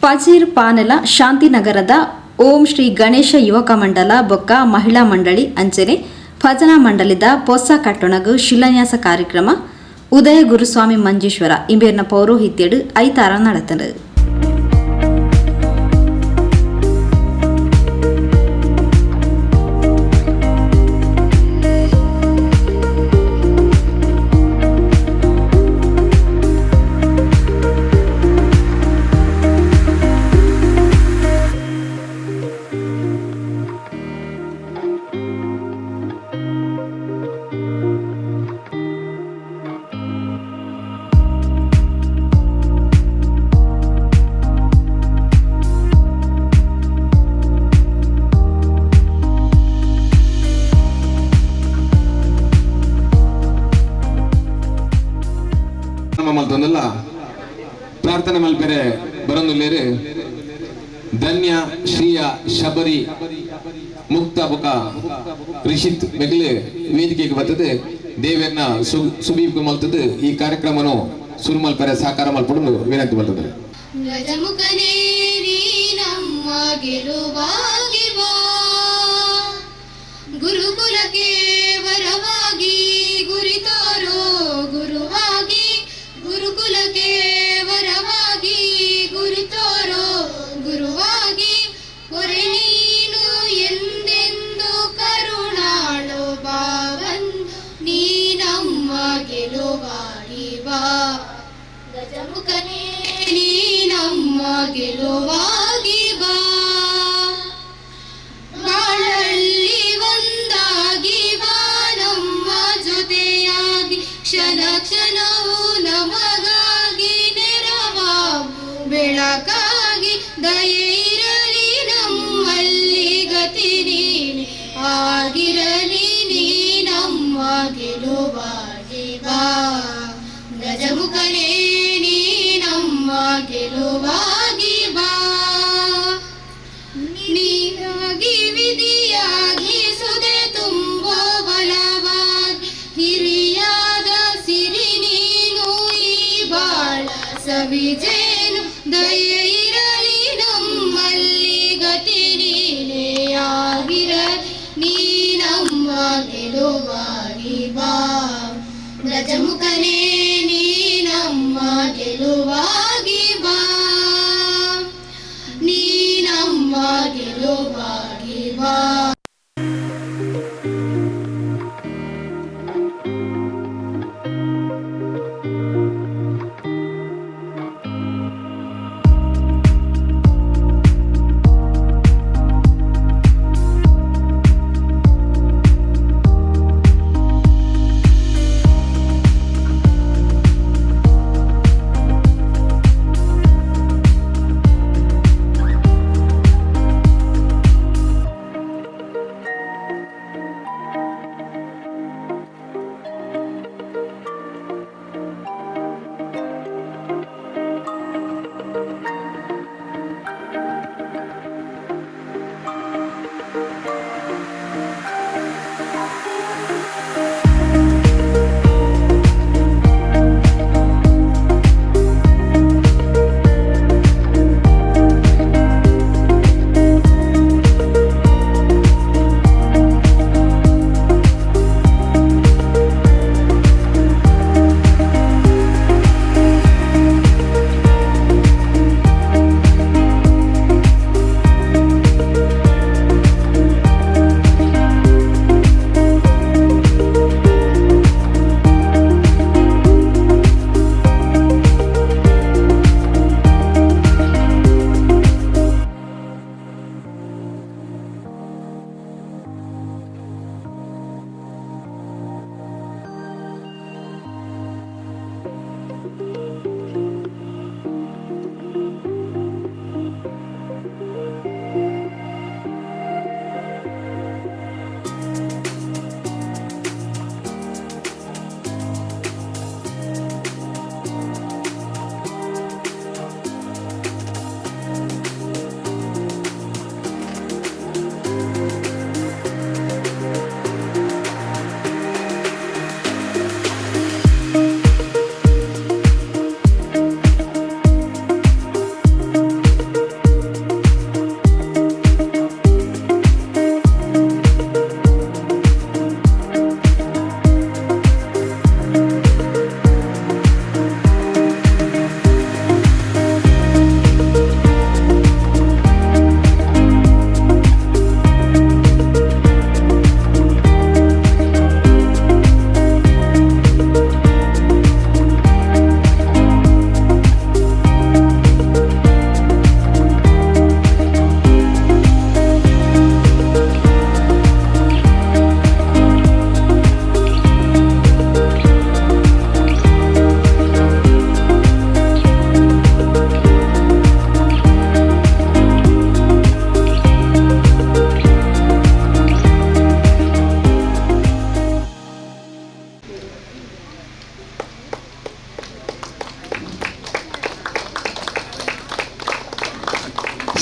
ಪಜೀರ್ ಪಾನೆಲ ಶಾಂತಿನಗರದ ಓಂ ಶ್ರೀ ಗಣೇಶ ಯುವಕ ಮಂಡಲ ಬೊಕ್ಕ ಮಹಿಳಾ ಮಂಡಳಿ ಅಂಚನೆ ಭಜನಾ ಮಂಡಳಿದ ಪೊಸ ಕಟ್ಟೊಣಗು ಶಿಲಾನ್ಯಾಸ ಕಾರ್ಯಕ್ರಮ ಉದಯ ಗುರುಸ್ವಾಮಿ ಮಂಜೇಶ್ವರ ಇಂಬೇರ್ನ ಪೌರೋಹಿತ್ಯಡು ಐತಾರ ನಡತಂಡು. ನಮ್ಮ ಮಲ್ತೊಂದಲ್ಲ ಪ್ರಾರ್ಥನೆ ಮಲ್ಪೆರೆ ಬರೊಂದುಲ್ಲೇರು ಧನ್ಯ, ಶ್ರೀಯ, ಶಬರಿ, ಮುಕ್ತ ಬೊಕ ರಿಷಿತ್ ಮೆಗ್ಲೆ ವೇದಿಕೆಗೆ ಬರ್ತದೆ. ದೇವೆರ್ನ ಸುಬೀಪ್ ಮಲ್ತದ್ದು ಈ ಕಾರ್ಯಕ್ರಮನು ಸುರು ಮಲ್ಪೆರೆ ಸಹಕಾರ ಮಲ್ಪಡು ವಿನಂತಿ ಮಲ್ತದೆ. ಗಜಮುಖನೇ, ನೀ ನಮ್ಮ ಗೆಲುವಾಗಿ ಬಾ. ಗುರುಕುಲಕ್ಕೆ ವರವಾಗಿ ಗುರಿ ತೋರೋ ಗುರುವಾಗಿ. ಗುರುಕುಲಕ್ಕೆ ವರವಾಗಿ ಗುರಿ ತೋರೋ ಗುರುವಾಗಿ. ಪೊರೆ ನೀನು ಎಂದೆಂದು ಕರುಣಾಳು ಬಾವಂದು. ನೀ ನಮ್ಮ ಗೆಲುವಾಗಿ ಬಾ. ಗಜಮುಖನೇ, ನೀ ನಮ್ಮ ಗೆಲುವಾಗಿ ಬಾ. ಬಾಳಲ್ಲಿ ಒಂದಾಗಿ ಬಾ, ನಮ್ಮ ಜೊತೆಯಾಗಿ. ಕ್ಷಣ ಕ್ಷಣವೂ ನಮಗಾಗಿ ನೆರವಾಗು ಬೆಳಕಾಗಿ. ದಯೆ ಇರಲಿ ನಮ್ಮಲ್ಲಿ, ಗತಿ ನೀನೆ ಆಗಿರಲಿ. ನೀ ನಮ್ಮ ಗೆಲುವಾಗಿ ಬಾ. ಗಜಮುಖನೇ, ನೀ ನಮ್ಮ ಗೆಲುವಾಗಿ ಬಾ. ನೀನಾಗಿ ವಿಧಿಯಾಗಿ ಸುದೆ ತುಂಬೋ ಬಲವಾಗಿ. ಹಿರಿಯಾದ ಸಿರಿ ನೀನು, ಈ ಬಾಳ ಸವಿಜೇನು. ದಯೆ ಇರಲಿ ನಮ್ಮಲ್ಲಿ, ಗತಿ ನೀನೇ ಆಗಿರಲಿ. ನೀ ನಮ್ಮ ಗೆಲುವಾಗಿ ಬಾ. ಗಜಮುಖನೇ, ನೀ ನಮ್ಮ ಗೆಲುವಾಗಿ ಬಾ. ನೀ ನಮ್ಮ ಗೆಲುವಾಗಿ ಬಾ.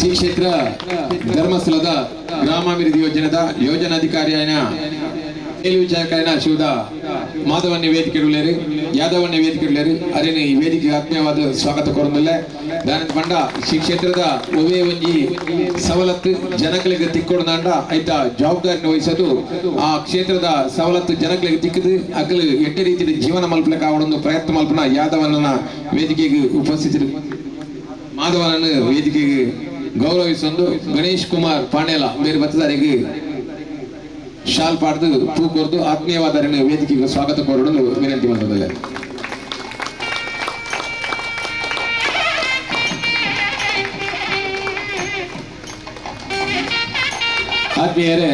ಶ್ರೀ ಕ್ಷೇತ್ರ ಧರ್ಮಸ್ಥಳದ ಗ್ರಾಮಾಭಿವೃದ್ಧಿ ಯೋಜನೆದ ಯೋಜನಾಧಿಕಾರಿಯಾಯ ಮೇಲ್ವಿಚಾರಕಾಯನ ಶಿವದ ಮಾಧವನ್ಯ ವೇದಿಕೆ ಉಳ್ಳೇರು, ಯಾದವನ್ಯ ವೇದಿಕೆ ಉಳ್ಳೇರು. ಅರೇನು ಈ ವೇದಿಕೆ ಆತ್ಮೀಯವಾದ ಸ್ವಾಗತ ಕೋರೊಂದುಲ್ಲೆ. ದಾನಂದ ಪಂಡ ಶ್ರೀ ಕ್ಷೇತ್ರದ ಒವೇ ಒಂಜಿ ಸವಲತ್ತು ಜನಗಳಿಗೆ ತಿಕ್ಕೊಡ್ದಾಂಡ ಐತ ಜವಾಬ್ದಾರಿನ ವಹಿಸೋದು ಆ ಕ್ಷೇತ್ರದ ಸವಲತ್ತು ಜನಗಳಿಗೆ ತಿಕ್ಕದು ಅಕಲು ಎಟ್ಟೆ ರೀತಿಯ ಜೀವನ ಮಲ್ಪಲಕ್ಕೆ ಆವಡೊಂದು ಪ್ರಯತ್ನ ಮಲ್ಪನ ಯಾದವನ್ನ ವೇದಿಕೆಗೆ ಉಪಸ್ಥಿತರು ಮಾಧವನನ್ನು ವೇದಿಕೆಗೆ ಗೌರವಿಸೊಂದು ಗಣೇಶ್ ಕುಮಾರ್ ಪಾಂಡೇಲ ಬೇರೆ ಬತ್ತದಾರಿಗೆ ಶಾಲ್ ಪಾಡ್ದು ಪೂ ಕೊರ್ದು ಆತ್ಮೀಯವಾದರನ್ನು ವೇದಿಕೆಗೆ ಸ್ವಾಗತ ಕೋರಲು ವಿನಂತಿ ಮಾಡುವುದಿಲ್ಲ. ಆತ್ಮೀಯರೇ,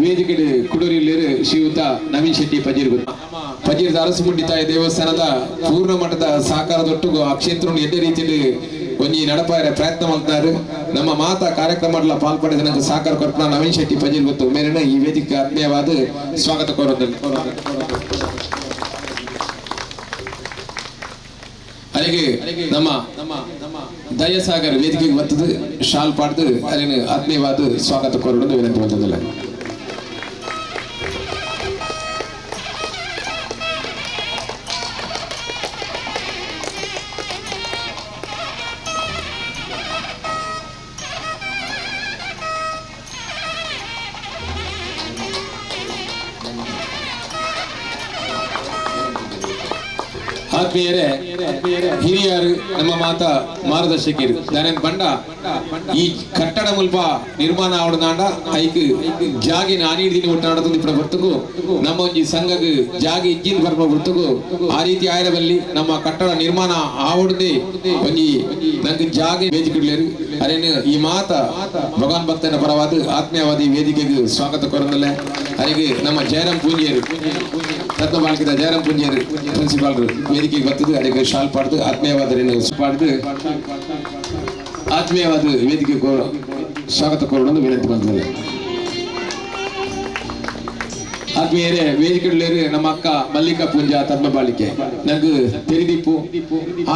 ವೇದಿಕೆ ಕುಡೂರಿಯಲ್ಲಿರು ಶ್ರೀಯುತ ನವೀನ್ ಶೆಟ್ಟಿ ಪಜೀರ್ ಪಜೀರ್ ಅರಸುಮುಂಡಿ ತಾಯಿ ದೇವಸ್ಥಾನದ ಪೂರ್ಣ ಮಠದ ಸಹಕಾರದೊಟ್ಟಿಗೂ ಆ ಕ್ಷೇತ್ರ ಎಡ್ಡೆ ರೀತಿಯಲ್ಲಿ ಒಂಜಿ ನಡಪಾಯರ ಪ್ರಯತ್ನ ಮಾಡ್ತಾರೆ. ನಮ್ಮ ಮಾತಾ ಕಾರ್ಯಕ್ರಮ ಪಾಲ್ಪಡೆದ ನಂಗೆ ಸಹಕಾರ ಕೊರ್ಪಣ ನವೀನ್ ಶೆಟ್ಟಿ ಪಜೀರ್ ಗೊತ್ತು ಮೇರಿನ ಈ ವೇದಿಕೆ ಆತ್ಮೀಯವಾದ ಸ್ವಾಗತ ಕೋರೋದಲ್ಲಿ. ಅಲ್ಲಿಗೆ ನಮ್ಮ ದಯಸಾಗರ್ ವೇದಿಕೆಗೆ ಬರ್ತದೆ ಶಾಲ್ ಪಾಡ್ದು ಅಲ್ಲಿನ ಆತ್ಮೀಯವಾದ ಸ್ವಾಗತ ಕೋರೋದು ವಿನಂತಿ ಮಾಡ್ತದಲ್ಲ. ಆತ್ಮೀಯರೇ, ಹಿರಿಯರು ನಮ್ಮ ಮಾತಾ ಮಾರ್ಗದರ್ಶಕರು ದಾನೇನ್ ಬಂಡ ಈ ಕಟ್ಟಡ ಮುಲ್ಪ ನಿರ್ಮಾಣ ಆವಡದಾಂಡ ಐಕ್ ಜಾಗಿ ನಾನೀಡಿನ ಒಟ್ಟಾಡತಂದು ಇಪ್ಪಡ ಬರ್ತಗು ನಮ್ಮ ಒಂಜಿ ಸಂಘಗ್ ಜಾಗಿ ಇಜ್ಜಿನ ಬರ್ಪ ಬರ್ತಗು ಆ ರೀತಿ ಆಯರಬಲ್ಲಿ ನಮ್ಮ ಕಟ್ಟಡ ನಿರ್ಮಾಣ ಆವಡದೆ ಒಂಜಿ ನಂಗೆ ಜಾಗಿ ವೇದಿಕೆಡ್ಲೇರು. ಅರೇನು ಈ ಮಾತ ಭಗವಾನ್ ಭಕ್ತನ ಪರವಾದ ಆತ್ಮೀಯವಾದಿ ವೇದಿಕೆಗೆ ಸ್ವಾಗತ ಕೋರಂದಲ್ಲೇ. ಅರಿಗೆ ನಮ್ಮ ಜಯರಾಮ್ ಪೂಂಜೆಯರು ರತ್ನಬಾಳ್ಕಿದ ಜಯರಾಮ್ ಪೂಂಜೆಯರು ಪ್ರಿನ್ಸಿಪಾಲ್ರು ವೇದಿಕೆಗೆ ಬರ್ತದೆ ಅಡಿಗೆ ಶಾಲ್ ಪಾಡ್ದು ಆತ್ಮೀಯವಾದರೇನು ಪಾಡ್ದು ಆತ್ಮೀಯವಾದ ವೇದಿಕೆ ಸ್ವಾಗತ ಕೋರೋಣ ವಿನಂತಿ ಮಾಡ್ತಾರೆ. ಆತ್ಮೀಯರೇ, ವೇದಿಕೆಯಲ್ಲಿ ನಮ್ಮ ಅಕ್ಕ ಮಲ್ಲಿಕಾ ಪೂಂಜಾ ತದ್ಮಬಾಳಿಕೆ ನಂಗೆ ತೆರಿದಿಪ್ಪು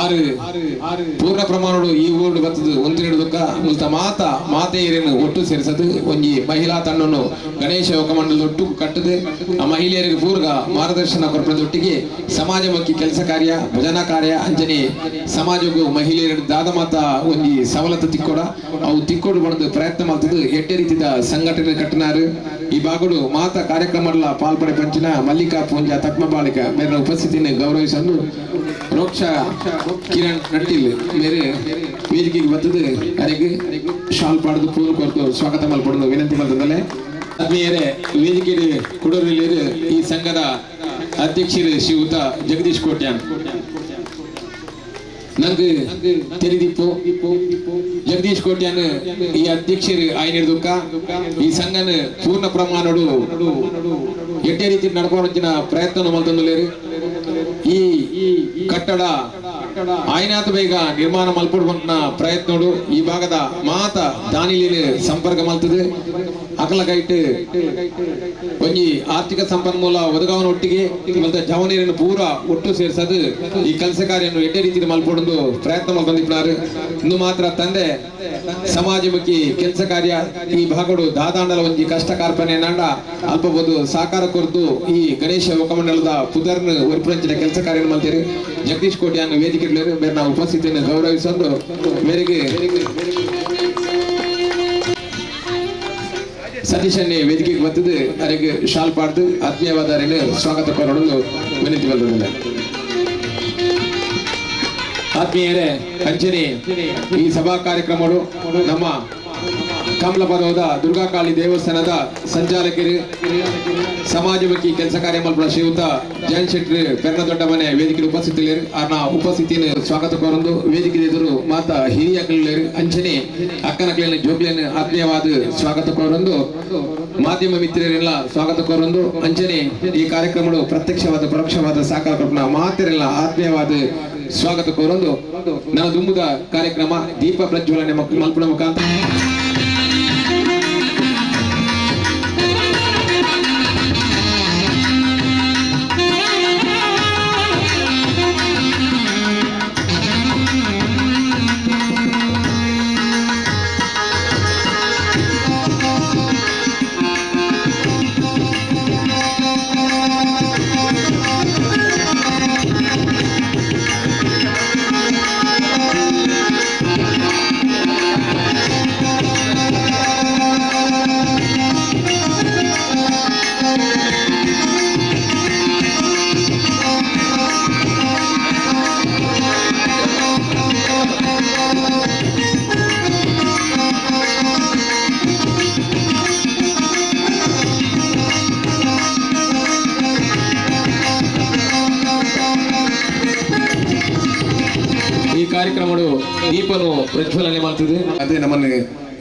ಆರು ಪೂರ್ಣ ಪ್ರಮಾಣಡು ಈ ಊರು ಬರ್ತದೆ ಒಂದಿನಡುಕ್ಕ ಮುಲ್ತ ಮಾತಾ ಮಾತೆಯರನ್ನು ಒಟ್ಟು ಸೇರಿಸದು ಒಂಜಿ ಮಹಿಳಾ ತಂಡನ್ನು ಗಣೇಶ ಯೋಗ ಮಂಡಲದ ಒಟ್ಟು ಕಟ್ಟದೆ ಆ ಮಹಿಳೆಯರಿಗೆ ಪೂರ್ಗ ಮಾರ್ಗದರ್ಶನ ಕೊರಪದೊಟ್ಟಿಗೆ ಸಮಾಜಮುಖಿ ಕೆಲಸ ಕಾರ್ಯ ಭಜನಾ ಕಾರ್ಯ ಅಂಜನೆ ಸಮಾಜಕ್ಕೂ ಮಹಿಳೆಯರ ದಾದ ಮಾತ ಒಂಜಿ ಸವಲತ್ತು ತಿಕ್ಕೊಡ ಅವು ತಿಕ್ಕೊಡು ಬಂದು ಪ್ರಯತ್ನ ಮಾಡ್ತದೆ ಎಟ್ಟೆ ರೀತಿಯ ಸಂಘಟನೆ ಕಟ್ಟನಾರು. ಈ ಭಾಗಡು ಮಾತಾ ಕಾರ್ಯಕ್ರಮ ಪಾಲ್ಪಡೆ ಪಂಚಿನ ಮಲ್ಲಿಕಾ ಪೂಂಜಾ ತತ್ಮಬಾಳಿಕ ಮೇರೆ ಉಪಸ್ಥಿತಿಯನ್ನು ಗೌರವಿಸಲು ರೋಕ್ಷ ಕಿರಣ್ ನಟ್ಟಿಲ್ ಮೇರೆ ವೇದಿಕೆಗೆ ಬರ್ತದೆ ಅರೆಗೆ ಶಾಲ್ ಪಾಡ್ದು ಪೂರ್ ಕೊರ್ತು ಸ್ವಾಗತ ಮಲ್ಪಡಲು ವಿನಂತಿ ಮಾಡ್ತದಲ್ಲೇ. ಆತ್ಮೀಯರೇ, ವೇದಿಕೆ ಕುಡೂರಲ್ಲಿ ಈ ಸಂಘದ ಅಧ್ಯಕ್ಷರು ಶ್ರೀಯುತ ಜಗದೀಶ್ ಕೋಟ್ಯಾನ್ ನಂಗೆ ತೆರಿದಿಪ್ಪು ಜಗದೀಶ್ ಕೋಟ್ಯಾನ್ ಈ ಅಧ್ಯಕ್ಷರು ಆಯ್ನಿಡ್ದುಕ್ಕ ಈ ಸಂಘನ ಪೂರ್ಣ ಪ್ರಮಾಣಡು ಎಡ್ಡೆ ರೀತಿ ನಡ್ಕೊಂಡ ಪ್ರಯತ್ನ ಮಲ್ತಂದುಲೇರು. ಈ ಕಟ್ಟಡ ಆಯ್ನಾಥ ಬೇಗ ನಿರ್ಮಾಣ ಮಲ್ಪಡುವಂತ ಪ್ರಯತ್ನಡು ಈ ಭಾಗದ ಮಾತ ದಾನಿಲಿನ ಸಂಪರ್ಕ ಮಲ್ತದೆ ಅಕಲ ಕೈಟ್ ಒಂಜಿ ಆರ್ಥಿಕ ಸಂಪನ್ಮೂಲ ಒದಗಾವನ ಒಟ್ಟಿಗೆ ಮಲ್ತ ಜವನೀರನ್ನು ಪೂರ ಒಟ್ಟು ಸೇರ್ಸದು ಈ ಕೆಲಸ ಕಾರ್ಯವನ್ನು ಎಡ್ಡೆ ರೀತಿಯಲ್ಲಿ ಮಲ್ಪಡೊಂದು ಪ್ರಯತ್ನ ಮಲ್ತಂದಿಪ್ಪಾರು. ಇನ್ನು ಮಾತ್ರ ತಂದೆ ಸಮಾಜಮುಖಿ ಕೆಲಸ ಕಾರ್ಯ ಈ ಭಾಗಡು ದಾದಾಂಡಲ ಒಂಜಿ ಕಷ್ಟ ಕಾರ್ಪಣೆ ನಾಂಡ ಅಲ್ಪಬಹುದು ಸಹಕಾರ ಕೊರತು ಈ ಗಣೇಶ ಯುವಕಮಂಡಲದ ಪುದರ್ನ ಒರ್ಪುರಂಚಿನ ಕೆಲಸ ಕಾರ್ಯ ಮಲ್ತೀರಿ. ಜಗದೀಶ್ ಕೋಟ್ಯಾನ್ ವೇದಿಕೆ ಬೇರೆ ನಾವು ಉಪಸ್ಥಿತಿಯನ್ನು ಗೌರವಿಸೋದು ಮೇರೆಗೆ ಸತೀಶನ್ನೇ ವೇದಿಕೆಗೆ ಬರ್ತದೆ ಅರೆಗೆ ಶಾಲ್ ಪಾಡ್ದು ಆತ್ಮೀಯವಾದ ಸ್ವಾಗತ ಕೋರಲು ವಿನಂತಿ ಬರ್ತದೆ. ಆತ್ಮೀಯರೇ, ಅಂಚನೆ ಈ ಸಭಾ ಕಾರ್ಯಕ್ರಮಗಳು ನಮ್ಮ ಕಮಲಪದವದ ದುರ್ಗಾಕಾಳಿ ದೇವಸ್ಥಾನದ ಸಂಚಾಲಕರು ಸಮಾಜಮುಖಿ ಕೆಲಸ ಕಾರ್ಯ ಮಲ್ಪುನ ಶ್ರೀಯುತ ಜಯಂತ್ ಶೆಟ್ಟಿ ಪೆರ್ನ ದೊಡ್ಡ ಮನೆ ವೇದಿಕೆ ಉಪಸ್ಥಿತಿಯಲ್ಲಿರು. ಆರ್ನ ಉಪಸ್ಥಿತಿಯನ್ನು ಸ್ವಾಗತ ಕೋರಂದು ವೇದಿಕೆ ಎದುರು ಮಾತಾ ಹಿರಿಯ ಅಂಚನೆ ಅಕ್ಕನಕ್ಲೇನ ಜೋಗ್ಲೇನ ಆತ್ಮೀಯವಾದ ಸ್ವಾಗತ ಕೋರಂದು ಮಾಧ್ಯಮ ಮಿತ್ರರೆಲ್ಲ ಸ್ವಾಗತ ಕೋರಂದು ಅಂಚನೆ ಈ ಕಾರ್ಯಕ್ರಮಗಳು ಪ್ರತ್ಯಕ್ಷವಾದ ಪರೋಕ್ಷವಾದ ಸಹಕಾರ ಕೊಟ್ಟನ ಮಾತೆರೆಲ್ಲ ಆತ್ಮೀಯವಾದ ಸ್ವಾಗತ ಕೋರಂದು ನನ್ನ ದುಂಬುದ ಕಾರ್ಯಕ್ರಮ ದೀಪ ಪ್ರಜ್ವಲನೆ ಮಲ್ಪುನ ಮುಖಾಂತರ ಕಾರ್ಯಕ್ರಮಡು ದೀಪನು ಪ್ರಜ್ವಲನೆ ಮಾಡ್ತಿದೆ. ಅದೇ ನಮ್ಮನ್ನು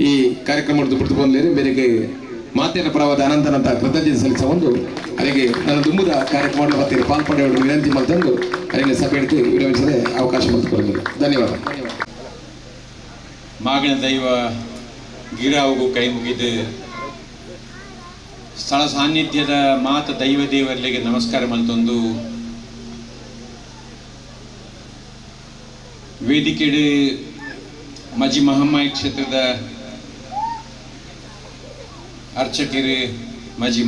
ಈ ಕಾರ್ಯಕ್ರಮದ ಬಿಡ್ತು ಬಂದರೆ ಬೇರೆಗೆ ಮಾತಿನ ಪರವಾದ ಅನಂತನಂತ ಕೃತಜ್ಞತೆ ಸಲ್ಲಿಸ ಒಂದು ಅದಕ್ಕೆ ನನ್ನ ದುಂಬುದ ಕಾರ್ಯಕ್ರಮ ಮತ್ತೆ ಪಾಲ್ಪಡೆಯವರು ವಿನಂತಿ ಮಾಡ್ತಂದು ಅದಕ್ಕೆ ಸಭೆ ವಿರಮಿಸದೆ ಅವಕಾಶ ಮಾಡಿಕೊಳ್ಳಲು ಧನ್ಯವಾದ. ಮಾಗಣ ದೈವ ಗಿರಾವುಗೂ ಕೈ ಮುಗಿದು ಸ್ಥಳ ಸಾನ್ನಿಧ್ಯದ ಮಾತ ದೈವ ದೇವರಿಗೆ ನಮಸ್ಕಾರ ಮಲ್ತೊಂದು ವೇದಿಕೆಡು ಮಜಿ ಮಹಮ್ಮಾಯಿ ಕ್ಷೇತ್ರದ ಅರ್ಚಕರು ಮಜಿ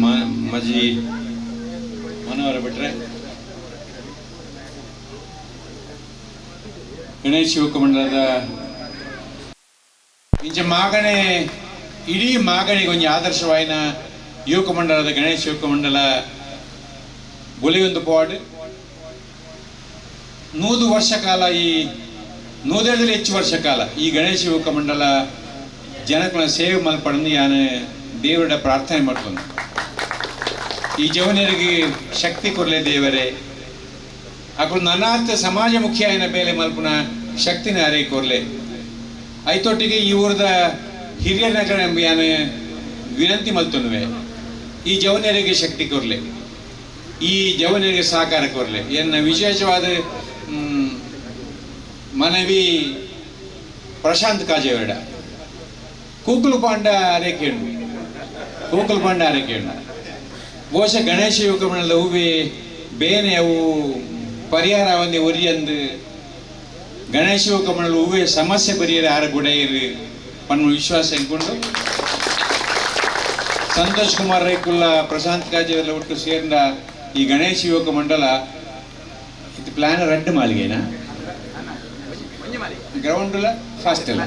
ಮಜಿ ಮನೋಹರ ಭಟ್ರೆ, ಗಣೇಶ ಯುವಕ ಮಂಡಲದ ಇಂಚ ಮಾಗಣೆ ಇಡೀ ಮಾಗಣಿಗೆ ಒಂಜಿ ಆದರ್ಶವಾಯಿನ ಯುವಕ ಮಂಡಲದ ಗಣೇಶ ಯುವಕ ಮಂಡಲ ಬೊಲಿಯೊಂದು ಪೋಡ್ 100 ವರ್ಷ ಕಾಲ ಈ 100 ಹೆಚ್ಚು ವರ್ಷ ಕಾಲ ಈ ಗಣೇಶ ಯುವಕ ಮಂಡಲ ಜನಕುಲ ಸೇವೆ ಮಲ್ಪಡನ್ನು ಯಾನು ದೇವರ ಪ್ರಾರ್ಥನೆ ಮಾಡ್ಕೊಂಡು ಈ ಜವನರಿಗೆ ಶಕ್ತಿ ಕೊರಲೆ ದೇವರೇ, ಅಕುಲು ನನಾರ್ಥ ಸಮಾಜಮುಖಿಯಾಯಿನ ಬೇಲೆ ಮಲ್ಪುನ ಶಕ್ತಿನ ಅರೆ ಕೊರಲೆ. ಐತೊಟ್ಟಿಗೆ ಈ ಊರದ ಹಿರಿಯರ ಯಾನು ವಿನಂತಿ ಮಲ್ತೊನ್ನುವೆ, ಈ ಜವನರಿಗೆ ಶಕ್ತಿ ಕೊರಲೆ, ಈ ಜವನರಿಗೆ ಸಹಕಾರ ಕೊರಲೆ. ಎನ್ನ ವಿಶೇಷವಾದ ಮನವಿ ಪ್ರಶಾಂತ್ ಕಾಜೇವಡ ಕೂಕುಲು ಪಾಂಡ ಅರೆಕೇಣು, ಕೂಕುಲು ಪಾಂಡ ಅರೆಕೇಣು ಬಹುಶಃ ಗಣೇಶ ಯುವಕ ಮಂಡಲದ ಹೂವೆ ಬೇನೆ ಅವು ಪರಿಹಾರ ಒಂದೇ ಒರಿಯಂದು ಗಣೇಶ ಯುವಕ ಮಂಡಲ ಹೂವೆ ಸಮಸ್ಯೆ ಪರಿಹಾರ ಆರ ಗುಡೈರು ಪನ್ನ ವಿಶ್ವಾಸ ಎಂಕೊಂಡು ಸಂತೋಷ್ ಕುಮಾರ್ ರೈಕುಲ್ಲ ಪ್ರಶಾಂತ್ ಕಾಜೇವರ ಒಟ್ಟು ಸೇರಿದ ಈ ಗಣೇಶ ಯುವಕ ಮಂಡಲ ಇದು ಪ್ಲಾನ್ ರಡ್ಡು ಮಾಲಿಗೆನಾ ಗ್ರೌಂಡ್ಲ ಫಾಸ್ಟ್ ಅಲ್ಲ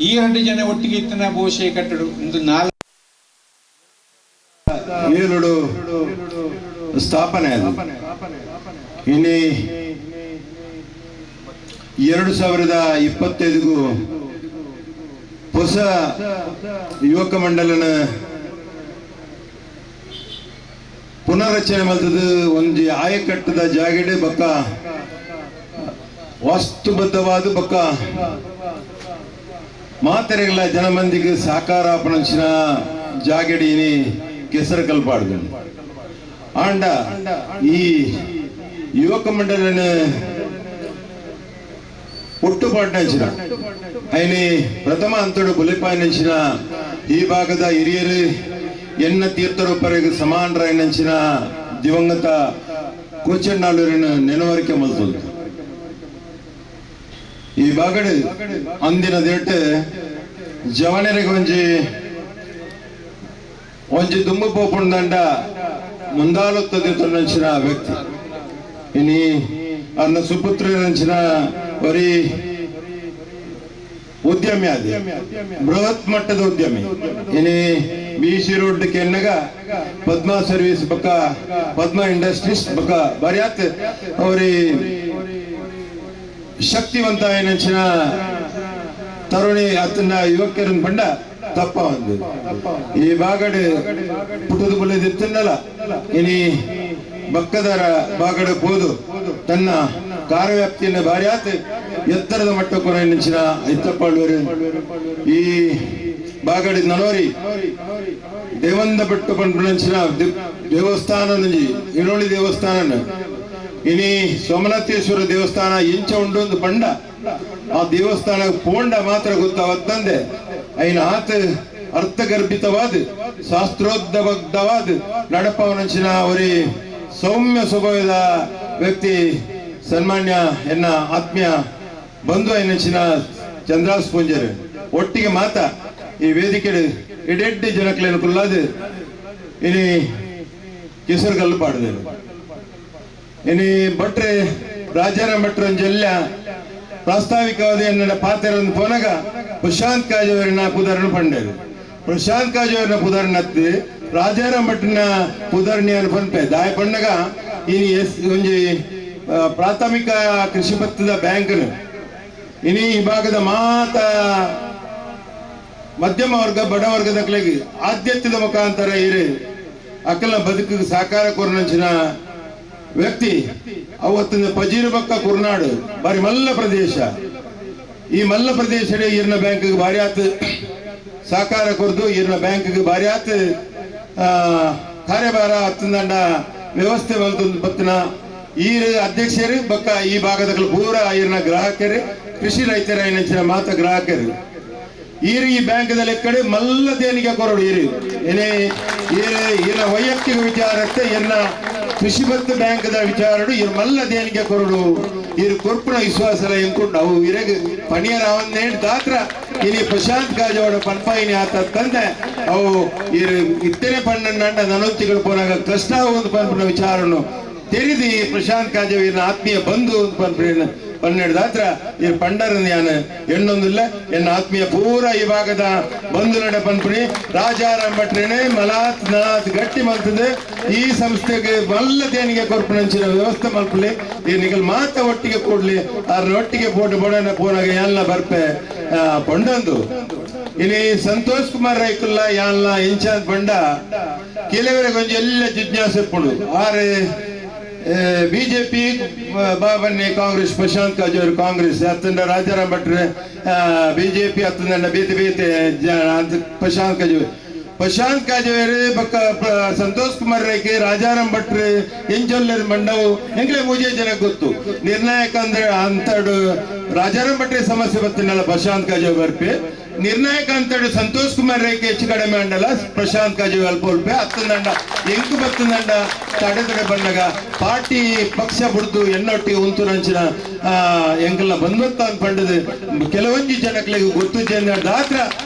ಈ 2 ಜನ ಒಟ್ಟಿಗೆ ಇತ್ತನ ಬಹುಶಃ ಕಟ್ಟಡು ಒಂದು 4 ಏಳು ಸ್ಥಾಪನೆ ಅದು. ಇನ್ನು 2025ಗೂ ಹೊಸ ಯುವಕ ಮಂಡಲನ ಪುನರ್ರಚನೆ ಮಾಡ್ತದೆ. ಒಂದು ಆಯಕಟ್ಟದ ಜಾಗಡೆ ಬಕ್ಕ ವಾಸ್ತುಬದ್ಧವಾದ ಬಕ್ಕ ಮಾತೆರೆಗಳ ಜನಮಂದಿಗೆ ಸಹಕಾರ ಪಣಂಚಿನ ಜಾಗಡಿನಿ ಕೆಸರು ಕಲ್ಪಾಡ್ದು ಆಂಡ ಈ ಯುವಕ ಮಂಡಲನ ಒಟ್ಟುಪಾಟ್ನಂಚಿನ ಐನಿ ಪ್ರಥಮ ಹಂತಡು ಬುಲಿಪಾಯಿನಂಚಿನ ಈ ಭಾಗದ ಹಿರಿಯರು ಎನ್ನ ತೀರ್ಥರೂಪರಿಗೆ ಸಮಾನರಾಯಿನಂಚಿನ ದಿವಂಗತ ಕೋಚಣ್ಣಾಳೂರಿನ ನೆನವರಿಕೆ ಮಲ್ತುಂಟು. ಈ ಭಾಗಡು ಅಂದಿನ ದೇಟೆ ಜವನರಿಗೆ ಒಂಜಿ ಒಂಜಿ ದುಂಬು ಪೋಪುಂಡ ಮುಂದಾಲುತ್ತದೆ ತೊಂಚಿನ ವ್ಯಕ್ತಿ ಇನಿ ಅನ್ನ ಸುಪುತ್ರನಂಚಿನ ಒರಿ ಉದ್ಯಮಿ ಆದಿ ಬೃಹತ್ ಮಟ್ಟದ ಉದ್ಯಮಿ ಇನಿ B C road ಕೆನ್ನಗ ಪದ್ಮ ಸರ್ವಿಸ್ ಬಕ್ಕ ಪದ್ಮ ಇಂಡಸ್ಟ್ರೀಸ್ ಬಕ್ಕ ಬರ್ಯಾತ್ ಅವರಿ ಶಕ್ತಿವಂತ ಏನಂಚಿನ ತರುಣಿ ಅತನ ಯುವಕರನ್ನ ಬಂಡ ತಪ್ಪ ಒಂದು ಈ ಬಾಗಡೆ ಪುಟದ ಬುಲೆದಿತ್ತನ್ನಲ್ಲ ಇನಿ ಬಕ್ಕದರ ಬಾಗಡೆ ಹೋದು ತನ್ನ ಕಾರ್ಯವ್ಯಾಪ್ತಿಯನ್ನು ಭಾರ್ಯಾತ್ ಎತ್ತರದ ಮಟ್ಟಕ್ಕೂ ನೆಂಚಿನ ಐತಪ್ಪಾಳುವರು ಈ ಬಾಗಡಿ ನಲೋರಿ ದೇವಂದ ಬೆಟ್ಟು ಪಂಪಿನ ದೇವಸ್ಥಾನ ಇನೋಳಿ ದೇವಸ್ಥಾನ ಇನಿ ಸೋಮನಾಥೇಶ್ವರ ದೇವಸ್ಥಾನ ಇಂಚ ಉಂಡೊಂದು ಬಂಡ ಆ ದೇವಸ್ಥಾನ ಪೋಂಡ ಮಾತ್ರ ಗೊತ್ತಾವತ್ತಂದೆ ಐನ ಆತ ಅರ್ಥಗರ್ಭಿತವಾದ ಶಾಸ್ತ್ರೋದ್ಧಬದ್ಧವಾದ ನಡಪವನಂಚಿನ ಅವರಿ ಸೌಮ್ಯ ಸ್ವಭಾವದ ವ್ಯಕ್ತಿ ಸನ್ಮಾನ್ಯ ಎನ್ನ ಆತ್ಮೀಯ ಬಂಧು ಐನಂಚಿನ ಚಂದ್ರಾಸ್ ಪೂಂಜರು ಒಟ್ಟಿಗೆ ಮಾತ ಈ ವೇದಿಕೆ ಎಡೆಡ್ಡಿ ಜನಕ್ಲೇನು ಕುಲ್ಲಾದು ಇನಿ ಕೆಸರುಗಲ್ಲು ಪಾಡಿದರು. ಇನಿ ಭಟ್ರೆ ರಾಜಾರಾಮ್ ಭಟ್ರ ಒಂಜೆಲ್ಲ ಪ್ರಾಸ್ತಾವಿಕವಾದ ಎನ್ನ ಪಾತ್ರವನ್ನು ಪೋನಗ ಪ್ರಶಾಂತ್ ಕಾಜವರಿನ ಪುದರನ್ನು ಪಂಡರು. ಪ್ರಶಾಂತ್ ಕಾಜವರಿನ ಪುದರನ್ನ ಹತ್ತಿ ರಾಜಾರಾಮ್ ಭಟ್ರನ ಪುದರ್ಣಿಯನ್ನು ಪನ್ಪೆ ದಾಯ ಪಣ್ಣಗ ಇನಿ ಎಸ್ ಒಂಜಿ ಪ್ರಾಥಮಿಕ ಕೃಷಿ ಭತ್ತದ ಬ್ಯಾಂಕ್ನು ಇನಿ ಈ ಭಾಗದ ಮಾತ ಮಧ್ಯಮ ವರ್ಗ ಬಡವರ್ಗದ ಕಲೆಗೆ ಆದ್ಯತೆದ ಮುಖಾಂತರ ಇರು ಅಕಲ ಬದುಕು ಸಾಕಾರ ಕೋರ್ನಂಚಿನ ವ್ಯಕ್ತಿ ಅವತ್ತಿನ ಪಜೀರು ಬಕ್ಕ ಕುರ್ನಾಡು ಬಾರಿ ಮಲ್ಲ ಪ್ರದೇಶ ಈ ಮಲ್ಲ ಪ್ರದೇಶದ ಈರ್ನ ಬ್ಯಾಂಕ್ ಭಾರಿ ಆತ ಸಹಕಾರ ಕೊರ್ದು ಈರ್ನ ಬ್ಯಾಂಕ್ ಭಾರಿ ಆತ ಕಾರ್ಯಭಾರ ಹತ್ತಂದಂಡ ವ್ಯವಸ್ಥೆ ಮಲ್ತೊಂದು ಬತ್ತಿನ ಈ ಅಧ್ಯಕ್ಷರು ಬಕ್ಕ ಈ ಭಾಗದ ಪೂರ ಈರ್ನ ಗ್ರಾಹಕರು ಕೃಷಿ ರೈತರ ಏನಿನ ಮಾತ ಗ್ರಾಹಕರು ಈರು ಈ ಬ್ಯಾಂಕ್ದಲ್ಲಿ ಕಡೆ ಮಲ್ಲ ದೇಣಿಗೆ ಕೊರಡು ಈರು ಏನೇ ಈರು ಈರ್ನ ವೈಯಕ್ತಿಕ ವಿಚಾರಕ್ಕೆ ಈರ್ನ ಕೃಷಿ ಬತ್ತು ಬ್ಯಾಂಕ್ದ ವಿಚಾರಡು ಇರ್ ಮಲ್ಲ ದೇಣಿಗೆ ಕೊರಡು ಇರು ಕೊರ್ಪುನ ವಿಶ್ವಾಸಲ ಎಂಕೊಂಡು ಅವು ಇರಗ ಪಣಿಯರ ಅವನ್ನೇಟ್ ದಾತ್ರ ಇನಿ ಪ್ರಶಾಂತ್ ಕಾಜವಾಡ ಪನ್ಪಾಯಿನಿ ಆತ ತಂದೆ ಅವು ಇರು ಇತ್ತನೆ ಪಣ್ಣಂಡ ನನೊತ್ತಿಗಳು ಪೋನಾಗ ಕಷ್ಟ ಒಂದು ಪನ್ಪುನ ವಿಚಾರನು ತೆರಿದು ಈ ಪ್ರಶಾಂತ್ ಕಾಜವ ಇರ್ನ ಆತ್ಮೀಯ ಬಂಧು ಒಂದು ಪನ್ಪಿನ ಪನ್ನೆರಡು ಈ ಪಂಡರನ್ ಯಾನ್ ಎಣ್ಣೊಂದಿಲ್ಲ ಎನ್ನ ಆತ್ಮೀಯ ಪೂರ ಈ ಭಾಗದ ಬಂಧು ನಡೆ ಪನ್ಪುಣಿ ರಾಜಾರಾಮ್ ಭಟ್ರೇನೆ ಮಲಾತ್ ನಲಾತ್ ಗಟ್ಟಿ ಮಲ್ತದೆ ಈ ಸಂಸ್ಥೆಗೆ ಮಲ್ಲ ದೇಣಿಗೆ ಕೊರ್ಪುನಂಚಿನ ವ್ಯವಸ್ಥೆ ಮಲ್ಪಲಿ ಈ ನಿಗಲ್ ಮಾತ ಒಟ್ಟಿಗೆ ಕೂಡ್ಲಿ ಅದ್ರ ಒಟ್ಟಿಗೆ ಪೋಟು ಬೊಡನ ಪೋನಾಗ ಯಾನ್ಲ ಬರ್ಪೆ ಪಂಡೊಂದು ಇಲ್ಲಿ ಸಂತೋಷ್ ಕುಮಾರ್ ರೈಕುಲ್ಲ ಯಾನ್ಲ ಇಂಚಾಂತ್ ಬಂಡ ಕೆಲವರಿಗೆ ಒಂಜಿ ಎಲ್ಲ ಜಿಜ್ಞಾಸೆ ಪುಡು ಆರೆ ಬಿಜೆಪಿ ಬಾಬನ್ನಿ ಕಾಂಗ್ರೆಸ್ ಪ್ರಶಾಂತ್ ಕಾಜೋರ್ ಕಾಂಗ್ರೆಸ್ ಅತ್ತಂಡ ರಾಜಾರಾಮ್ ಭಟ್ರೆ ಬಿಜೆಪಿ ಅತ್ತಂಡ ಬೇತೆ ಬೇತೆ ಪ್ರಶಾಂತ್ ಕಾಜೋರ್ ಪ್ರಶಾಂತ್ ಕಾಜವೇರು ಬಕ್ಕ ಸಂತೋಷ್ ಕುಮಾರ್ ರೈಕೆ ರಾಜಾರಾಮ್ ಭಟ್ರೆ ಎಂಜೊಲ್ಲೆರ್ ಮಂಡವು ಎಂಗ್ಲೆ ಮೂಜೆ ಜನ ಗೊತ್ತು ನಿರ್ಣಾಯಕ ಅಂದ್ರೆ ಅಂತಡು ರಾಜಾರಾಮ್ ಭಟ್ರೆ ಸಮಸ್ಯೆ ಬತ್ತಿನಲ್ಲ ಪ್ರಶಾಂತ್ ಕಾಜೋ ಬರ್ಪೆ ನಿರ್ಣಾಯಕ ಅಂತಡು ಸಂತೋಷ್ ಕುಮಾರ್ ರೈಕೆ ಹೆಚ್ಚು ಕಡಿಮೆ ಅಂಡಲ್ಲ ಪ್ರಶಾಂತ್ ಕಾಜೋ ಅಲ್ಪ ಅಲ್ಪ ಹತ್ತಂದಂಡ ಎಂಕು ಬತ್ತಂದಂಡ ತಡೆ ತಡೆ ಬಂದಾಗ ಪಾರ್ಟಿ ಪಕ್ಷ ಬಿಡ್ದು ಎನ್ನೊಟ್ಟಿಗೆ ಉಂತು ನಂಚಿನ ಎಂಕಲ್ನ ಬಂದ್ವತ್ತ ಅಂತ ಪಂಡದು ಕೆಲವೊಂಜಿ ಜನಗಳಿಗೆ ಗೊತ್ತು ಜನ ದಾತ್ರ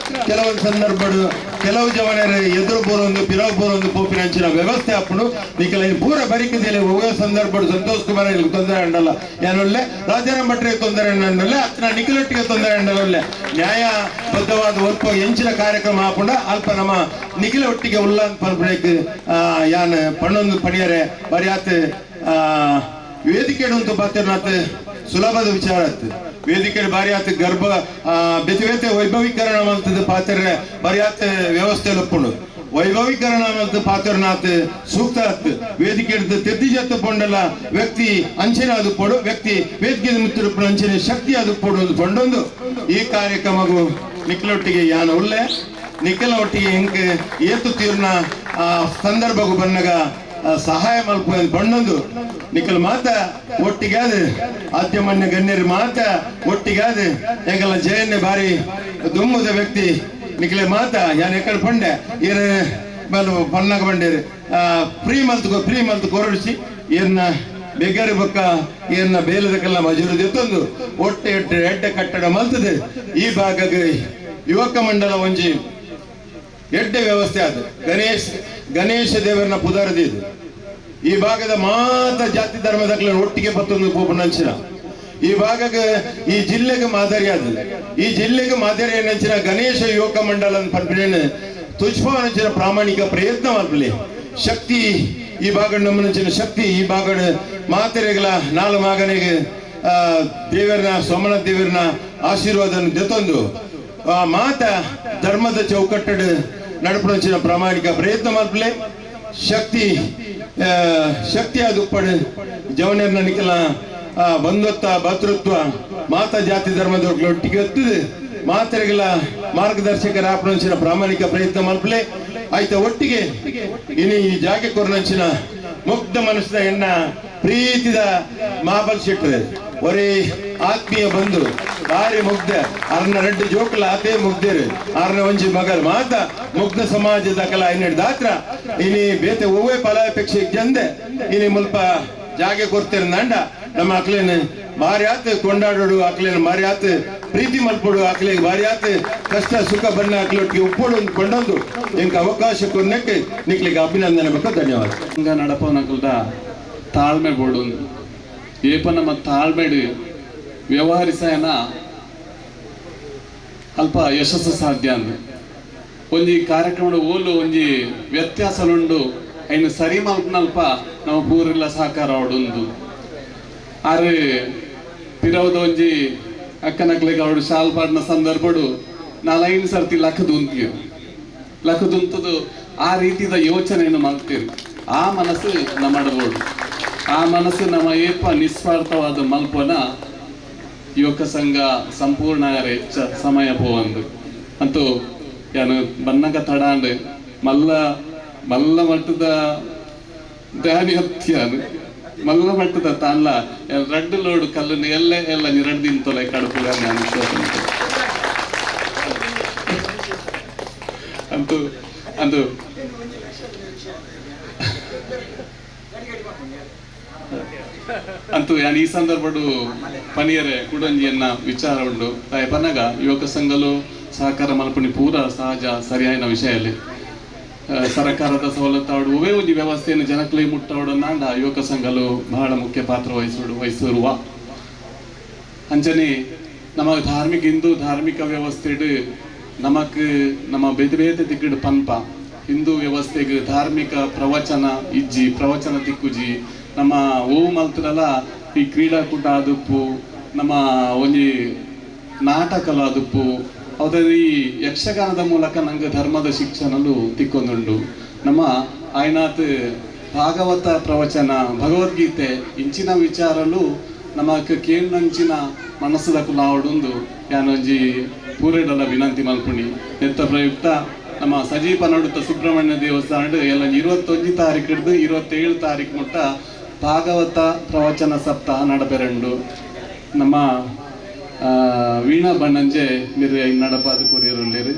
ಕೆಲವೊಂದು ಸಂದರ್ಭಡು ಕೆಲವು ಜವನರು ಎದುರು ಬೋರೊಂದು ಪಿರವು ಬೋರೊಂದು ಪೋಪಿನ ಅಂಚಿನ ವ್ಯವಸ್ಥೆ ಅಪ್ಪನು ನಿಕಲ ಪೂರ ಬರಿಕದಲ್ಲಿ ಹೋಗೋ ಸಂದರ್ಭಡು ಸಂತೋಷ್ ಕುಮಾರ್ ತೊಂದರೆ ಅಂಡಲ್ಲ ಏನೊಳ್ಳೆ ರಾಜಾರಾಮ್ ಭಟ್ರಿಗೆ ತೊಂದರೆ ಅಂಡಲ್ಲ ಅತ್ನ ನಿಖಲೊಟ್ಟಿಗೆ ತೊಂದರೆ ಅಂಡಲ್ಲ ನ್ಯಾಯಬದ್ಧವಾದ ಒಲ್ಪ ಎಂಚಿನ ಕಾರ್ಯಕ್ರಮ ಹಾಕೊಂಡ ಅಲ್ಪ ನಮ್ಮ ನಿಖಿಲ ಒಟ್ಟಿಗೆ ಉಲ್ಲ ಅಂತ ಪನ್ಪುಣೆಕ್ ಯಾನ್ ಪಣ್ಣೊಂದು ಪಣಿಯರೆ ಬರಿಯಾತ್ ವೇದಿಕೆ ಉಂಟು ಬಾತಿರ್ನಾಥ್ ಸುಲಭದ ವಿಚಾರ ಆಯ್ತು ವೇದಿಕೆ ಬಾರಿ ಆತ ಗರ್ಭ ಬೇತೆ ಬೇತೆ ವೈಭವೀಕರಣ ಮಲ್ತದ ಪಾತ್ರ ಬರಿಯಾತ ವ್ಯವಸ್ಥೆ ಲಪ್ಪುಂಡು ವೈಭವೀಕರಣ ಮಲ್ತ ಪಾತ್ರನಾಥ್ ಸೂಕ್ತ ಆತ್ ವೇದಿಕೆ ತೆದ್ದಿ ಜತ್ತ ಪೊಂಡಲ ವ್ಯಕ್ತಿ ಅಂಚನೆ ಅದು ಪೊಡು ವ್ಯಕ್ತಿ ವೇದಿಕೆ ಮುತ್ತಿರುಪ್ಪು ಅಂಚನೆ ಶಕ್ತಿ ಅದು ಪೊಡು ಪಂಡೊಂದು ಈ ಕಾರ್ಯಕ್ರಮಗೂ ನಿಖಲೊಟ್ಟಿಗೆ ಯಾನ ಉಲ್ಲೆ ನಿಖಲ ಒಟ್ಟಿಗೆ ಎಂಕ್ ಏತು ತೀರ್ನ ಸಂದರ್ಭಗೂ ಬನ್ನಗ ಸಹಾಯ ಮಲ್ಪ ಬಣ್ಣೊಂದು ನಿಖಲ್ ಮಾತ ಒಟ್ಟಿಗೆ ಅದು ಆದ್ಯಮಾನ್ಯ ಗಣ್ಯರು ಮಾತ ಒಟ್ಟಿಗೆ ಅದು ಎಂಕಲ್ಲ ಜಯನ್ನೇ ಬಾರಿ ದುಮ್ಮದ ವ್ಯಕ್ತಿ ನಿಖಲೆ ಮಾತ ಯಾನ್ ಎಕ್ಕಡೆ ಪಂಡೆ ಏರ್ ಬಲ್ ಪನ್ನಾಗ ಬಂಡೇರು ಫ್ರೀ ಮಲ್ತ್ ಕೊರಡಿಸಿ ಏರ್ನ ಬೆಗರಿ ಬಕ್ಕ ಏರ್ನ ಬೇಲದಕ್ಕೆಲ್ಲ ಮಜೂರು ಎತ್ತೊಂದು ಒಟ್ಟೆ ಎಟ್ಟೆ ಎಡ್ಡೆ ಕಟ್ಟಡ ಮಲ್ತದೆ ಈ ಭಾಗಕ್ಕೆ ಯುವಕ ಮಂಡಲ ಒಂಜಿ ಎಡ್ಡೆ ವ್ಯವಸ್ಥೆ ಅದು ಗಣೇಶ ದೇವರನ್ನ ಪುದಾರದಿದ್ದು ಈ ಭಾಗದ ಮಾತ ಜಾತಿ ಧರ್ಮದ ಒಟ್ಟಿಗೆ ಪತ್ತೊಂದು ಪೋಪನಂಚಿನ ಈ ಭಾಗಕ್ಕೆ ಈ ಜಿಲ್ಲೆಗೆ ಮಾದರಿ ಅದು ಈ ಜಿಲ್ಲೆಗೆ ಮಾದರಿ ಏನಂಚಿನ ಗಣೇಶ ಯುವಕ ಮಂಡಲ ಪನ್ಪಿನ ತುಷ್ಪನಂಚಿನ ಪ್ರಾಮಾಣಿಕ ಪ್ರಯತ್ನ ಮಾಡ್ಲಿ ಶಕ್ತಿ ಈ ಭಾಗ ನಮ್ಮನಂಚಿನ ಶಕ್ತಿ ಈ ಭಾಗದ ಮಾತೆರೆಗಳ ನಾಲು ಮಗನಿಗೆ ದೇವರನ್ನ ಸೋಮನಾಥ ದೇವರನ್ನ ಆಶೀರ್ವಾದ ಜೊತೊಂದು ಆ ಮಾತ ಧರ್ಮದ ಚೌಕಟ್ಟಡ ನಡಪುನಂಚಿನ ಪ್ರಾಮಾಣಿಕ ಪ್ರಯತ್ನ ಮಾಡ್ಲಿ ಶಕ್ತಿ ಶಕ್ತಿ ಅದು ಜವನೇರ್ನ ನಿಖಲ ಬಂಧುತ್ವ ಭ್ರಾತೃತ್ವ ಮಾತಾ ಜಾತಿ ಧರ್ಮದೊಟ್ಟಿಗೆ ಒಟ್ಟಿಗೆ ಎತ್ತದೆ ಮಾತೆರೆಗಳ ಮಾರ್ಗದರ್ಶಕರ ಆಪನಂಚಿನ ಪ್ರಾಮಾಣಿಕ ಪ್ರಯತ್ನ ಮಲ್ಪಲೆ ಆಯ್ತ ಒಟ್ಟಿಗೆ ಇನಿ ಈ ಜಾಗೆ ಕೊರನಂಚಿನ ಮುಗ್ಧ ಮನಸ್ಸಿನ ಎನ್ನ ಪ್ರೀತಿದ ಮಹಾಬಲ್ ಶೆಟ್ರೆ ಒರೇ ಆತ್ಮೀಯ ಬಂಧು ಬಾರಿ ಮುಗ್ಧ ಅರ್ನ ರೆಡ್ಡು ಜೋಕುಲ ಆತೇ ಮುಗ್ಧರು ಅರ್ನ ಒಂಜಿ ಮಗಲ್ ಮಾತ ಮುಗ್ಧ ಸಮಾಜದ ಕಲ ದಾತ್ರ ಇನಿ ಬೇತೆ ಒವ್ವೇ ಫಲಾಪೇಕ್ಷೆ ಜಂದೆ ಇನಿ ಮುಲ್ಪ ಜಾಗೆ ಕೊಡ್ತಿರ ನಂಡ ನಮ್ಮ ಅಕ್ಲೇನು ಬಾರಿ ಆತು ಕೊಂಡಾಡೋಡು ಅಕ್ಲೇನು ಬಾರಿ ಆತು ಪ್ರೀತಿ ಮಲ್ಪಡು ಅಕ್ಲಿಗೆ ಬಾರಿ ಆತು ಕಷ್ಟ ಸುಖ ಬಣ್ಣ ಅಕ್ಲೊಟ್ಟಿಗೆ ಉಪ್ಪೋಡು ಒಂದು ಕೊಂಡೊಂದು ಎಂಕ ಅವಕಾಶ ಕೊಡ್ನಕ್ಕೆ ನಿಕ್ಲಿಗೆ ಅಭಿನಂದನೆ ಬೇಕು. ಧನ್ಯವಾದ. ನಡಪವನಕಲ್ದ ತಾಳ್ಮೆ ಬೋಡು ಏಪ ನಮ್ಮ ತಾಳ್ಮೆಡು ವ್ಯವಹರಿಸನ ಅಲ್ಪ ಯಶಸ್ಸು ಸಾಧ್ಯ ಅಂದು ಒಂಜಿ ಕಾರ್ಯಕ್ರಮದ ಓಲು ಒಂಜಿ ವ್ಯತ್ಯಾಸಲುಂಡು ಐನು ಸರಿ ಮಲ್ಪನಲ್ಪ ನಮ್ಮ ಪೂರೆಲ್ಲ ಸಹಕಾರ ಅವಡೊಂದು ಆರೆ ಪಿರವದ ಒಂಜಿ ಅಕ್ಕನಕ್ಲೆಗ್ ಅವಡು ಶಾಲ್ ಪಾಡಿನ ಸಂದರ್ಭಡು ನಾಲೈನು ಸರ್ತಿ ಲಕ್ಕದುಂತಿಯು ಲಕ್ಕದುಂತದು ಆ ರೀತಿದ ಯೋಚನೆಯನ್ನು ಮಾಡ್ತೀರಿ ಆ ಮನಸ್ಸು ನಮ್ಮಡಬೋಡು ಆ ಮನಸ್ಸು ನಮ್ಮ ಏಪ ನಿಸ್ವಾರ್ಥವಾದ ಮಲ್ಪನ ಯುವಕ ಸಂಘ ಸಂಪೂರ್ಣ ಹೆಚ್ಚ ಸಮಯ ಪೋವಂದು ಅಂತೂ ಯಾನು ಬನ್ನಗ ತಡಾಂಡ್ ಮಲ್ಲ ಮಲ್ಲ ಮಟ್ಟದ ದಾನಿ ಹತ್ಯಾನು ಮಲ್ಲ ಮಟ್ಟದ ತಾನ್ಲ ರಡ್ಡು ಲೋಡು ಕಲ್ಲನ್ನು ಎಲ್ಲ ಎಲ್ಲ ರಡ್ಡು ದಿನ ತೊಲೆ ಕಡುಪು ನಾನು ವಿಶ್ವಾಸ ಅಂತೂ ಅಂದು ಅಂತೂ ಯಾನ್ ಈ ಸಂದರ್ಭಡು ಪನಿಯರೆ ಕುಡಂಜಿಯನ್ನ ವಿಚಾರ ಉಂಡು ತಾಯಿ ಪನ್ನಗ ಯುವಕ ಸಂಘಲು ಸಹಕಾರ ಮಲ್ಪಣಿ ಪೂರ ಸಹಜ ಸರಿಯಾದ ವಿಷಯಲ್ಲಿ ಸರಕಾರದ ಸವಲತ್ತು ಒವೇ ಒಂದು ವ್ಯವಸ್ಥೆಯನ್ನು ಜನಕ್ಲೆ ಮುಟ್ಟವಡನ್ನಾಂಡ ಯುವಕ ಸಂಘಲು ಬಹಳ ಮುಖ್ಯ ಪಾತ್ರ ವಹಿಸಿರುವ ಅಂಚನೆ ನಮ್ಮ ಧಾರ್ಮಿಕ ಹಿಂದೂ ಧಾರ್ಮಿಕ ವ್ಯವಸ್ಥೆಡು ನಮಕ್ ನಮ್ಮ ಬೇತೆ ಬೇತೆ ದಿಕ್ಕಡು ಪನ್ಪ ಹಿಂದೂ ವ್ಯವಸ್ಥೆಗೆ ಧಾರ್ಮಿಕ ಪ್ರವಚನ ಇಜ್ಜಿ ಪ್ರವಚನ ದಿಕ್ಕುಜಿ ನಮ್ಮ ಓವು ಮಲ್ತರಲ್ಲ ಈ ಕ್ರೀಡಾಕೂಟ ಆದುಪ್ಪು ನಮ್ಮ ಒಂಜಿ ನಾಟಕಲ ಆದುಪ್ಪು ಅವದ ಈ ಯಕ್ಷಗಾನದ ಮೂಲಕ ನಂಗೆ ಧರ್ಮದ ಶಿಕ್ಷಣಲು ತಿಕ್ಕೊಂದುಂಡು. ನಮ್ಮ ಆಯ್ನಾತ್ ಭಾಗವತ ಪ್ರವಚನ ಭಗವದ್ಗೀತೆ ಇಂಚಿನ ವಿಚಾರಲು ನಮಕ್ ಕೇಂದ್ರಂಚಿನ ಮನಸ್ಸುದ ಕುಲಾವಡುಂದು ಯಾನೊಂಜಿ ಪೂರೆಡಲ ವಿನಂತಿ ಮಲ್ಪುಣಿ ನೆತ್ತ ಪ್ರಯುಕ್ತ ನಮ್ಮ ಸಜೀಪ ನಡುತ್ತ ಸುಬ್ರಹ್ಮಣ್ಯ ದೇವಸ್ಥಾನ ಎಲ್ಲ 21 ತಾರೀಕು ಹಿಡಿದು 27 ತಾರೀಕು ಮುಟ್ಟ ಭಾಗವತ ಪ್ರವಚನ ಸಪ್ತಾಹ ನಡಪೆರಂಡು. ನಮ್ಮ ವೀಣಾ ಬಣ್ಣಂಜೆ ಮಿರ್ ನಡಪಾದ ಕೊರಿಯರುಳ್ಳೇರು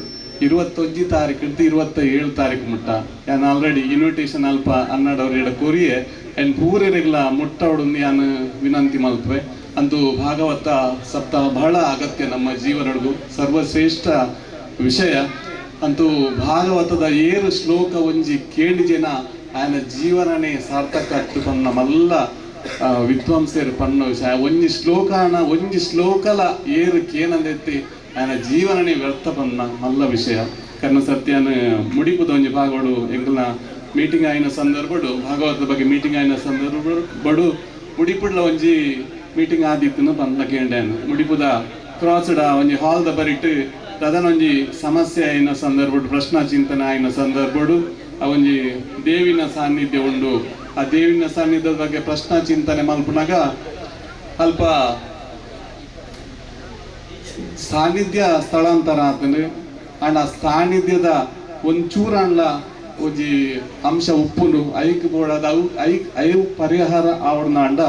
21 ತಾರೀಕು ಹಿಡಿದು 27 ತಾರೀಕು ಮುಟ್ಟ ಯಾನ್ ಆಲ್ರೆಡಿ ಇನ್ವಿಟೇಷನ್ ಅಲ್ಪ ಅನ್ನಡವ್ರ ಕೊರಿಯೆ ಆ್ಯಂಡ್ ಪೂರೆರೆಗ್ಲ ಮುಟ್ಟವಡೊಂದು ಯಾನ್ ವಿನಂತಿ ಮಲ್ಪೆ. ಅಂತೂ ಭಾಗವತ ಸಪ್ತಾಹ ಬಹಳ ಅಗತ್ಯ ನಮ್ಮ ಜೀವನಡಿಗೂ ಸರ್ವಶ್ರೇಷ್ಠ ವಿಷಯ. ಅಂತೂ ಭಾಗವತದ ಏರು ಶ್ಲೋಕ ಒಂಜಿ ಕೇಳಿಜನ ಆಯನ ಜೀವನನೇ ಸಾರ್ಥಕ ಪನ್ನ ಮಲ್ಲ ವಿದ್ವಾಂಸರು ಪನ್ನ ವಿಷಯ ಒಂಜಿ ಶ್ಲೋಕನ ಒಂಜಿ ಶ್ಲೋಕಲ ಏರು ಕೇನಂದೆತ್ತಿ ಆಯನ ಜೀವನನೇ ವ್ಯರ್ಥ ಪನ್ನ ಮಲ್ಲ ವಿಷಯ. ಕರ್ಣ ಸತ್ಯನ ಮುಡಿಪುದ ಒಂಜಿ ಭಾಗವಡು ಎಂಗಲ್ನ ಮೀಟಿಂಗ್ ಆಯಿನ ಸಂದರ್ಭಡು ಭಾಗವತದ ಬಗ್ಗೆ ಮೀಟಿಂಗ್ ಆಯಿನ ಸಂದರ್ಭಡು ಮುಡಿಪುಡ್ಲ ಒಂಜಿ ಮೀಟಿಂಗ್ ಆದಿತ್ತನು ಪನ್ನ ಕೇಂಡೇನು ಮುಡಿಪುದ ಕ್ರಾಸ್ಡ ಒಂಜಿ ಹಾಲ್ದ ಬರಿಟ್ಟು ತದನೊಂಜಿ ಸಮಸ್ಯೆ ಆಯಿನ ಸಂದರ್ಭಡು ಪ್ರಶ್ನಾ ಚಿಂತನೆ ಆಯಿನ ಸಂದರ್ಭಡು ಆ ಒಂಜಿ ದೇವಿನ ಸಾನ್ನಿಧ್ಯ ಉಂಡು. ಆ ದೇವಿನ ಸಾನ್ನಿಧ್ಯದ ಬಗ್ಗೆ ಪ್ರಶ್ನಾ ಚಿಂತನೆ ಮಲ್ಪುನಾಗ ಅಲ್ಪ ಸಾನ್ನಿಧ್ಯ ಸ್ಥಳಾಂತರ ಆತನು ಅಂಡ್ ಆ ಸಾನ್ನಿಧ್ಯದ ಒಂಚೂರನ್ಲ ಒಂಜಿ ಅಂಶ ಉಪ್ಪುನು ಐಕ್ ಬೋಡದ ಅವು ಐಕ್ I ಪರಿಹಾರ ಆವಡನ ಅಂಡ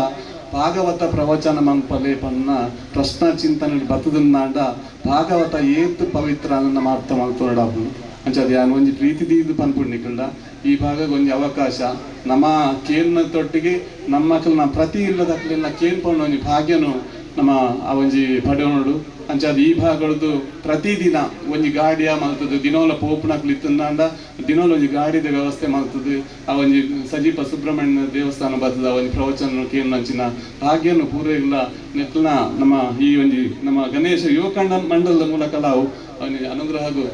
ಭಾಗವತ ಪ್ರವಚನ ಮನ್ಪಲೆ ಪನ್ನ ಪ್ರಶ್ನಾ ಚಿಂತನೆ ಬತ್ತದನ್ನಾಂಡ ಭಾಗವತ ಏತ್ ಪವಿತ್ರ ನಮ್ಮ ಅರ್ಥ ಮಲ್ತೊಡಾಪು ಅಂಚ ಅದು ಯಾನ್ ಒಂಜಿ ಪ್ರೀತಿ ದೀದು ಪನ್ಪುಂಡಿಕುಂಡ ಈ ಭಾಗಕ್ಕೆ ಒಂಜಿ ಅವಕಾಶ ನಮ್ಮ ಕೇನ್ನ ತೊಟ್ಟಿಗೆ ನಮ್ಮ ಪ್ರತಿ ಇಲ್ಲದಕ್ಲೆಲ್ಲ ಕೇನ್ ಪಂಡ ಒಂಜಿ ಭಾಗ್ಯನು ನಮ್ಮ ಆ ಒಂಜಿ ಪಡೆಯೋಡು. ಅಂಚ ಅದು ಈ ಭಾಗಗಳದ್ದು ಪ್ರತಿದಿನ ಒಂಜಿ ಗಾಡಿಯ ಮಲ್ತದ್ದು ದಿನೋಲ ಪೋಪುನಕ್ಲು ಇತ್ತಂದಾಂಡ ದಿನೋಲ ಒಂಜಿ ಗಾಡಿದ ವ್ಯವಸ್ಥೆ ಮಲ್ತದ್ದು ಆ ಒಂಜಿ ಸಜೀಪ ಸುಬ್ರಹ್ಮಣ್ಯ ದೇವಸ್ಥಾನ ಬರ್ತದ ಒಂಜಿ ಪ್ರವಚನ ಕೇಂದ್ರಂಚಿನ ಭಾಗ್ಯನು ಪೂರ ಇಲ್ಲ ನೆಕ್ಲನ ನಮ್ಮ ಈ ಒಂಜಿ ನಮ್ಮ ಗಣೇಶ ಯುವಕ ಮಂಡಲದ ಮೂಲಕ ನಾವು ಅವನಿಗೆ ಅನುಗ್ರಹಗೂ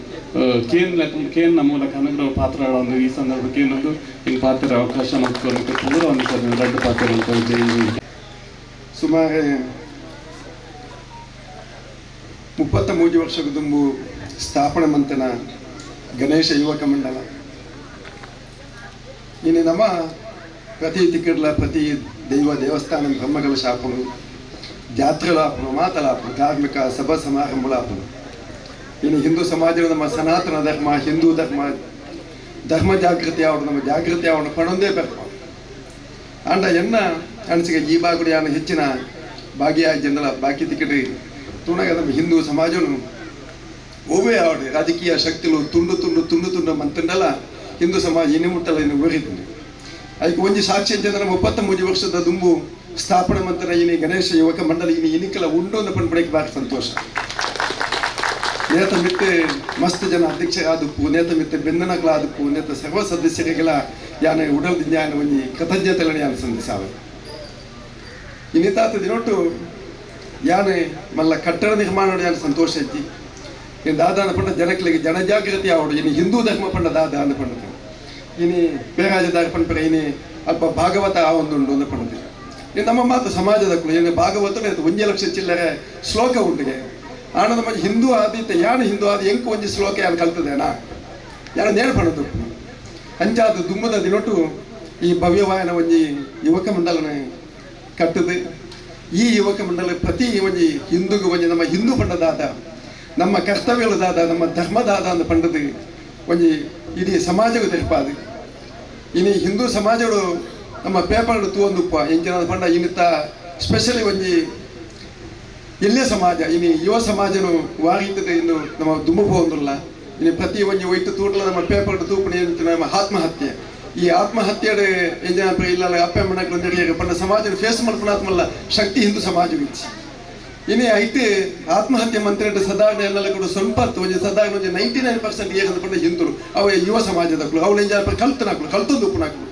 ಕೇಂದ್ರ ಕೇಂದ್ರ ಮೂಲಕ ಅನುಗ್ರಹ ಪಾತ್ರ ಈ ಸಂದರ್ಭಕ್ಕೆ ಏನೊಂದು ಹಿಂಗೆ ಪಾತ್ರ ಅವಕಾಶ ಮಾಡ್ಕೊಳ್ಳೋಕೆ ಪೂರ ಒಂದು ದೊಡ್ಡ ಪಾತ್ರ ಅಂತ ಜೈ. ಸುಮಾರು 33 ವರ್ಷದ ದುಂಬು ಸ್ಥಾಪನೆ ಮಂತನ ಗಣೇಶ ಯುವಕ ಮಂಡಲ ಇನ್ನು ನಮ್ಮ ಪ್ರತಿ ತಿಕ್ಕಡ್ಲ ಪ್ರತಿ ದೈವ ದೇವಸ್ಥಾನ ಬ್ರಹ್ಮಗಳ ಶಾಪನು ಜಾತ್ರೆಲಾಪನು ಮಾತಲಾಪನು ಧಾರ್ಮಿಕ ಸಭಾ ಸಮಾರಂಭಲಾಪನು. ಇನ್ನು ಹಿಂದೂ ಸಮಾಜದ ನಮ್ಮ ಸನಾತನ ಧರ್ಮ ಹಿಂದೂ ಧರ್ಮ ಧರ್ಮ ಜಾಗೃತಿ ಅವಡು ನಮ್ಮ ಜಾಗೃತಿ ಅವನು ಪಣೊಂದೇ ಬರ್ಪ ಅಂಡ ಎನ್ನ ಅನಿಸಿಕೆ ಈ ಬಾಗುಡಿ ಯಾನು ಹೆಚ್ಚಿನ ಭಾಗಿಯಾಗಿ ಜನರ ಬಾಕಿ ತಿಕ್ಕಡಿ ತುಣಗ ನಮ್ಮ ಹಿಂದೂ ಸಮಾಜನು ಒವೇ ಆವಡೆ ರಾಜಕೀಯ ಶಕ್ತಿಲು ತುಂಡು ತುಂಡು ತುಂಡು ತುಂಡು ಮಂತಂಡಲ ಹಿಂದೂ ಸಮಾಜ ಇನ್ನೂ ಮುಟ್ಟಲ್ಲ ಇನ್ನು ಊರಿದ್ದೀನಿ ಅದಕ್ಕೆ ಒಂಜಿ ಸಾಕ್ಷಿ ಅಂತಂದ್ರೆ 33 ವರ್ಷದ ದುಂಬು ಸ್ಥಾಪನೆ ಮಂತ್ರ ಇನಿ ಗಣೇಶ ಯುವಕ ಮಂಡಲ ಇನಿ ಇನಿಕಲ ಉಂಡು ಅಂತ ಪಂಡ್ಪಡಕ್ಕೆ ಬಾರಿ ಸಂತೋಷ. ನೇತ ಮಿತ್ತೆ ಮಸ್ತ್ ಜನ ಅಧ್ಯಕ್ಷರಾದಪ್ಪು ನೇತ ಮಿತ್ತೆ ಬೆಂದನಗಳಾದಪ್ಪು ನೇತ ಸರ್ವ ಸದಸ್ಯರಿಗೆಲ್ಲ ಯಾನ ಉಡಲ್ ದಿಂಜಾನ ಒಂಜಿ ಕೃತಜ್ಞತೆಗಳನ್ನು ಯಾನ ಸಂದಿಸಾವೆ. ಇನ್ನಿತಾತ ದಿನೊಟ್ಟು ಯಾನೆ ಮಲ್ಲ ಕಟ್ಟಡ ನಿರ್ಮಾಣ ಯಾನ ಸಂತೋಷ ಐತಿ. ಇನ್ನು ದಾದ ಪಂಡ ಜನಗಳಿಗೆ ಜನಜಾಗೃತಿ ಆವಡು ಇನ್ನು ಹಿಂದೂ ಧರ್ಮ ಪಂಡ ದಾದ ಅಂದ ಪಂಡತೆ ಇನಿ ಬೇರಾಜದಾರ ಪಂಪರೆ ಇನಿ ಅಲ್ಪ ಭಾಗವತ ಆ ಒಂದುಂಡು ಅಂದ ಪಂಡತೆ. ಇನ್ನು ನಮ್ಮ ಮಾತು ಸಮಾಜದ ಏನು ಭಾಗವತ 1 ಲಕ್ಷ ಚಿಲ್ಲರೆ ಶ್ಲೋಕ ಉಂಟಿಗೆ ಆನಂದ ಮಂಜಿ ಹಿಂದೂ ಆದಿತ್ತ ಯಾನು ಹಿಂದೂ ಆದ ಎಂಕು ಒಂಜಿ ಶ್ಲೋಕ ಯಾನು ಕಲ್ತದೇನಾ ಯಾನು ನೇಣು ಪಣದು ಅಂಚಾದ ದುಮ್ಮದ ದಿನೊಟ್ಟು ಈ ಭವ್ಯವಾಯನ ಒಂಜಿ ಯುವಕ ಮಂಡಲನ ಕಟ್ಟದು ಈ ಯುವಕ ಮಂಡಲ ಪ್ರತಿ ಒಂಜಿ ಹಿಂದೂಗು ಒಂಜಿ ನಮ್ಮ ಹಿಂದೂ ಪಂಡದಾದ ನಮ್ಮ ಕರ್ತವ್ಯಗಳು ದಾದ ನಮ್ಮ ಧರ್ಮದಾದ ಅಂದ್ ಪಂಡದು ಒಂಜಿ ಇಡೀ ಸಮಾಜಗೂ ತೆರಪಾದು ಇನಿ ಹಿಂದೂ ಸಮಾಜಗಳು ನಮ್ಮ ಪೇಪರ್ ತೂವೊಂದುಪ್ಪ ಎಂಚಿನ ಪಂಡ ಇನ್ನಿತ್ತ ಸ್ಪೆಷಲಿ ಒಂಜಿ ಎಲ್ಲೇ ಸಮಾಜ ಇನಿ ಯುವ ಸಮಾಜನು ವಾರೀತದೆ ಇನ್ನು ನಮ್ಮ ದುಂಬು ಪೋವೊಂದುಲ್ಲ ಇನಿ ಪ್ರತಿ ಒಂಜಿ ಒಯ್ತು ತೂಟಲ ನಮ್ಮ ಪೇಪರ್ ತೂಪುನಿ ನಮ್ಮ ಆತ್ಮಹತ್ಯೆ ಈ ಆತ್ಮಹತ್ಯೆ ಎಂಜಿನ ಇಲ್ಲ ಅಪ್ಪ ಅಮ್ಮನಕ್ಲು ನೆರೆಯ ಪಂಡ ಸಮಾಜ ಫೇಸ್ ಮಲ್ಪುನಾತ್ಮಲ್ಲ ಶಕ್ತಿ ಹಿಂದೂ ಸಮಾಜ ಇಚ್ಚಿ ಇನಿ ಐತೆ ಆತ್ಮಹತ್ಯೆ ಮಂತ್ರಿ ಸದಾರ್ಣ ಎಲ್ಲ ಕೂಡ ಸ್ವಲ್ಪ ಒಂಜಿ ಸದಾರ್ಣ ಒಂಜಿ 99% ಏಕಂತ ಪಂಡ ಹಿಂದೂರು ಅವ ಯುವ ಸಮಾಜದಕ್ಲು ಅವಳು ಎಂಜ ಕಲ್ತನಾಕ್ಲು ಕಲ್ತೊಂದು ಉಪ್ಪುನಾಕ್ಲು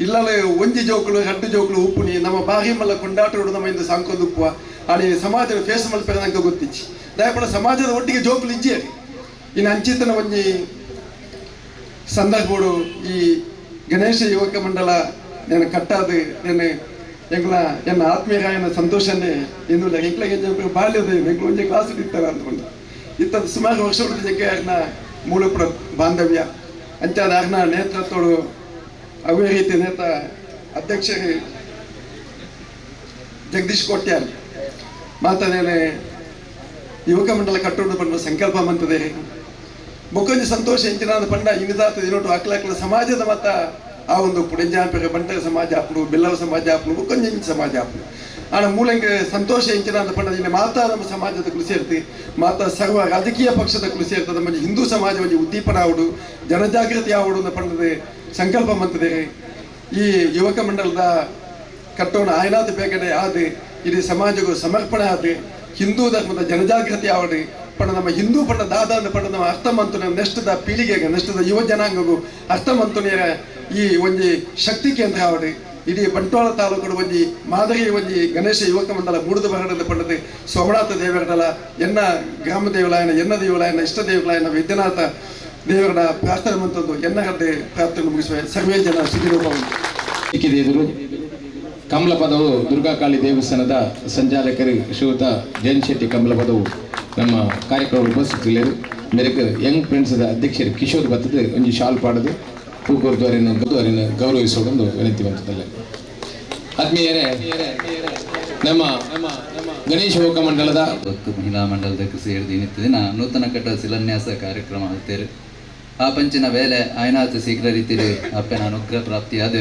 ಇಲ್ಲಲೇ ಒಂಜಿ ಜೋಕುಲು ಹಡ್ಡು ಜೋಕುಲು ಉಪ್ಪುನಿ ನಮ್ಮ ಬಾಗಿ ಮಲ್ಲ ಕೊಂಡಾಟಗಳು ನಮ್ಮ ಇಂದು ಸಾಂಕೊಂದು ಉಪ್ಪುವ ಅಲ್ಲಿ ಸಮಾಜದ ಫೇಸ್ ಮಲ್ಪೆ ನಂಗೆ ಗೊತ್ತಿಚ್ಚಿ ದಯಪಡ ಸಮಾಜದ ಒಟ್ಟಿಗೆ ಜೋಕುಲು ಇಜ್ಜೆ ಇನ್ನು ಅಂಚಿತನ ಒಂಜಿ ಸಂದರ್ಭಡು ಈ ಗಣೇಶ ಯುವಕ ಮಂಡಲ నేను ಕಟ್ಟಾದು నేను ಎಂಗ್ಲ ಎನ್ನ ಆತ್ಮೀಯರಾಯನ ಸಂತೋಷನೇ ಇಂದು ಎಂಕ್ಲ ಬಾಲ್ಯದ ಎಂಗ್ಲ ಒಂಜಿ ಕ್ಲಾಸ್ ಇತ್ತಾರೆ ಅಂದ್ಕೊಂಡು ಇತ್ತದ ಸುಮಾರು ವರ್ಷಗಳ ಜಗ್ಗೆ ಅರ್ನ ಮೂಲಪುರ ಬಾಂಧವ್ಯ ಅಂಚಾದ ಅರ್ನ ನೇತೃತ್ವಡು ಅವೇ ರೀತಿ ನೇತ ಅಧ್ಯಕ್ಷರು ಜಗದೀಶ್ ಕೋಟ್ಯಾನ್ ಮಾತಾದೇನೆ ಯುವಕ ಮಂಡಲ ಕಟ್ಟೋಡು ಪಂಡ ಸಂಕಲ್ಪ ಮಂತದೆ ಬೊಕ್ಕೊಂಜಿ ಸಂತೋಷ ಎಂಚಿನ ಪಂಡ ಇನ್ನಿದಾತ ದಿನೋಟು ಅಕ್ಲ ಸಮಾಜದ ಮತ ಆ ಒಂದು ಪುಡೆಂಜಾಪೆಗೆ ಬಂಟರ ಸಮಾಜ ಆಪುಡು ಬೆಲ್ಲವ ಸಮಾಜ ಆಪುಡು ಬೊಕ್ಕೊಂಜಿ ಸಮಾಜ ಆಪುಡು ಆಣ ಮೂಲಂಗೆ ಸಂತೋಷ ಎಂಚಿನ ಅಂತ ಪಂಡ ಇನ್ನು ಮಾತಾ ನಮ್ಮ ಸಮಾಜದ ಕುಲು ಸೇರ್ತಿ ಮಾತಾ ಸರ್ವ ರಾಜಕೀಯ ಪಕ್ಷದ ಕುಲು ಸೇರ್ತದೆ ನಮ್ಮ ಹಿಂದೂ ಸಮಾಜ ಒಂಜಿ ಉದ್ದೀಪನ ಆವಡು ಜನಜಾಗೃತಿ ಆವಡು ಅಂತ ಪಂಡದೆ ಸಂಕಲ್ಪ ಮಂತದೆ ಈ ಯುವಕ ಮಂಡಲದ ಕಟ್ಟೋಣ ಆಯನಾಥ ಬೇಗನೆ ಆದ ಇಡೀ ಸಮಾಜಕ್ಕೂ ಸಮರ್ಪಣೆ ಆದ ಹಿಂದೂ ಧರ್ಮದ ಜನಜಾಗೃತಿ ಆವಡಿ ಪಂಡ ನಮ್ಮ ಹಿಂದೂ ಪಂಡ ದಾದ ಅಂದ ಪಂಡ ನಮ್ಮ ಅರ್ಥ ಮಂತುನ ನೆಷ್ಟದ ಪೀಳಿಗೆಗೆ ನೆಷ್ಟದ ಯುವ ಜನಾಂಗಗೂ ಅರ್ಥ ಮಂತುನಿಯರ ಈ ಒಂಜಿ ಶಕ್ತಿ ಕೇಂದ್ರ ಆವಡಿ ಇಡೀ ಬಂಟ್ವಾಳ ತಾಲೂಕು ಒಂಜಿ ಮಾದರಿ ಒಂಜಿ ಗಣೇಶ ಯುವಕ ಮಂಡಲ ಮೂಡುದ ಬರಡದ ಪಂಡದ ಸೋಮನಾಥ ದೇವರಡಲ ಎನ್ನ ಗ್ರಾಮ ದೇವಲಾಯನ ಎನ್ನ ದೇವಲಾಯನ ಇಷ್ಟ ದೇವಲಾಯನ ವೈದ್ಯನಾಥ ದೇವರ ಪ್ರಾರ್ಥನೆ ಮಂತದ್ದು ಎನ್ನ ಗಡ್ಡೆ ಪ್ರಾರ್ಥನೆ ಮುಗಿಸುವ ಸರ್ವೇ ಜನ ಸುಖಿನೋ ಎದುರು ಕಮಲಪದವು ದುರ್ಗಾಕಾಳಿ ದೇವಸ್ಥಾನದ ಸಂಚಾಲಕರು ಶ್ರೀಯುತ ಜಯಂತ್ ಶೆಟ್ಟಿ ಕಮಲಪದವು ನಮ್ಮ ಕಾರ್ಯಕ್ರಮ ಉಪಸ್ಥಿತರಿಲ್ಲರು ಮೇರೆಗೆ ಯಂಗ್ ಫ್ರೆಂಡ್ಸ್ ಅಧ್ಯಕ್ಷರು ಕಿಶೋರ್ ಬತ್ತದ ಒಂಜಿ ಶಾಲ್ ಪಾಡದು ಪೂಕೋರ್ದವರನ್ನು ಗೌರವಿಸೋದೊಂದು ವಿನಂತಿ ಬಂತದಲ್ಲ. ಆತ್ಮೀಯರೇ, ನಮ್ಮ ಗಣೇಶ ಯುವಕ ಮಂಡಲದ ಮಹಿಳಾ ಮಂಡಲದ ಸೇರಿದ ದಿನ ನೂತನ ಕಟ್ಟ ಶಿಲಾನ್ಯಾಸ ಕಾರ್ಯಕ್ರಮ ಆಗ್ತೇವೆ. ಆ ಪಂಚಿನ ವೇಳೆ ಆಯನಾಥ ಶೀಘ್ರ ರೀತಿಯಲ್ಲಿ ಅಪ್ಪನ ಅನುಗ್ರಹ ಪ್ರಾಪ್ತಿಯಾದ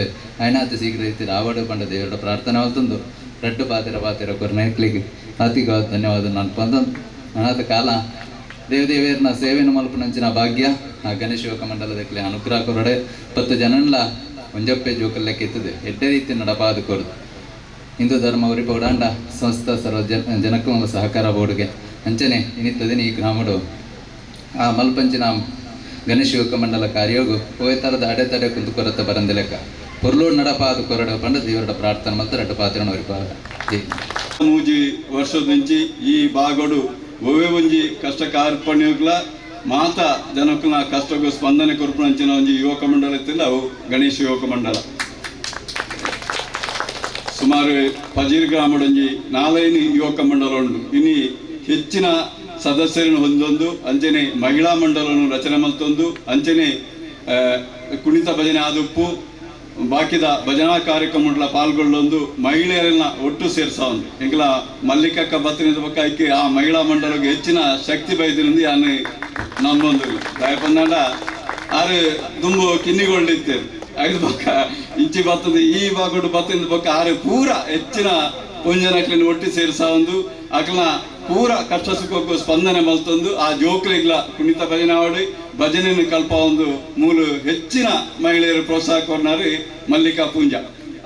ಆಯನಾಥ ಶೀಘ್ರ ರೀತಿಯಲ್ಲಿ ಆವಡು ಪಂಡ ದೇವರ ಪ್ರಾರ್ಥನೆ ಹೊತ್ತೊಂದು ರಡ್ಡು ಪಾತಿರ ಪಾತಿರ ಕೊರ್ನೈಕ್ಲಿಗೆ ಅತಿಗ ಧನ್ಯವಾದ. ನಾನು ಬಂದೊಂದು ಅನಾಥ ಕಾಲ ದೇವದೇವಿಯರ್ನ ಸೇವೆಯನ್ನು ಮಲ್ಪನಂಚಿನ ಭಾಗ್ಯ ಆ ಗಣೇಶ ಯುವಕ ಮಂಡಲದಕ್ಕೆ ಅನುಗ್ರಹ ಕೊರಡೆ 10 ಜನನ್ಲ ಒಂಜಪ್ಪೆ ಜೋಕಲ್ಲೆಕ್ಕೆ ಇತ್ತದೆ ಎಡ್ಡೆ ರೀತಿ ನಡಪಾದು ಕೊರದು ಹಿಂದೂ ಧರ್ಮ ಉರಿಪೌಡಾಂಡ ಸಂಸ್ಥಾ ಸರ್ವ ಜನಕ್ಕೂ ಸಹಕಾರ ಬೋರ್ಡ್ಗೆ ಅಂಚನೆ ಇನ್ನಿತ್ತದಿನ ಈ ಗ್ರಾಮಡು ಆ ಮಲ್ಪಂಚಿನ ಗಣೇಶ ಯುವಕ ಮಂಡಲ ಕಾರ್ಯೋಗು ಹೋಯ್ತಾರದ ಅಡೆತಡೆ ಕುಂತು ಕೊರತೆ ಬರಂದ ಲೆಕ್ಕ ಪೊರ್ಲೋಡ್ ನಡಪಾದು ಕೊರಡ ಪಂಡ ದೇವರ ಪ್ರಾರ್ಥನೆ ಮತ್ತು ರಡ್ಡು ಪಾತ್ರನ ಉರಿಪಾದ. ಮೂಜಿ ವರ್ಷದಿಂಚಿ ಈ ಭಾಗಡು ಒವ್ವೆ ಒಂಜಿ ಕಷ್ಟ ಕಾರ್ಪಣ್ಯಗ್ಲ ಮಾತಾ ಜನಕ್ಕನ ಕಷ್ಟಕ್ಕೂ ಸ್ಪಂದನೆ ಕೊರ್ಪುನಂಚಿನ ಒಂಜಿ ಯುವಕ ಮಂಡಲ ಇತ್ತಿಲ್ಲ ಅವು ಗಣೇಶ ಯುವಕ ಮಂಡಲ. ಸುಮಾರು ಪಜೀರ್ ಗ್ರಾಮಡೊಂಜಿ 4 ಯುವಕ ಮಂಡಲ ಉಂಡು. ಇನಿ ಹೆಚ್ಚಿನ ಸದಸ್ಯರನ್ನು ಹೊಂದೊಂದು ಅಂಚನೆ ಮಹಿಳಾ ಮಂಡಲವನ್ನು ರಚನೆ ಮಲ್ತೊಂದು ಅಂಚನೆ ಕುಣಿತ ಭಜನೆ ಆದುಪ್ಪು ಬಾಕಿದ ಭಜನಾ ಕಾರ್ಯಕ್ರಮಗಳ ಪಾಲ್ಗೊಳ್ಳೊಂದು ಮಹಿಳೆಯರನ್ನ ಒಟ್ಟು ಸೇರ್ಸೊಂದು ಎಂಕಲ ಮಲ್ಲಿಕಕ್ಕ ಬತ್ತಿನ ಪಕ್ಕ ಐಕೆ ಆ ಮಹಿಳಾ ಮಂಡಲಕ್ಕೆ ಹೆಚ್ಚಿನ ಶಕ್ತಿ ಬೈದಿನಿಂದ ಯಾನು ನಂಬೊಂದು ದಯಪಂದಾಂಡ ಆರು ದುಂಬು ಕಿನ್ನಿಗೊಂಡಿತ್ತೇವೆ ಐದು ಪಕ್ಕ ಇಂಚಿ ಬತ್ತದ ಈ ಬಾಗೋಡು ಬತ್ತಿನ ಪಕ್ಕ ಆರು ಪೂರ ಹೆಚ್ಚಿನ ಪುಂಜನಕ್ಲಿನ ಒಟ್ಟು ಸೇರ್ಸೊಂದು ಅಕ್ಲನ ಪೂರ ಕಷ್ಟ ಸುಖಕ್ಕೂ ಸ್ಪಂದನೆ ಮಲ್ತೊಂದು ಆ ಜೋಕ್ಲಿಗ್ಲ ಕುಣಿತ ಭಜನೆ ಆಡಿ ಭಜನೆಯನ್ನು ಕಲ್ಪ ಒಂದು ಮೂಲ ಹೆಚ್ಚಿನ ಮಹಿಳೆಯರು ಪ್ರೋತ್ಸಾಹ ಕೊರ್ನಾರು ಮಲ್ಲಿಕಾ ಪೂಂಜಾ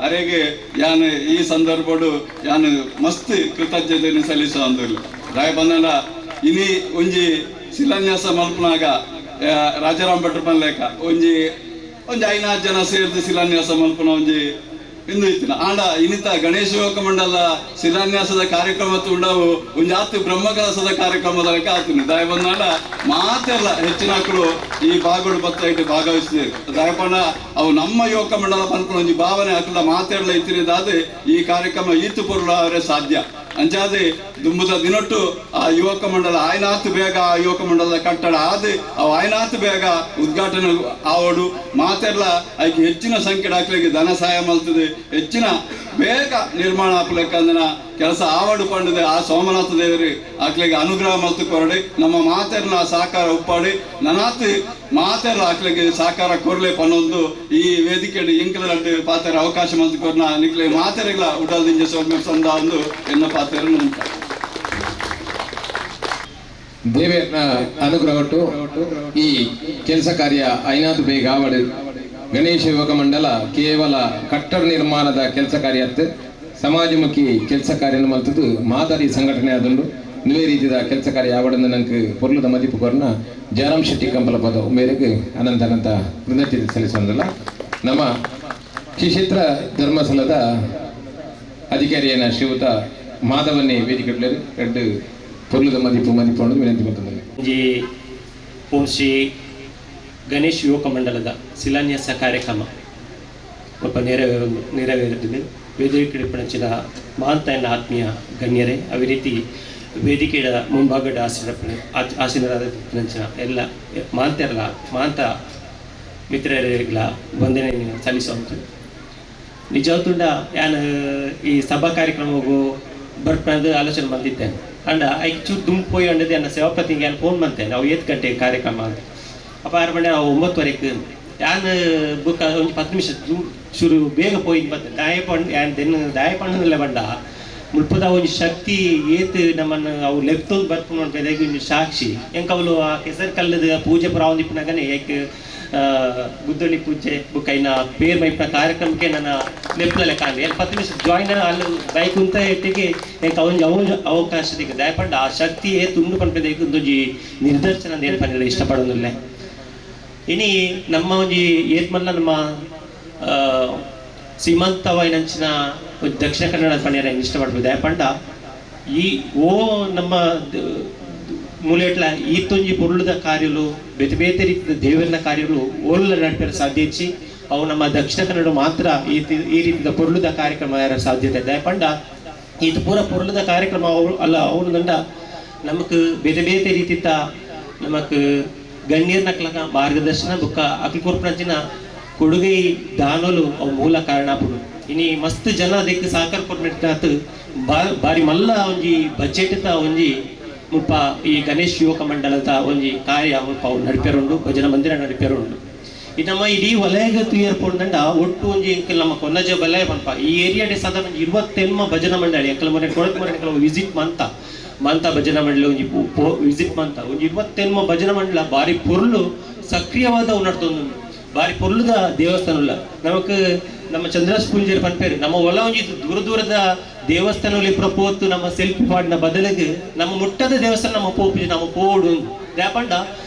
ಅರೆಗೆ ಯಾನು ಈ ಸಂದರ್ಭಡು ಯಾನು ಮಸ್ತ್ ಕೃತಜ್ಞತೆಯನ್ನು ಸಲ್ಲಿಸ ಅಂದಿಲ್ಲ. ರಾಯಬಂದನ ಇನಿ ಒಂಜಿ ಶಿಲಾನ್ಯಾಸ ಮಲ್ಪನಾಗ ರಾಜಾರಾಮ್ ಭಟ್ರ ಮಲ್ಲೇಕ ಒಂಜಿ ಒಂಜಿ 5 ಜನ ಸೇರಿದ ಶಿಲಾನ್ಯಾಸ ಮಲ್ಪನ ಒಂಜಿ ಇಂದು ಇತ್ತಿನ ಆಂಡ ಇನ್ನಿತ ಗಣೇಶ ಯುವಕ ಮಂಡಲ ಶಿಲಾನ್ಯಾಸದ ಕಾರ್ಯಕ್ರಮ ಉಂಡವು ಒಂಜಿ ಆತು ಬ್ರಹ್ಮಕಲಸದ ಕಾರ್ಯಕ್ರಮದ ಆತನು ದಯಬಂದಾಂಡ ಮಾತೆಲ್ಲ ಹೆಚ್ಚಿನ ಮಕ್ಕಳು ಈ ಬಾಗೋಡು ಬತ್ತ ಇಟ್ಟು ಭಾಗವಹಿಸಿದೆ ದಯಪಂಡ ಅವು ನಮ್ಮ ಯುವಕ ಮಂಡಲ ಪನ್ಪುನ ಒಂಜಿ ಭಾವನೆ ಅಕ್ಕಳ ಮಾತೆಲ್ಲ ಇತ್ತಿನದಾದ ಈ ಕಾರ್ಯಕ್ರಮ ಈತು ಪೊರುಳ ಅವರೇ ಸಾಧ್ಯ. ಅಂಚಾದೆ ದುಂಬುದ ದಿನೊಟ್ಟು ಆ ಯುವಕ ಮಂಡಲ ಆಯ್ನಾತ್ ಬೇಗ ಆ ಯುವಕ ಮಂಡಲದ ಕಟ್ಟಡ ಆದ್ ಅವು ಆಯ್ನಾತ್ ಬೇಗ ಉದ್ಘಾಟನೆ ಆವಡು ಮಾತೆರ್ಲ ಐಕೆ ಹೆಚ್ಚಿನ ಸಂಖ್ಯೆ ದಾಖಲೆಗೆ ಧನ ಸಹಾಯ ಮಲ್ತದೆ ಹೆಚ್ಚಿನ ಬೇಗ ನಿರ್ಮಾಣ ಆಪಲೆಕ್ಕಂದನ ಕೆಲಸ ಆವಡು ಪಂಡದೆ ಆ ಸೋಮನಾಥ ದೇವರು ಆಕ್ಲೆಗೆ ಅನುಗ್ರಹ ಮಲ್ತು ಕೊರಡಿ ನಮ್ಮ ಮಾತೆರ್ನ ಸಹಕಾರ ಉಪ್ಪಾಡಿ ನನಾತ್ ಮಾತೆರ್ಲ ಆಕ್ಲೆಗೆ ಸಹಕಾರ ಕೊರ್ಲೆ ಪನ್ನೊಂದು ಈ ವೇದಿಕೆ ಎಂಕಲ ರಡ್ಡು ಪಾತೆರ ಅವಕಾಶ ಮಲ್ತು ಕೊರ್ನ ನಿಕ್ಲೆ ಮಾತೆರೆಗ್ಲ ಉಡಲ್ದಿಂಜ ಸೌಮ್ಯ ಸಂದ ಒಂದು ಎನ್ನ ಪಾತೆರನ್ನು ಉಂಟ. ದೇವೇರ್ನ ಅನುಗ್ರಹಟ್ಟು ಈ ಕೆಲಸ ಕಾರ್ಯ ಐನಾತು ಬೇಗ ಆವಡು. ಗಣೇಶ ಯುವಕ ಮಂಡಲ ಕೇವಲ ಕಟ್ಟಡ ನಿರ್ಮಾಣದ ಕೆಲಸ ಕಾರ್ಯ ಅತ್ತು ಸಮಾಜಮುಖಿ ಕೆಲಸ ಕಾರ್ಯ ಮಲ್ತದ್ದು ಮಾದರಿ ಸಂಘಟನೆ ಆದುಂಡು. ನುವೇ ರೀತಿಯ ಕೆಲಸ ಕಾರ್ಯ ಯಾವಡನ್ನು ನಂಗೆ ಪೊರ್ಲದ ಮದಿಪು ಕೊರ್ನ ಜಯರಾಮ್ ಶೆಟ್ಟಿ ಕಂಪಲ ಪದ ಮೇರೆಗೆ ಅನಂತ ಅನಂತ ಕೃತಜ್ಞತೆ ಸಲ್ಲಿಸೋದಿಲ್ಲ. ನಮ್ಮ ಶ್ರೀ ಧರ್ಮಸ್ಥಳದ ಅಧಿಕಾರಿಯನ್ನ ಶ್ರೀಯುತ ಮಾಧವನ್ನೇ ವೇದಿಕೆ ಎರಡು ಪೊರ್ಲದ ಮದಿಪು ಮದಿಪು ಅನ್ನೋದು ವಿನಂತಿ ಮಾಡ್ತದೆ. ಓಂ ಶ್ರೀ ಗಣೇಶ್ ಯುವಕ ಮಂಡಲದ ಶಿಲಾನ್ಯಾಸ ಕಾರ್ಯಕ್ರಮ ಒಬ್ಬ ನೆರವೇರಿದೆ. ವೇದಿಕೆ ಪಣಚಿನ ಮಹಾಂತನ ಆತ್ಮೀಯ ಗಣ್ಯರೇ, ಅದೇ ರೀತಿ ವೇದಿಕೆಯ ಮುಂಭಾಗದ ಆಸೀನರಾದ ಪಣಚಿನ ಎಲ್ಲ ಮಹಾಂತರಲ್ಲ ಮಹಾಂತ ಮಿತ್ರರಿಗಳ ವಂದನೆ ಸಲ್ಲಿಸುವಂಥದ್ದು. ನಿಜವಾಗ್ತುಂಡ ಯಾನ್ ಈ ಸಭಾ ಕಾರ್ಯಕ್ರಮಕ್ಕೂ ಬರ್ಪಣದ ಆಲೋಚನೆ ಬಂದಿದ್ದೇನೆ. ಅಂಡ ಐಕ್ ಚೂರು ದುಂಪು ಪೋಯಿ ಅಂಡದೆ ನನ್ನ ಸೇವಾಪತಿಗೆ ಯಾನ್ ಫೋನ್ ಬಂತೇನೆ, ನಾವು 8 ಗಂಟೆಗೆ ಕಾರ್ಯಕ್ರಮ ಅಂತ. ಅಪ್ಪ ಆರು ಮಂಡೆ ನಾವು 9:30 ಯಾನ್ ಬುಕ್ ಒಂದು 10 ನಿಮಿಷ ಶುರು ಬೇಗ ಪೋಯಿ ಬಂತೆ. ದಾಯ ಪಂಡ್ ಯಾನ್ ದೆನ್ ದಾಯ ಪಣ್ಣದಲ್ಲೇ ಬಂಡ ಮುಲ್ಪದ ಒಂಜಿ ಶಕ್ತಿ ಏತ್ ನಮ್ಮನ್ನು ಅವು ಲೆಪ್ತೊಂದು ಬರ್ಪುಂಡು ಪನ್ಪೆದಾಗಿ ಒಂಜಿ ಸಾಕ್ಷಿ. ಎಂಕ್ ಅವಳು ಆ ಕೆಸರು ಕಲ್ಲದ ಪೂಜೆ ಪೂರ ಆವೊಂದಿಪ್ಪುನಗನೆ ಏಕ್ ಗುದ್ದಳ್ಳಿ ಪೂಜೆ ಬುಕ್ ಐನ ಪೇರ್ ಮೈಪುನ ಕಾರ್ಯಕ್ರಮಕ್ಕೆ ನನ್ನ ಲೆಪ್ತಲೆ ಕಾಂಡೆ ಎಲ್ಲಿ 10 ನಿಮಿಷ ಜಾಯಿನ್ ಅಲ್ಲಿ ಬೈಕ್ ಉಂತ ಇಟ್ಟಿಗೆ ಎಂಕ್ ಅವೊಂಜಿ ಅವೊಂಜಿ ಅವಕಾಶ ತಿಕ್ಕ. ದಾಯ ಪಂಡ ಆ ಶಕ್ತಿ ಏತ್ ಉಂಡು ಪನ್ಪೆದಾಗಿ ಒಂದೊಂಜಿ ನಿರ್ದರ್ಶನ ಏನ್ ಪನ್ಪೆದ ಇಷ್ಟಪಡೋದಿಲ್ಲ. ಇನಿ ನಮ್ಮ ಒಂಜಿ ಏತ್ ಮಲ್ಲ ನಮ್ಮ ಸೀಮಂತವಾಯಿನಂಚಿನ ದಕ್ಷಿಣ ಕನ್ನಡ ಪನ್ಯರ ಇಷ್ಟಪಡ್ಬೋದು. ದಾಯ ಪಂಡ ಈ ಓ ನಮ್ಮ ಮೂಲೆಟ್ಲ ಈತೊಂಜಿ ಪೊರುಳುದ ಕಾರ್ಯಲು ಬೇತೆ ಬೇತೆ ರೀತಿಯ ದೇವರನ ಕಾರ್ಯಗಳು ಓಲ್ಲ ನಡಪೆರ ಸಾಧ್ಯ ಇಚ್ಚಿ ಅವು ನಮ್ಮ ದಕ್ಷಿಣ ಕನ್ನಡ ಮಾತ್ರ ಈ ರೀತಿಯ ಪೊರುಳುದ ಕಾರ್ಯಕ್ರಮ ಯಾರ ಸಾಧ್ಯತೆ. ದಾಯ ಪಂಡ ಇದು ಪೂರ ಪೊರುಳುದ ಕಾರ್ಯಕ್ರಮ ಅವರು ಅಲ್ಲ ಅವನು ದಂಡ ನಮಕ್ ಬೇತೆ ಬೇತೆ ರೀತಿಯ ನಮಕ್ ಗಣ್ಯರ್ನಕ್ಲಕ ಮಾರ್ಗದರ್ಶನ ಬುಕ್ಕ ಅಕ್ಲು ಕೊರ್ಪುನಂಚಿನ ಕೊಡುಗೈ ದಾನಲು ಅವು ಮೂಲ ಕಾರಣ ಆಪುಂಡು. ಇನಿ ಮಸ್ತ್ ಜನ ಅದಕ್ಕೆ ಸಹಕಾರ ಕೊರ್ಪುನೆಟ್ಟಾತ್ ಬಾರಿ ಮಲ್ಲ ಒಂಜಿ ಬಜೆಟ್ ಒಂಜಿ ಮುಲ್ಪ ಈ ಗಣೇಶ್ ಯುವಕ ಮಂಡಲದ ಒಂಜಿ ಕಾರ್ಯ ಮುಲ್ಪ ಅವು ನಡಿಪೆರುಂಡು, ಭಜನಾ ಮಂದಿರ ನಡಿಪೆರುಂಡು. ಈ ನಮ್ಮ ಇಡೀ ವಲಯಗ ತುಯರ್ಪೊಂಡ ಒಟ್ಟು ಒಂಜಿ ಎಂಕಲ್ ನಮ್ಮ ಕೊನ್ನಜ ವಲಯ ಪನ್ಪ ಈ ಏರಿಯಾಡೆ ಸಾಧಾರಣ 28 ಭಜನಾ ಮಂಡಳಿ ಎಂಕಲ್ ಮೊನ್ನೆ ಕೊಡತ್ ಮೊನ್ನೆ ಕೆಲವು ವಿಸಿಟ್ ಮಂತ ಮಂತ ಭಜನಾ ಮಂಡಳಿ ಒಂಜಿ ವಿಸಿಟ್ ಮಂತ ಒಂಜಿ 28 ಭಜನಾ ಮಂಡಲ ಬಾರಿ ಪೊರ್ಲು ಸಕ್ರಿಯವಾದ ಅವು ನಡ್ತೊಂದು ಬಾರಿ ಪೊರ್ಲುದ ದೇವಸ್ಥಾನ ನಮಕ್ ನಮ್ಮ ಚಂದ್ರಾಸ್ ಪೂಂಜರ್ ಪನ್ಪೇರು ನಮ್ಮ ಹೊಲ ಒಂಜಿ ದೂರ ದೂರದ ದೇವಸ್ಥಾನದಲ್ಲಿ ಪೋತು ನಮ್ಮ ಸೆಲ್ಫಿ ಪಾಡಿನ ಬದಲಿಗೆ ನಮ್ಮ ಮುಟ್ಟದ ದೇವಸ್ಥಾನ ನಮ್ಮ ಪೋಪು ನಮ್ಮ ಪೋಡು ದಾಪಂಡ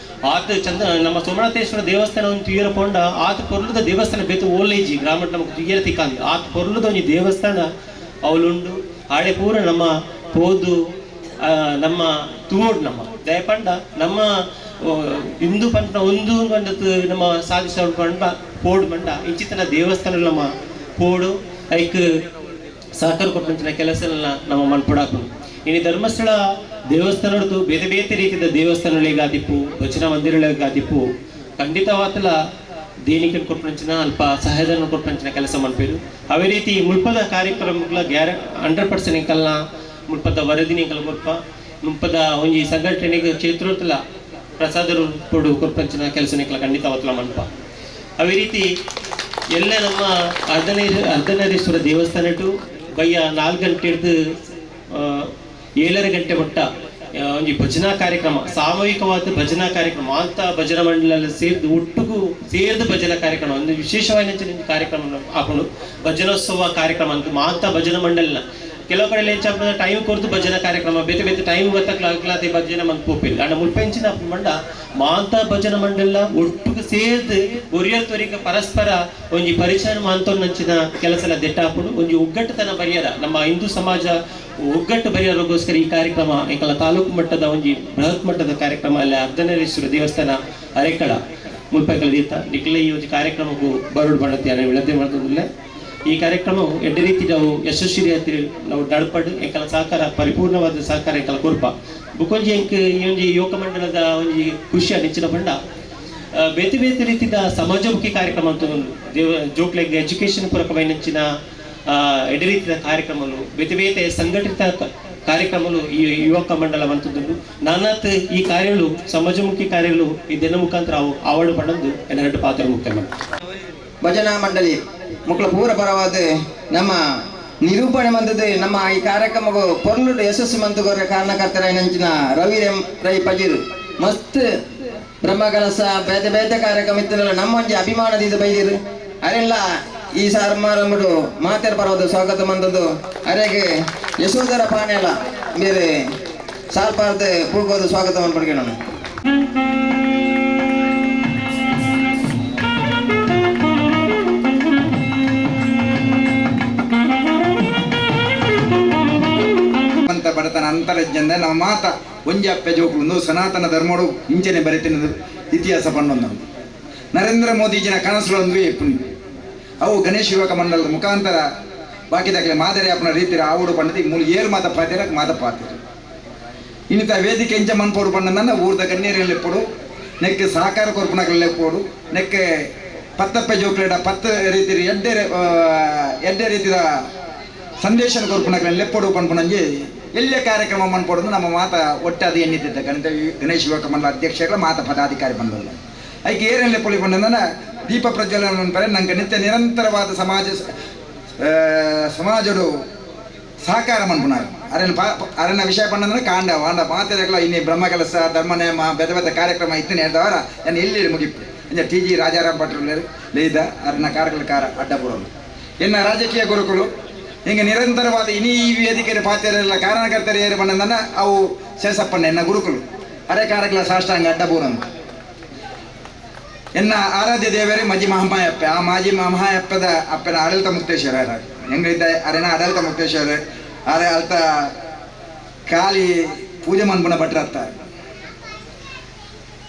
ಆತ ಚಂದ್ರ ನಮ್ಮ ಸೋಮನಾಥೇಶ್ವರ ದೇವಸ್ಥಾನ ಒಂದು ತುಯರ ಪೊಂಡ ಆತ ಪೊರ್ಲುದ ದೇವಸ್ಥಾನ ಬೇತು ಓಲೇಜಿ ಗ್ರಾಮ ನಮಗೆ ತುಯರ ತಿಕ್ಕಾಂದು ಆತ ಪೊರ್ಲುದ ಒಂಜಿ ದೇವಸ್ಥಾನ ಅವಳುಂಡು ಆಡೆ ಪೂರ ನಮ್ಮ ಪೋದು ನಮ್ಮ ತೂಡು ನಮ್ಮ ದಯಪಂಡ ನಮ್ಮ ಹಿಂದೂ ಪಂಡ ಒಂದು ಪಂಡ ನಮ್ಮ ಸಾಧಿಸ ಪಂಡ ಪೋಡು ಮಂಡ ಇಂಚಿತನ ದೇವಸ್ಥಾನ ನಮ್ಮ ಪೋಡು ಐಕ್ ಸಹಕಾರ ಕೊಟ್ಟಂಚಿನ ಕೆಲಸ ನಮ್ಮ ಮನ್ಪುಡಾಕು. ಇನ್ನು ಧರ್ಮಸ್ಥಳ ದೇವಸ್ಥಾನದ್ದು ಬೇರೆ ಬೇರೆ ರೀತಿಯ ದೇವಸ್ಥಾನಗಳಿಗಾದಿಪ್ಪು ಭಜನಾ ಮಂದಿರಗಳಿಗಾದಿಪ್ಪು ಖಂಡಿತವಾತಲ ದೇಣಿಗೆ ಕೊಟ್ಟಂಚಿನ ಅಲ್ಪ ಸಹಾಯಧನ ಕೊಟ್ಟಂಚಿನ ಕೆಲಸ ಮನ್ಪೇರು. ಅವೇ ರೀತಿ ಮುಲ್ಪದ ಕಾರ್ಯಕ್ರಮಗಳ 100% ಎಂಕಲ್ನ ಮುಲ್ಪದ ವರದಿನ ಎಂಕಲ್ ಕೊರ್ಪ ಮುಲ್ಪದ ಒಂಜಿ ಸಂಘಟನೆಗೆ ಕ್ಷೇತ್ರೋತ್ತಲ ಪ್ರಸಾದ ಕೊಡು ಕೊರ್ಪಂಚಿನ ಕೆಲಸ ಖಂಡಿತವಾತಲ ಮನ್ಪ. ಅವೇ ರೀತಿ ಎಲ್ಲ ನಮ್ಮ ಅರ್ಧನಾರೀಶ್ವರ ದೇವಸ್ಥಾನಟು ಬಯ್ಯ 4 ಗಂಟೆ ಹಿಡಿದು 7.5 ಗಂಟೆ ಮಟ್ಟ ಒಂಜಿ ಭಜನಾ ಕಾರ್ಯಕ್ರಮ ಸಾಮೂಹಿಕವಾದ ಭಜನಾ ಕಾರ್ಯಕ್ರಮ ಅಂತ ಭಜನಾ ಮಂಡಲ ಸೇರಿದು ಒಟ್ಟುಗೂ ಸೇರಿದ ಭಜನಾ ಕಾರ್ಯಕ್ರಮ ಒಂದು ವಿಶೇಷವಾದ ಕಾರ್ಯಕ್ರಮ ಹಾಕೊಂಡು ಭಜನೋತ್ಸವ ಕಾರ್ಯಕ್ರಮ ಅಂತ ಮಾಂತ ಭಜನಾ ಮಂಡಲಿನ ಕೆಲವು ಕಡೆ ಏನು ಟೈಮ್ ಕೊರತು ಭಜನಾ ಕಾರ್ಯಕ್ರಮ ಬೇತೆ ಬೇತೆ ಟೈಮ್ ಗೊತ್ತಾಗ್ಲಾತೆ ಭಜನೆ ಮಂತ್ ಪೋಪಿಲ್ಲ ಅಂಡ ಮುಲ್ಪೆಂಚಿನ ಮಂಡ ಮಾಂತ ಭಜನಾ ಮಂಡಲ ಒಟ್ಟುಗೂ ಸೇರಿದು ಒರಿಯರ್ ತೊರಿಕ ಪರಸ್ಪರ ಒಂಜಿ ಪರಿಚಯ ಮಾಂತೊಂಚಿನ ಕೆಲಸ ಎಲ್ಲ ದೆಟ್ಟಾಪುಡು ಒಂಜಿ ಒಗ್ಗಟ್ಟುತನ ಬರಿಯರ ನಮ್ಮ ಹಿಂದೂ ಸಮಾಜ ಒಗ್ಗಟ್ಟು ಬರಿಯರೋಗೋಸ್ಕರ ಈ ಕಾರ್ಯಕ್ರಮ ಎಂಕಲ ತಾಲೂಕು ಮಟ್ಟದ ಒಂಜಿ ಬೃಹತ್ ಮಟ್ಟದ ಕಾರ್ಯಕ್ರಮ ಅಲ್ಲಿ ಅರ್ಧನಾರೀಶ್ವರ ದೇವಸ್ಥಾನ ಅರೆಕಳ ಮುಲ್ಪೈಕಲ ತೀರ್ಥ ನಿಖಿಲ ಈ ಒಂಜಿ ಕಾರ್ಯಕ್ರಮಕ್ಕೂ ಬರೋಡು ಬಣ್ಣತೆ ವಿಳಂಬೆ ಮಾಡ್ತಂದಿಲ್ಲ. ಈ ಕಾರ್ಯಕ್ರಮ ಎಡ್ಡೆ ರೀತಿ ನಾವು ಯಶಸ್ವಿ ನಾವು ನಡ್ಪಡು ಎಂಕಲ ಸಹಕಾರ ಪರಿಪೂರ್ಣವಾದ ಸಹಕಾರ ಎಂಕಲ ಕೊರ್ಪ ಬುಕೊಂಜಿ ಎಂಕ್ ಈ ಒಂಜಿ ಯುವಕ ಮಂಡಲದ ಒಂಜಿ ಖುಷಿಯ ನೆಚ್ಚಿನ ಪಂಡ ಬೇತೆ ಬೇತೆ ರೀತಿಯ ಸಮಾಜಮುಖಿ ಕಾರ್ಯಕ್ರಮ ಅಂತ ದೇವ ಜೋಕ್ಲೆಗ್ ಎಜುಕೇಶನ್ ಪೂರಕವೈನಂಚಿನ ಎಡ್ಡೆ ರೀತಿಯ ಕಾರ್ಯಕ್ರಮಗಳು ಬೇತೆ ಬೇತೆ ಸಂಘಟಿತ ಕಾರ್ಯಕ್ರಮಗಳು ಈ ಯುವಕ ಮಂಡಲ ಅಂತದ್ದು ನಾನಾತ್ ಈ ಕಾರ್ಯಗಳು ಸಮಾಜಮುಖಿ ಕಾರ್ಯಗಳು ಈ ದಿನ ಮುಖಾಂತರ ಅವು ಆವಡು ಪಡೆದು ಎರಡು ಪಾತ್ರ ಮುಖ್ಯ ಭಜನಾ ಮಂಡಳಿ ಮಕ್ಕಳು ಪೂರ ಪರವಾದ ನಮ್ಮ ನಿರೂಪಣೆ ಮಂದದ್ದು ನಮ್ಮ ಈ ಕಾರ್ಯಕ್ರಮಗೂ ಪೊರ್ಲುಡು ಯಶಸ್ಸು ಮಂತುಗೋರ ಕಾರಣಕರ್ತರಾಯಿನಂಚಿನ ರವಿ ಎಂ ರೈ ಪಜೀರು ಮಸ್ತ್ ಬ್ರಹ್ಮಕಲಸ ಬೇತೆ ಬೇತೆ ಕಾರ್ಯಕ್ರಮ ಇತ್ತಲ್ಲ ನಮ್ಮೊಂಜಿ ಅಭಿಮಾನದ ಇದು ಬೈದಿರು ಅರೆಲ್ಲ ಈ ಸಾರ್ಮಾರಂಭಡು ಮಾತೆರ ಪರವಾದ ಸ್ವಾಗತ ಮಂದದ್ದು ಅರೆಗೆ ಯಶೋಧರ ಪಾನೆಲ್ಲ ಬೇರೆ ಸಾಲ್ಪಾರ್ದ ಪೂಗೋದು ಸ್ವಾಗತವನ್ನು ಪಡ್ಕೊಳ್ಳೋಣ. ಬಡತನ ಅಂತರಜ್ಜಂದ ನಮ್ಮ ಮಾತ ಒಂಜಿ ಅಪ್ಪೆ ಜೋಕುಲು ಸನಾತನ ಧರ್ಮಡು ಇಂಚನೆ ಬರೆತಿನ ಇತಿಹಾಸ ಪಂಡೊಂದು ನರೇಂದ್ರ ಮೋದಿಜಿನ ಕನಸುಗಳೊಂದು ಪುಣ್ಯ ಅವು ಗಣೇಶ ಯುವಕ ಮಂಡಲದ ಮುಖಾಂತರ ಬಾಕಿದಾಗಲೇ ಮಾದರಿ ಅಪ್ಪನ ರೀತಿಯ ಆವುಡು ಪಂಡತಿ ಮೂಲು ಏರು ಮಾತ ಪಾತಿರ ಮಾತ ಪಾತಿರ ಇನ್ನಿತ ವೇದಿಕೆ ಎಂಚ ಮನ್ಪೋಡು ಪಂಡನ ಊರ್ದ ಗಣ್ಯರಲ್ಲಿ ನೆಕ್ಕೆ ಸಹಕಾರ ಕೊರ್ಪುನಗಲೇ ಪೋಡು ನೆಕ್ಕೆ ಪತ್ತಪ್ಪೆ ಜೋಕ್ಲೇಡ ಪತ್ತು ರೀತಿ ಎಡ್ಡೆ ಎಡ್ಡೆ ರೀತಿಯ ಸಂದೇಶನ ಕೊರ್ಪುನಗಲೇ ಲೆಪ್ಪೋಡು ಪನ್ಪುನಂಜಿ ಎಲ್ಲೇ ಕಾರ್ಯಕ್ರಮ ಮನ್ಪೋಡು ನಮ್ಮ ಮಾತ ಒಟ್ಟಾದ ಎನ್ನಿದ್ದ ಗಣಿತ ಗಣೇಶ ಯುವಕ ಮಂಡಲ ಅಧ್ಯಕ್ಷಗಳ ಮಾತ ಪದಾಧಿಕಾರಿ ಬಂದಲ್ಲ ಐಕೆ ಏರೆಲ್ಲ ಪೊಲಿ ಬಂದ ದೀಪ ಪ್ರಜ್ವಲನ ಪರೆ ನಂಗೆ ನಿತ್ಯ ನಿರಂತರವಾದ ಸಮಾಜಡು ಸಹಕಾರ ಮನ್ಪುನಾರು ಅರಣ್ಯ ಅರಣ್ಯ ವಿಷಯ ಪಂಡಂದ್ರೆ ಕಾಂಡ ವಾಂಡ ಮಾತೆಗಳ ಇನ್ನಿ ಬ್ರಹ್ಮ ಕೆಲಸ ಧರ್ಮ ನೇಮ ಬೇತೆ ಬೇತೆ ಕಾರ್ಯಕ್ರಮ ಇತ್ತನೇ ಹೇಳ್ದವರ ನಾನು ಎಲ್ಲಿ ಮುಗಿಪ್ಪು ಅಂಚ ಟಿ ಜಿ ರಾಜಾರಾಮ್ ಭಟ್ರು ಲೇದ ಅರಣ್ಯ ಕಾರ್ಗಳ ಕಾರ ಅಡ್ಡ ಬರೋದು ಎನ್ನ ರಾಜಕೀಯ ಗುರುಗಳು ಹಿಂಗೆ ನಿರಂತರವಾದ ಇನಿ ಈ ವೇದಿಕೆಯ ಪಾತ್ರೆಲ್ಲ ಕಾರಣಕರ್ತರು ಏರು ಬಂದ ಅವು ಶೇಷಪ್ಪಣ್ಣ ಎನ್ನ ಗುರುಕುಲು ಅರೆ ಕಾರಗಳ ಸಾಷ್ಟಾಂಗ ಅಡ್ಡ ಬೂರಂದು ಎನ್ನ ಆರಾಧ್ಯ ದೇವರೇ ಮಜಿ ಮಹಾಮಾಯಪ್ಪ ಆ ಮಾಜಿ ಮಹಾಯಪ್ಪದ ಅಪ್ಪನ ಆಡಳಿತ ಮುಕ್ತೇಶ್ವರ ಹೆಂಗಿದ್ದ ಅರೆನ ಆಡಳಿತ ಮುಕ್ತೇಶ್ವರ ಅರೆ ಅಲ್ತ ಖಾಲಿ ಪೂಜೆ ಮನ್ಪುನ ಭಟ್ರತ್ತ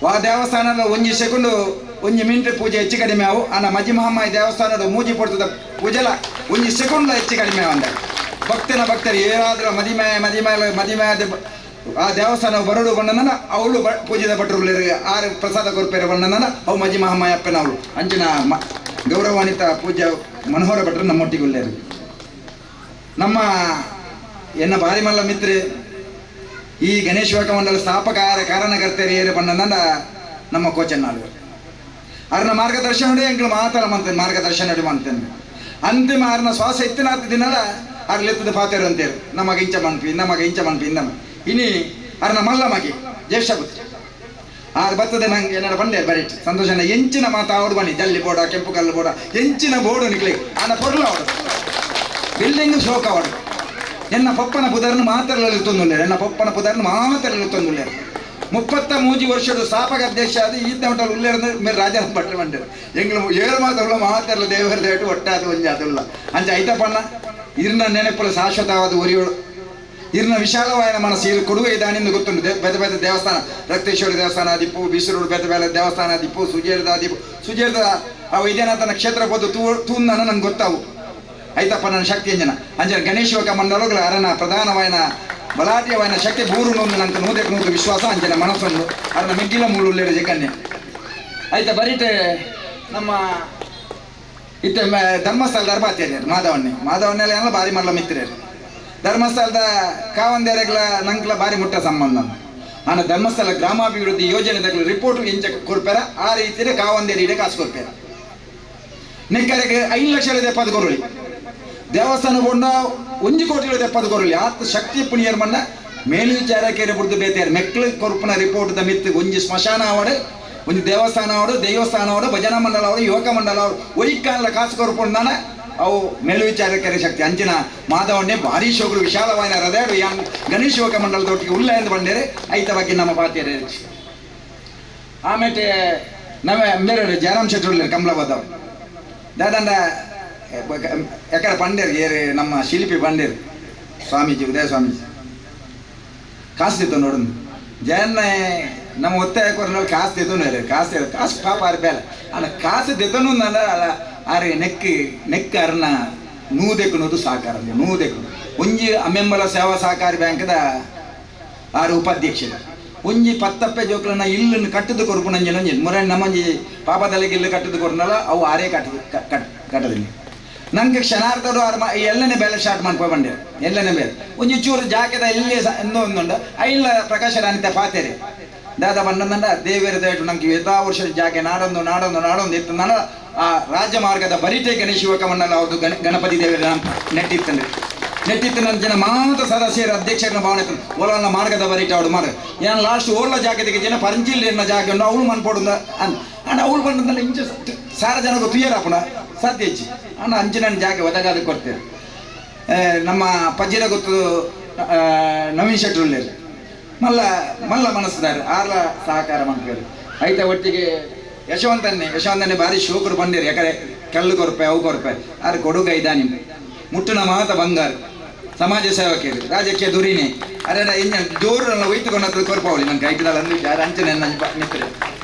ವಾ ದೇವಸ್ಥಾನದ ಒಂಜಿ ಸೆಕೆಂಡು ಒಂಜಿ ಮಿನಿಟ್ ಪೂಜೆ ಹೆಚ್ಚು ಕಡಿಮೆ ಅವು ಆನ ಮಜಿ ಮಹಾಮಾಯಿ ದೇವಸ್ಥಾನದ ಮೂಜಿ ಪಡ್ತದ ಪೂಜೆಲ ಒಂಜಿ ಸೆಕೆಂಡ್ಲ ಹೆಚ್ಚು ಕಡಿಮೆ ಅಂದ ಭಕ್ತನ ಭಕ್ತರು ಏನಾದರೂ ಮದಿಮೆ ಮದಿಮೆ ಮದಿಮೆ ಆ ದೇವಸ್ಥಾನ ಬರೋಡು ಬಣ್ಣನ ಅವಳು ಪೂಜೆದ ಭಟ್ರು ಆರು ಪ್ರಸಾದ ಕೊರ್ಪೇರ ಬಣ್ಣನ ಅವು ಮಜಿ ಮಹಾಮಾಯಿ ಅಪ್ಪನ ಅವಳು ಅಂಚಿನ ಗೌರವಾನ್ವಿತ ಪೂಜ್ಯ ಮನೋಹರ ಭಟ್ರು ನಮ್ಮೊಟ್ಟಿಗೆ ಉಳ್ಳೇರು ನಮ್ಮ ಎನ್ನ ಭಾರಿ ಮಲ್ಲ ಮಿತ್ರೆ ಈ ಗಣೇಶ ಯುವಕ ಮಂಡಲ ಸ್ಥಾಪಕ ಕಾರಣಕರ್ತರು ಏರು ಬಣ್ಣನ ನಮ್ಮ ಕೋಚನ್ನಾಳು ಅರ್ನ ಮಾರ್ಗದರ್ಶನ ಎಂಕ್ಲು ಮಾತಲ್ಲ ಮಂತೇನೆ ಮಾರ್ಗದರ್ಶನ ಮಾಡ್ತೇನೆ ಅಂತಿಮ ಅರ್ನ ಶ್ವಾಸ ಇತ್ತಿನಾತ ದಿನಲ ಅರ್ಲೆತ್ತದ ಪಾತೇರು ಅಂತೇರು ನಮಗೆ ಇಂಚ ಮನ್ಪಿ ನಮಗೆ ಇಂಚ ಮನ್ಪಿ ನಮ್ಮ ಇನಿ ಅರ್ನ ಮಲ್ಲ ಮಗಿ ಜ್ಯೇಷ್ಠ ಪುತ್ರ ಆರು ಬರ್ತದೆ ನಂಗೆ ಏನಾರ ಬಂದೆ ಬರೀಟ್ ಸಂತೋಷನ ಎಂಚಿನ ಮಾತಾ ಅವಡು ಬನ್ನಿ ಜಲ್ಲಿ ಬೋಡ ಕೆಂಪು ಕಲ್ಲು ಬೋಡ ಎಂಚಿನ ಬೋಡು ನಿಕ್ಲಿ ಆನ ಪೊರ್ಲು ಅವಡು ಬಿಲ್ಡಿಂಗ್ ಶೋಕ ಅವಡು ಎನ್ನ ಪಪ್ಪನ ಪುದರ್ನು ಮಾತ್ರ ತೊಂದುಲ್ಲೇರು ಎನ್ನ ಪಪ್ಪನ ಪುದರ್ನು ಮಾತ್ರ ತೊಂದುಲ್ಲೇರು 33 ವರ್ಷದ ಸ್ಥಾಪಕ ಅಧ್ಯಕ್ಷ ಅದು ಈತ ಹೋಟೆಲ್ ಉಳ್ಳೇರು ಮೇರೆ ರಾಜಾರಾಮ್ ಭಟ್ರು ಬಂದರು ಎಂಗ್ಳು ಏಳು ಮಾತಲ್ಲ ಮಾತಾಡಲ್ಲ ದೇವರ ದೇಟು ಒಟ್ಟಾದ ಒಂಜಿ ಅದಲ್ಲ ಅಂಚ ಐತಪ್ಪಣ್ಣ ಇರ್ನ ನೆನಪುಲ ಶಾಶ್ವತವಾದ ಒರಿಯೋಳು ಇರ್ನ ವಿಶಾಲವಾದ ಮನಸ್ಸು ಇಲ್ಲಿ ಕೊಡುಗೆ ಇದಾನಿಂದ ಗೊತ್ತುಂಟು ಬೇತೆ ಬೇತೆ ದೇವಸ್ಥಾನ ರಕ್ತೇಶ್ವರ ದೇವಸ್ಥಾನ ದಿಪ್ಪು ಬಿಸಿರೋಡು ಬೇತೆ ಬೇರೆ ದೇವಸ್ಥಾನ ದಿಪ್ಪು ಸುಜೇರ್ದ ದಿಪ್ಪು ಸುಜೇರ್ದ ಆ ವೈದ್ಯನಾಥನ ಕ್ಷೇತ್ರ ಹೋದು ತೂಂದನ ನಂಗೆ ಗೊತ್ತಾವು ಐತಪ್ಪ ನನ್ನ ಶಕ್ತಿ ಅಂಜನ ಅಂಜನ ಗಣೇಶ ಯುವಕ ಮಂಡಲಗಳ ಅರನ ಪ್ರಧಾನವಾಯನ ಬಲಾಢ್ಯವಾಯನ ಶಕ್ತಿ ಬೂರು ನೊಂದು ನಂಗೆ ನೂದಕ್ಕೆ ನೂದು ವಿಶ್ವಾಸ ಅಂಜನ ಮನಸ್ಸೊಂದು ಅರನ ಮಿಗ್ಗಿಲ ಮೂಳು ಜಗನ್ನೆ ಆಯ್ತಾ ಬರೀಟೆ ನಮ್ಮ ಇತ್ತೆ ಧರ್ಮಸ್ಥಳ ದರ್ಬಾತಿಯರು ಮಾಧವಣ್ಣೆ ಮಾಧವಣ್ಣೆಲ್ಲ ಎಲ್ಲ ಭಾರಿ ಮಲ್ಲ ಮಿತ್ರರು ಧರ್ಮಸ್ಥಳದ ಕಾವಂದೇರೆಗಳ ನಂಗ್ಲ ಭಾರಿ ಮುಟ್ಟ ಸಂಬಂಧ ಆನ ಧರ್ಮಸ್ಥಳ ಗ್ರಾಮಾಭಿವೃದ್ಧಿ ಯೋಜನೆ ರಿಪೋರ್ಟ್ ಇಂಚ ಕೊಡ್ಪೇರ ಆ ರೀತಿಯ ಕಾವಂದೇರಿ ಇಡೆ ಕಾಸು ಕೊಡ್ಪೇರ ನಿಕ್ಕರೆಗೆ 5 ಲಕ್ಷ ದೆಪ್ಪದ ಕೊರಳಿ ದೇವಸ್ಥಾನ ಕೊಂಡ 1 ಕೋಟಿ ದೆಪ್ಪದ ಕೊರಳಿ ಆತ ಶಕ್ತಿ ಪುಣ್ಯರ್ ಮಣ್ಣ ಮೇಲ್ವಿಚಾರಕೇರೆ ಬುಡ್ದು ಬೇತೇರು ಮೆಕ್ಲು ಕೊರ್ಪುನ ರಿಪೋರ್ಟ್ the ಮಿತ್ತು ಒಂಜಿ ಸ್ಮಶಾನ ಅವಡು ಒಂಜಿ ದೇವಸ್ಥಾನ ಅವಡು ದೇವಸ್ಥಾನ ಅವಡು ಭಜನಾ ಮಂಡಲ ಅವರು ಯುವಕ ಮಂಡಲ ಅವರು ಒಯ್ಕಾಲ ಕಾಸು ಕೊರ್ಪುಂಡಾನ ಅವು ಮೇಲ್ವಿಚಾರಕರ ಶಕ್ತಿ ಅಂಚಿನ ಮಾಧವಣ್ಣೆ ಭಾರಿ ಶೋಕರು ವಿಶಾಲವಾದ ಹೃದಯ ಯಾನ್ ಗಣೇಶ ಯುವಕ ಮಂಡಲದೊಟ್ಟಿಗೆ ಉಲ್ಲ ಎಂದು ಬಂಡೇರೆ ಐತ ಬಗ್ಗೆ ನಮ್ಮ ಪಾತಿಯರೇ ಆಮೇಲೆ ನಮ್ಮ ಮೇರೆ ಜಯರಾಮ್ ಶೆಟ್ಟರು ಕಮಲಾಬಾದ್ ದಾದಂಡ ಎಕಡೆ ಪಂಡೇರು ಏರು ನಮ್ಮ ಶಿಲ್ಪಿ ಪಂಡೇರು ಸ್ವಾಮೀಜಿ ಉದಯ ಸ್ವಾಮೀಜಿ ಕಾಸು ತಿತ್ತು ನೋಡು ಜಯನ್ನ ನಮ್ಮ ಒತ್ತಾಯ ಕೊರನಲ್ಲಿ ಕಾಸು ತಿತ್ತು ಕಾಸು ಕಾಸು ಪಾಪ ಆರು ಬೇಲೆ ಅಲ್ಲ ಕಾಸು ತಿತ್ತನು ಆರು ನೆಕ್ ನೆಕ್ ಅರ್ನ ನೂದೆಕ್ಕುನದು ಸಹಕಾರ ನೂದೆಕ್ಕು ಒಂಜಿ ಅಮ್ಮೆಂಬಲ ಸೇವಾ ಸಹಕಾರಿ ಬ್ಯಾಂಕ್ದ ಆರು ಉಪಾಧ್ಯಕ್ಷರು ಒಂಜಿ ಪತ್ತಪ್ಪೆ ಜೋಕ್ಲನ್ನ ಇಲ್ಲನ್ನು ಕಟ್ಟದು ಕೊರ್ಪು ನಂಜಿ ನಂಜಿ ಮುರ ನಮ್ಮಂಜಿ ಪಾಪದಲ್ಲಿಗೆ ಇಲ್ಲು ಕಟ್ಟದು ಕೊರ್ನಲ್ಲ ಅವು ಆರೇ ಕಟ್ಟದು ಕಟ್ಟದಿಲ್ಲ ನಂಗೆ ಕ್ಷಣಾರ್ಥರು ಆರು ಎಲ್ಲನೇ ಬೇಲೆ ಸ್ಟಾರ್ಟ್ ಮಾಡ್ಕೊ ಬಂಡೆ ಎಲ್ಲನೇ ಬೇಲೆ ಒಂಜಿ ಚೂರು ಜಾಕೆದ ಎಲ್ಲಿ ಒಂದುಂಡು ಐಲ್ಲ ಪ್ರಕಾಶ ರಾಣಿತ ಪಾತೇರಿ ದಾದ ಬಂದಂದ ದೇವೇರ ದಯಟು ನಂಗೆ ಯಥಾ ವರ್ಷ ಜಾಗೆ ನಾಡೊಂದು ನಾಡೊಂದು ನಾಡೊಂದು ಇತ್ತು ನನ್ನ ಆ ರಾಜ್ಯ ಮಾರ್ಗದ ಬರಿಟೆ ಗಣೇಶ ಯುವಕ ಮಂಡಲ ಅವ್ರದ್ದು ಗಣಪತಿ ದೇವರ ನೆಟ್ಟಿತ್ತಂದ್ರೆ ನೆಟ್ಟಿತ್ತು ನನ್ನ ಜನ ಮಾತ್ರ ಸದಸ್ಯರ ಅಧ್ಯಕ್ಷರನ್ನ ಭಾವನೆ ಓಲನ್ನ ಮಾರ್ಗದ ಬರಿಟೆ ಅವಳು ಮಾರ ಏನು ಲಾಸ್ಟ್ ಓಲ ಜಾಗದಿಗೆ ಜನ ಪರಂಚಿಲ್ ಎನ್ನ ಜಾಗ ಉಂಡು ಅವಳು ಮನ್ಪೊಡು ಅನ್ ಅಂಡ್ ಅವಳು ಬಂದಂದ್ರೆ ಇಂಚ ಸಾರ ಜನకు ತುಯ್ಯರಾಪುಣ ಸಾಧ್ಯ ಹೆಚ್ಚು ಅಣ್ಣ ಅಂಚಿನ ಜಾಗೆ ಒದಗಾದ ಕೊಡ್ತೇವೆ ನಮ್ಮ ಪಜ್ಜಿರ ಗೊತ್ತು ನವೀನ್ ಶೆಟ್ರುಳ್ಳೇರು ಮಲ್ಲ ಮಲ್ಲ ಮನಸ್ಸುದಾರ ಆರ್ಲ ಸಹಕಾರ ಮಾಡ್ತಾರೆ ಐತ ಒಟ್ಟಿಗೆ ಯಶವಂತನ್ನೇ ಯಶವಂತನ್ನೇ ಭಾರಿ ಶೋಕರು ಬಂದಿರು ಯಾಕಂದ್ರೆ ಕಲ್ಲು ಕೊರಪೆ ಅವು ಕೊರಪೆ ಆರು ಕೊಡುಗ ಇದ್ದಾನೆ ಮುಟ್ಟುನ ಮಾತ ಬಂಗಾರ ಸಮಾಜ ಸೇವಕರು ರಾಜಕೀಯ ದುರಿನೇ ಅರೆ ಇನ್ನ ಜೋರನ್ನ ಒಯ್ತುಕೊಂಡ ಕೊರಪಾವಳಿ ನನ್ಗೆ ಐತದಲ್ಲ ಅಂದ್ರೆ ಯಾರು ಅಂಚನೆ ನನ್ನ ಮಿತ್ರ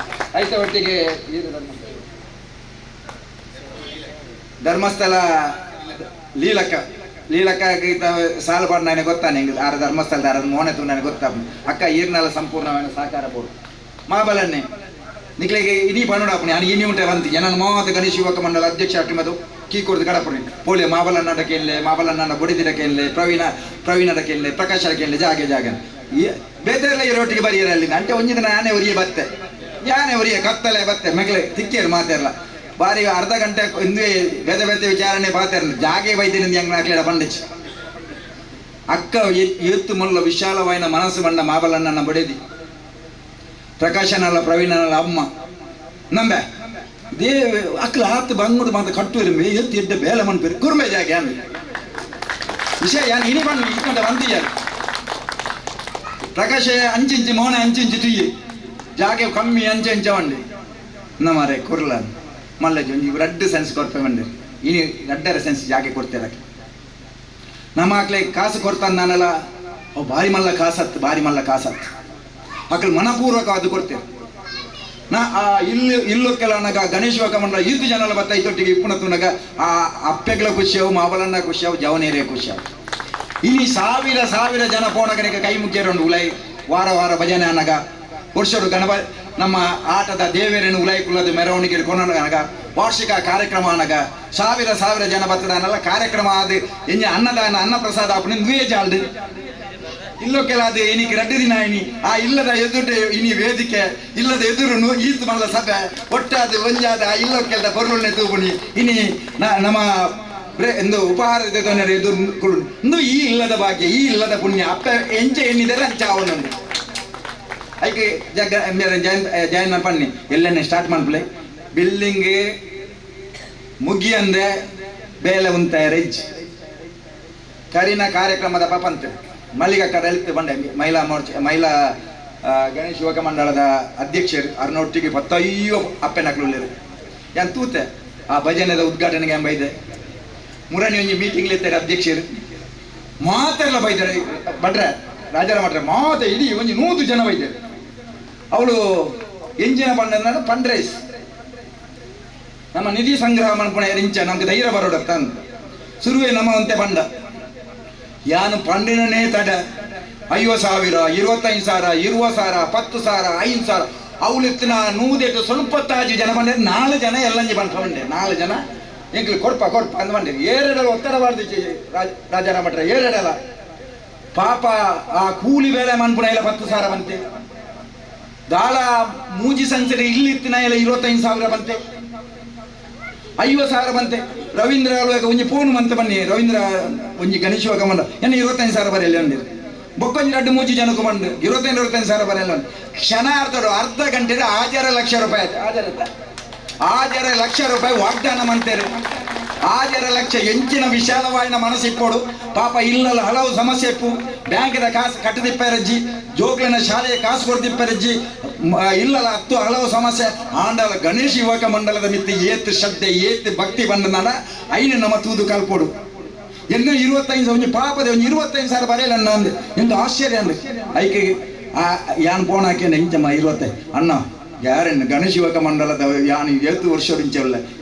ಐತ ಒಟ್ಟಿಗೆ ಧರ್ಮಸ್ಥಳ ಲೀಲಕ್ಕ ಲೀಲಕ್ಕ ಸಾಲ ಪಾಡ್ ನನಗೆ ಗೊತ್ತಾನೆ ಹಿಂಗೆ ಆರ ಧರ್ಮಸ್ಥಳದ ಆರ ಮೋನೆ ತು ನನಗೆ ಗೊತ್ತಾ ಅಕ್ಕ ಈರ್ನಲ್ಲ ಸಂಪೂರ್ಣమైన ಸಹಕಾರ ಬೋಡು ಮಾಬಲನ್ನೇ ನಿಕ್ಲೆಗೆ ಇನಿ ಪಣ್ಣುಡಾಪಣೆ ನಾನು ಇನಿ ಉಂಟೆ ಬಂತಿ ನನ್ನ ಮಾತ ಗಣೇಶ ಯುವಕ ಮಂಡಲ ಅಧ್ಯಕ್ಷ ಅಟ್ಟಿಮದು ಕೀ ಕೊಡ್ದು ಕಡಪಣೆ ಪೋಲೆ ಮಾಬಲನ್ನಡ ಕೇಳಲೆ ಮಾಬಲನ್ನ ಬೊಡಿದಿರ ಕೇಳಲೆ ಪ್ರವೀಣರ ಕೇಳಲೆ ಪ್ರಕಾಶರ ಕೇಳಲೆ ಜಾಗೆ ಜಾಗ ಬೇತೆಲ್ಲ ಈ ರೊಟ್ಟಿಗೆ ಬರಿಯರಲ್ಲಿ ಅಂಟೆ ಒಂಜಿದ ನಾನೇ ಒರಿಯೆ ಬತ್ತೆ ಯಾನೇ ಒರಿಯೆ ಕತ್ತಲೆ ಬತ್ತೆ ಮೆಗ್ಲೆ ತಿಕ್ಕೇರು ಮಾತೆಲ್ಲ ಬಾರಿ ಅರ್ಧ ಗಂಟೆ ಹಿಂದೆ ಬೇತೆ ಬೇತೆ ವಿಚಾರಣೆ ಪಾತಾರೆ ಜಾಗೆ ಬೈದಿನ ಹೆಂಗ್ ನಾಕ್ಲೇಡ ಬಂಡಿಚ್ ಅಕ್ಕ ಎತ್ತು ಮುಲ್ಲ ವಿಶಾಲವಾಯಿನ ಮನಸ್ಸು ಬಂಡ ಮಾಬಲನ್ನ ಬಡೇದಿ ಪ್ರಕಾಶನಲ್ಲ ಪ್ರವೀಣನಲ್ಲ ಅಮ್ಮ ನಂಬೆ ದೇವ ಅಕ್ಕಲ ಹಾತು ಬಂಗುಡು ಮಾತ ಕಟ್ಟು ಇರುಂಬೆ ಎತ್ತು ಎಡ್ಡ ಬೇಲೆ ಮನ್ಪೇರು ಕುರುಂಬೆ ಜಾಗೆ ಆమె ವಿಷಯ ಯಾನ್ ಇನಿ ಬಣ್ಣ ಇಕ್ಕಂಡ ಬಂದಿಯಾರು ಪ್ರಕಾಶ ಅಂಚಿಂಚಿ ಮೋನ ಅಂಚಿಂಚಿ ತುಯ್ಯಿ ಜಾಗೆ ಕಮ್ಮಿ ಅಂಚೆ ವಂಡಿ ನಮಾರೆ ಕುರ್ಲನ್ ಮಲ್ಲಜಿ ಒಂಜಿ ರಡ್ಡು ಸೆನ್ಸ್ ಕೊರ್ಪೆ ಬಂದೆ ಇನಿ ರಡ್ಡರ ಸೆನ್ಸ್ ಜಾಗೆ ಕೊಡ್ತೇವೆ ನಮ್ಮ ಆಕ್ಲೆ ಕಾಸು ಕೊಡ್ತಾನೆ ನಾನಲ್ಲ ಅವು ಭಾರಿ ಮಲ್ಲ ಕಾಸತ್ತು ಭಾರಿ ಮಲ್ಲ ಕಾಸತ್ತು ಅಕ್ಕಲು ಮನಪೂರ್ವಕ ಅದು ಕೊಡ್ತೇವೆ ನಾ ಆ ಇಲ್ಲು ಇಲ್ಲೊಕ್ಕೆಲ್ಲ ಅನ್ನಾಗ ಗಣೇಶ ಮಂಡಲ ಈತು ಜನಲ ಬತ್ತ ಇತ್ತೊಟ್ಟಿಗೆ ಇಪ್ಪುನ ತುನಗ ಆ ಅಪ್ಪೆಗಳ ಖುಷಿಯವು ಮಾವಲನ್ನ ಖುಷಿಯವು ಜವನೇರಿಯ ಖುಷಿಯವು ಇಲ್ಲಿ ಸಾವಿರ ಸಾವಿರ ಜನ ಪೋಣಗನಿಗೆ ಕೈ ಮುಖ್ಯರುಂಡು ಉಲೈ ವಾರ ವಾರ ಭಜನೆ ಅನ್ನಗ ವರ್ಷರು ಗಣಪ ನಮ್ಮ ಆಟದ ದೇವೇರನ್ನು ಉಲೈ ಕುಲದ ಮೆರವಣಿಗೆ ಕೊನಗ ವಾರ್ಷಿಕ ಕಾರ್ಯಕ್ರಮ ಅನಗ ಸಾವಿರ ಸಾವಿರ ಜನ ಬರ್ತದಾನಲ್ಲ ಕಾರ್ಯಕ್ರಮ ಅದು ಎಂಜ ಅನ್ನದಾನ ಅನ್ನಪ್ರಸಾದ ಅಪ್ಪನ ದ್ವೇ ಜಾಲ್ದು ಇಲ್ಲೊಕ್ಕೆಲ್ಲ ಅದು ಇನಿಗೆ ರಡ್ಡು ದಿನ ಇನಿ ಆ ಇಲ್ಲದ ಎದುರು ಇನಿ ವೇದಿಕೆ ಇಲ್ಲದ ಎದುರು ಈತು ಮಲ್ಲ ಸಭೆ ಒಟ್ಟಾದ ಒಂಜಾದ ಆ ಇಲ್ಲೊಕ್ಕೆಲ್ಲ ಪೊರುಳ್ನೆ ತೂಪುಣಿ ಇನಿ ನಮ್ಮ ಎಂದು ಉಪಹಾರ ಎದುರು ಇಂದು ಈ ಇಲ್ಲದ ಭಾಗ್ಯ ಈ ಇಲ್ಲದ ಪುಣ್ಯ ಅಪ್ಪ ಎಂಚೆ ಎಣ್ಣಿದರೆ ಅಂಚ ಅವನೊಂದು ಐಕೆ ಜಗ ಜಯಂತ್ ಜಯನ್ ಪಣ್ಣಿ ಎಲ್ಲನೇ ಸ್ಟಾರ್ಟ್ ಮಾಡ್ಪ್ಲೆ ಬಿಲ್ಡಿಂಗ್ ಮುಗಿಯಂದೆ ಬೇಲೆ ಉಂತ ರೆಜ್ ಕರಿನ ಕಾರ್ಯಕ್ರಮದ ಪಪಂತೆ ಮಲ್ಲಿಗ ಕಡಲಿತ್ತು ಬಂಡೆ ಮಹಿಳಾ ಮೋರ್ಚೆ ಮಹಿಳಾ ಗಣೇಶ ಯುವಕ ಮಂಡಳದ ಅಧ್ಯಕ್ಷರು ಅರ್ನೊಟ್ಟಿಗೆ ಪತ್ತಯ್ಯೋ ಅಪ್ಪೆನಕ್ಳುಳ್ಳರು ಯಾನ್ ತೂತೆ ಆ ಭಜನೆದ ಉದ್ಘಾಟನೆಗೆ ಎಂಬ ಇದೆ ಮುರಣಿ ಒಂಜಿ ಮೀಟಿಂಗ್ ಇತ್ತಾರೆ ಅಧ್ಯಕ್ಷರು ಮಾತೆಲ್ಲ ಬೈತಾರೆ ಭಟ್ರೆ ರಾಜರ ಮಠ ಮಾತೆ ಇಡೀ ಒಂಜಿ 100 ಜನ ಬೈತಾರೆ ಅವಳು ಎಂಜಿನ ಪಂಡ ಫಂಡ್ ರೈಸ್ ನಮ್ಮ ನಿಧಿ ಸಂಗ್ರಹ ಮನ್ಪುಣ ಇಂಚ ನಮ್ಗೆ ಧೈರ್ಯ ಬರೋಡತ್ತ ಅಂತ ಸುರುವೆ ನಮ್ಮ ಅಂತೆ ಪಂಡ ಯಾನು ಪಂಡಿನೇ ತಡ 50,000 25,000 20,000 10,000 5,000 ಅವಳಿತ್ತಿನ ನೂದೆಟ್ಟು ಸ್ವಲ್ಪ ತಾಜಿ ಜನ ಬಂಡೆ 4 ಜನ ಎಲ್ಲಂಜಿ ಬಂಡ ಬಂಡೆ 4 ಜನ ಎಂಕ್ಲು ಕೊಡ್ಪ ಕೊಡ್ಪ ಅಂದ್ ಬಂಡೆ ಏರಡಲ್ಲ ಒತ್ತಡ ಬಾರ್ದು ರಾಜರ ಮಠ ಏರಡಲ್ಲ ಪಾಪ ಆ ಕೂಲಿ ಬೇಳೆ ಮನ್ಪುಣ ಇಲ್ಲ 10,000 ಬಂತೆ ದಾಳ ಮೂಜಿ ಸಂಸದೆ ಇಲ್ಲಿತ್ತಿನ ಇಲ್ಲ 25,000 ಬಂತೆ 50,000 ಬಂತೆ ರವೀಂದ್ರ ಒಂಜಿ ಫೋನ್ ಮಂತ ಬನ್ನಿ ರವೀಂದ್ರ ಒಂಜಿ ಗಣೇಶ ಮಂಡ ಏನು 25,000 ಬರೆಯಲ್ಲ ಅಂದಿರು ಬೊಕ್ಕೊಂಜಿ ರಡ್ಡು ಮೂಜಿ ಜನಕ್ಕೂ ಬಂದು 25 25,000 ಬರೆಯಲ್ಲ ಕ್ಷಣ ಅರ್ಧರು ಅರ್ಧ ಗಂಟೆ 6 ಲಕ್ಷ ರೂಪಾಯಿ ಆಯ್ತು 6 ಲಕ್ಷ ರೂಪಾಯಿ ವಾಗ್ದಾನ ಮಂತೇರು 6 ಲಕ್ಷ ಎಂಚಿನ ವಿಶಾಲವಾಯಿನ ಮನಸ್ಸಿಪ್ಪೋಡು ಪಾಪ ಇಲ್ಲಲ್ಲ ಹಲವು ಸಮಸ್ಯೆ ಇಪ್ಪು ಬ್ಯಾಂಕಿದ ಕಾಸು ಕಟ್ಟದಿಪ್ಪರಜ್ಜಿ ಜೋಕ್ಲಿನ ಶಾಲೆಯ ಕಾಸು ಕೊಡ್ತಿಪ್ಪರಜ್ಜಿ ಇಲ್ಲಲ್ಲ ಹತ್ತು ಹಲವು ಸಮಸ್ಯೆ ಆಂಡಲ ಗಣೇಶ ಯುವಕ ಮಂಡಲದ ಮಿತ್ತಿ ಏತ್ ಶ್ರದ್ಧೆ ಏತ್ ಭಕ್ತಿ ಬಂದನಾಡ ಐನು ನಮ್ಮ ತೂದು ಕಲ್ಪೋಡು ಎನ್ನ 25 ಒಂಜಿ ಪಾಪದ ಒಂಜಿ 25,000 ಬರೆಯಲ್ಲ ಅಣ್ಣ ಅಂದೆ ಎಂದು ಆಶ್ಚರ್ಯ ಅಂದ್ರೆ ಐಕೆ ಆ ಯಾನ್ ಫೋನ್ ಹಾಕಿ ಇಂಚಮ್ಮ 25 ಅಣ್ಣ ಗ್ಯಾರನ್ ಗಣೇಶ ಯುವಕ ಮಂಡಲದ ಯಾನು 7 ವರ್ಷ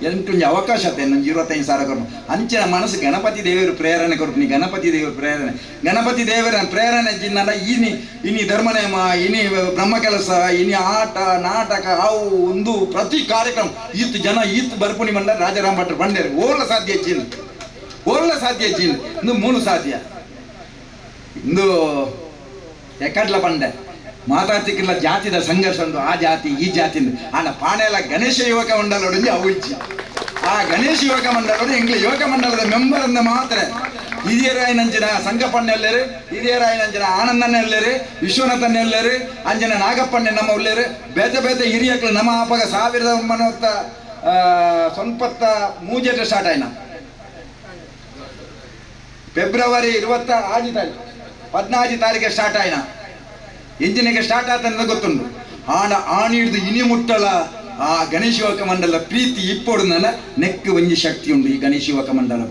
ಎಂಟು ಅವಕಾಶ ಆತ ನನ್ನ 25,000 ಕೊರ್ಪು ಅಂಚಿನ ಮನಸ್ಸು ಗಣಪತಿ ದೇವರು ಪ್ರೇರಣೆ ಕೊರ್ಪುನಿ ಗಣಪತಿ ದೇವರು ಪ್ರೇರಣೆ ಗಣಪತಿ ದೇವರ ಪ್ರೇರಣೆ ಜಿನ್ನಲ್ಲ ಇನಿ ಇನಿ ಧರ್ಮನೇಮ ಇನಿ ಬ್ರಹ್ಮ ಕೆಲಸ ಇನಿ ಆಟ ನಾಟಕ ಅವು ಒಂದು ಪ್ರತಿ ಕಾರ್ಯಕ್ರಮ ಈತ್ ಜನ ಈತ್ ಬರ್ಪುನಿ ಮಂಡ ರಾಜಾರಾಮ್ ಭಟ್ರು ಬಂಡೇರು ಓಲ ಸಾಧ್ಯ ಜಿನ್ ಓಲ ಸಾಧ್ಯ ಜಿನ್ ಇಂದು ಮೂಲು ಸಾಧ್ಯ ಇಂದು ಎಕ್ಕಡ್ಲ ಬಂಡೆ ಮಾತಾಡ್ತಿಕ್ಕಿಲ್ಲ ಜಾತಿದ ಸಂಘರ್ಷ ಉಂಟು ಆ ಜಾತಿ ಈ ಜಾತಿ ಆನ ಪಾಣೆಲ್ಲ ಗಣೇಶ ಯುವಕ ಮಂಡಲೊಡಂಜಿ ಅವು ಇಚ್ಚಿ ಆ ಗಣೇಶ ಯುವಕ ಮಂಡಲೋಡು ಎಂಗ್ಲ ಯುವಕ ಮಂಡಲದ ಮೆಂಬರ್ ಅಂದ ಮಾತ್ರ ಹಿರಿಯರಾಯನಂಚಿನ ಸಂಗಪ್ಪಣ್ಣೆಲ್ಲೇರು ಹಿರಿಯರಾಯನಂಚಿನ ಆನಂದನ್ನೆಲ್ಲೇರು ವಿಶ್ವನಾಥನ್ನೆಲ್ಲೇರು ಅಂಜನ ನಾಗಪ್ಪಣ್ಣೆ ನಮ್ಮ ಉಳ್ಳೇರು ಬೇತೆ ಬೇತೆ ಹಿರಿಯಕ್ಲು ನಮ್ಮ ಆಪಗ 1993 ಸ್ಟಾರ್ಟ್ ಆಯ್ನ ಫೆಬ್ರವರಿ 26 ತಾರೀಕು 14 ತಾರೀಕು ಸ್ಟಾರ್ಟ್ ಆಯ್ನ ಇಂಜಿನಿಗೆ ಸ್ಟಾರ್ಟ್ ಆತಂದ್ರೆ ಗೊತ್ತುಂಟು ಆಣ ಆಣಿಡ್ದು ಇನಿ ಮುಟ್ಟಲ ಆ ಗಣೇಶ ಯುವಕ ಮಂಡಲ ಪ್ರೀತಿ ಇಪ್ಪೊಡು ನನ್ನ ನೆಕ್ಕು ಒಂಜಿ ಶಕ್ತಿ ಉಂಟು ಈ ಗಣೇಶ ಯುವಕ ಮಂಡಲ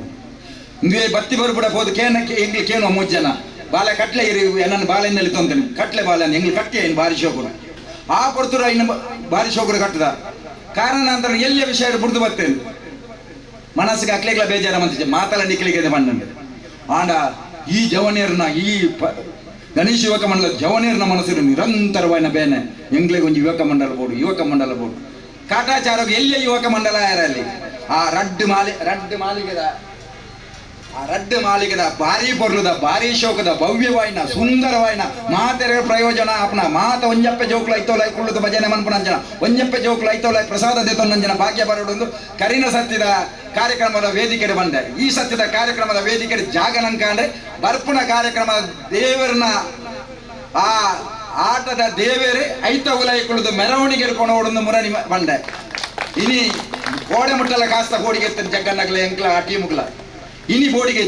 ಇಂದುವೆ ಬತ್ತಿ ಬರುಪುಡ ಹೋದು ಕೇನಕ್ಕೆ ಎಂಗ್ಲು ಕೇನು ಮೂರು ಜನ ಬಾಲೆ ಕಟ್ಲೆ ಇರಿ ನನ್ನ ಬಾಲೆನಲ್ಲಿ ತೊಂತೇನೆ ಕಟ್ಲೆ ಬಾಲೆ ಎಂಗ್ಲು ಕಟ್ಟಿ ಏನು ಬಾರಿ ಶೋಕುಡು ಆ ಪೊರ್ತುರ ಇನ್ನು ಬಾರಿ ಶೋಕುಡು ಕಟ್ಟದ ಕಾರಣ ಅಂದ್ರೆ ಎಲ್ಲಿಯ ವಿಷಯ ಬುಡ್ದು ಬರ್ತೇನೆ ಮನಸ್ಸಿಗೆ ಅಕ್ಲೆಗ್ಲ ಬೇಜಾರ ಮಂತಿದ್ದೆ ಮಾತಲ್ಲ ನಿಕ್ಲಿಗೆ ಬಂದಂಡೆ ಆಂಡ ಈ ಜವನಿಯರ್ನ ಈ ಗಣೇಶ ಯುವಕ ಮಂಡಲ ಜವನೇರ್ನ ಮನಸ್ಸಿನ ನಿರಂತರವಾದ ಬೇನೆ ಎಂಗ್ಲಿಗೆ ಒಂದು ಯುವಕ ಮಂಡಲ ಬೋರ್ಡು ಯುವಕ ಮಂಡಲ ಬೋರ್ಡು ಕಾಟಾಚಾರ ಎಲ್ಲಿಯ ಯುವಕ ಮಂಡಲ ಯಾರಲ್ಲಿ ಆ ರಡ್ಡು ಮಾಲಿಗೆದ ಆ ರಡ್ಡು ಮಾಲಿಗೆದ ಭಾರಿ ಪೊರ್ಲುದ ಭಾರಿ ಶೋಕದ ಭವ್ಯವಾಯಿನ ಸುಂದರವಾಯಿನ ಮಾತೆರ ಪ್ರಯೋಜನ ಅಪ್ನ ಮಾತ ಒಂಜಪ್ಪೆ ಜೋಕ್ಲ ಐತೋಲ ಕುಳ್ಳುದ ಭಜನೆ ಮನ್ಪುನಂಜನ ಒಂಜಪ್ಪೆ ಜೋಕ್ಲ ಐತೋಲ ಪ್ರಸಾದ ದೇತೊಂದಂಜನ ಭಾಗ್ಯ ಬರೋಡೊಂದು ಕರಿನ ಸತ್ಯದ ಕಾರ್ಯಕ್ರಮದ ವೇದಿಕೆ ಬಂದೆ ಈ ಸತ್ಯದ ಕಾರ್ಯಕ್ರಮದ ವೇದಿಕೆ ಜಾಗನಂಕಾಂಡೆ ಬರ್ಪುಣ ಕಾರ್ಯಕ್ರಮ ದೇವರನ್ನ ಆ ಆಟದ ದೇವರೇ ಐತ ಉಲೈಕೊಳ್ಳುದು ಮೆರವಣಿಗೆ ಹಿಡ್ಕೊಂಡು ಮುರಣಿ ಬಂಡೆ ಇನಿ ಗೋಡೆ ಮುಟ್ಟಲ ಕಾಸ್ತ ಗೋಡಿಗೆ ಜಗ್ಗನ್ನಗ್ಲ ಎಂಕ್ಲ ಆ ಟೀಮುಗ್ಲ ಇನಿ ಬೋಡಿಗೆ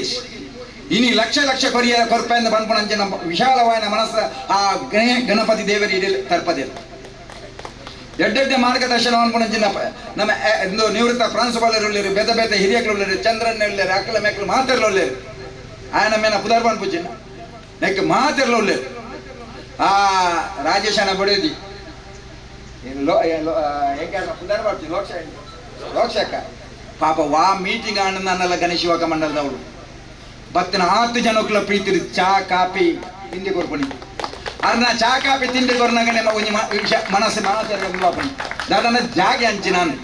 ಇನಿ ಲಕ್ಷ ಲಕ್ಷ ಕೊರಿಯ ಕೊರ್ಪೆಂದ ಬನ್ಪುಣಂಚಿನ ವಿಶಾಲವಾದ ಮನಸ್ಸ ಆ ಗಣಪತಿ ದೇವರಿ ಇಡಲಿ ತರ್ಪದೆ ಎಡ್ಡೆಡ್ಡೆ ಮಾರ್ಗದರ್ಶನ ಅನ್ಪುಣಂಚಿನ ನಮ್ಮ ಇಂದು ನಿವೃತ್ತ ಪ್ರಾಂಶುಪಾಲರು ಉಳ್ಳೇರು ಬೇತೆ ಬೇತೆ ಹಿರಿಯಕ್ಲು ಉಳ್ಳೇರು ಚಂದ್ರಣ್ಣ ಉಳ್ಳೇರು ಅಕ್ಕಲ ಮೇಕಲು ಮಾತೆರ್ಲ ಉಳ್ಳೇರು ಆಯನ ಮೇನ ಪುದರ್ಬಾನ್ ಪೂಜಿನ ನೆಕ್ ಮಾತೆರ್ಲ ಉಳ್ಳೇರು ಆ ರಾಜೇಶನ ಬಡೇದಿ ಲೋಕ್ಷಕ್ಕ ಪಾಪ ವಾ ಮೀಟಿಂಗ್ ಆನಂದ ಗಣೇಶ ಯುವಕ ಮಂಡಲದವಳು ಬತ್ತಿನ 10 ಜನಕ್ಲ ಪ್ರೀತಿ ಚಾ ಕಾಪಿ ತಿಂಡಿ ಕೊರ್ಪಣಿ ಅರ್ನ ಚಾ ಕಾಪಿ ತಿಂಡಿ ಕೊರ್ನಾಗನೆ ಒಂಜಿ ಮನಸ್ಸು ಮಾತಾಡ ದಾದನ ಜಾಗೆ ಅಂಚಿ ನಾನು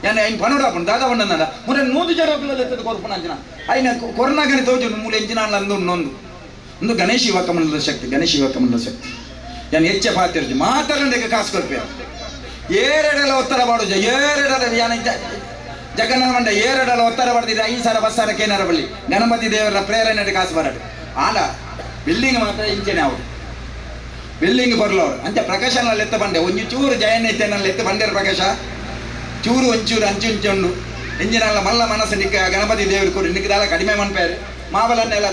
ಏನ ಐನ್ ಪನೋಡಾಪಣ ದಾದ ಬಣ್ಣ ಮುರೆ 100 ಜನಕ್ಲ ಎತ್ತದ ಕೊರ್ಪಣ ಅಂಚಿನ ಐನ ಕೊರ್ನಾಗನೆ ತೋಜು ಮೂಲೆ ಎಂಚಿನ ಅಂದು ನೊಂದು ಒಂದು ಗಣೇಶ ಯುವಕ ಮಂಡಲದ ಶಕ್ತಿ ಗಣೇಶ ಯುವಕ ಮಂಡಲದ ಶಕ್ತಿ ನಾನು ಹೆಚ್ಚ ಪಾತಿರ್ಜಿ ಮಾತಾಡಲಿಕ್ಕೆ ಕಾಸು ಕೊರ್ಪೆ ಏರೆಡೆಲ್ಲ ಒತ್ತಡ ಮಾಡುಜ ಏರೆಡೆಲ್ಲ ಯಾನ ಜಗನ್ನಾಥ ಮಂಡ ಏರೆಡೆಲ್ಲ ಒತ್ತಡ ಪಡೆದಿದ್ದೆ 5,000 10,000 ಕೇನಾರ ಬಳ್ಳಿ ಗಣಪತಿ ದೇವರ ಪ್ರೇರಣೆ ಕಾಸು ಬರಡು ಆಲ ಬಿಲ್ಡಿಂಗ್ ಮಾತ್ರ ಇಂಚೆನೆ ಅವರು ಬಿಲ್ಡಿಂಗ್ ಬರ್ಲವ್ರು ಅಂಚ ಪ್ರಕಾಶನಲ್ಲಿ ಎತ್ತ ಬಂಡೆ ಒಂಜಿ ಚೂರು ಜಯಣ್ಣ ಇತ್ತೇನಲ್ಲಿ ಎತ್ತ ಬಂಡೇರು ಪ್ರಕಾಶ ಚೂರು ಒಂಚೂರು ಅಂಚು ಉಂಚುಂಡು ಇಂಜಿನಲ್ಲ ಮಲ್ಲ ಮನಸ್ಸು ನಿಕ್ಕ ಗಣಪತಿ ದೇವರು ಕೊಡಿ ನಿಕ್ಕದಲ್ಲ ಕಡಿಮೆ ಮನ್ಪೇರು ಮಾಬಲನ್ನೆಲ್ಲ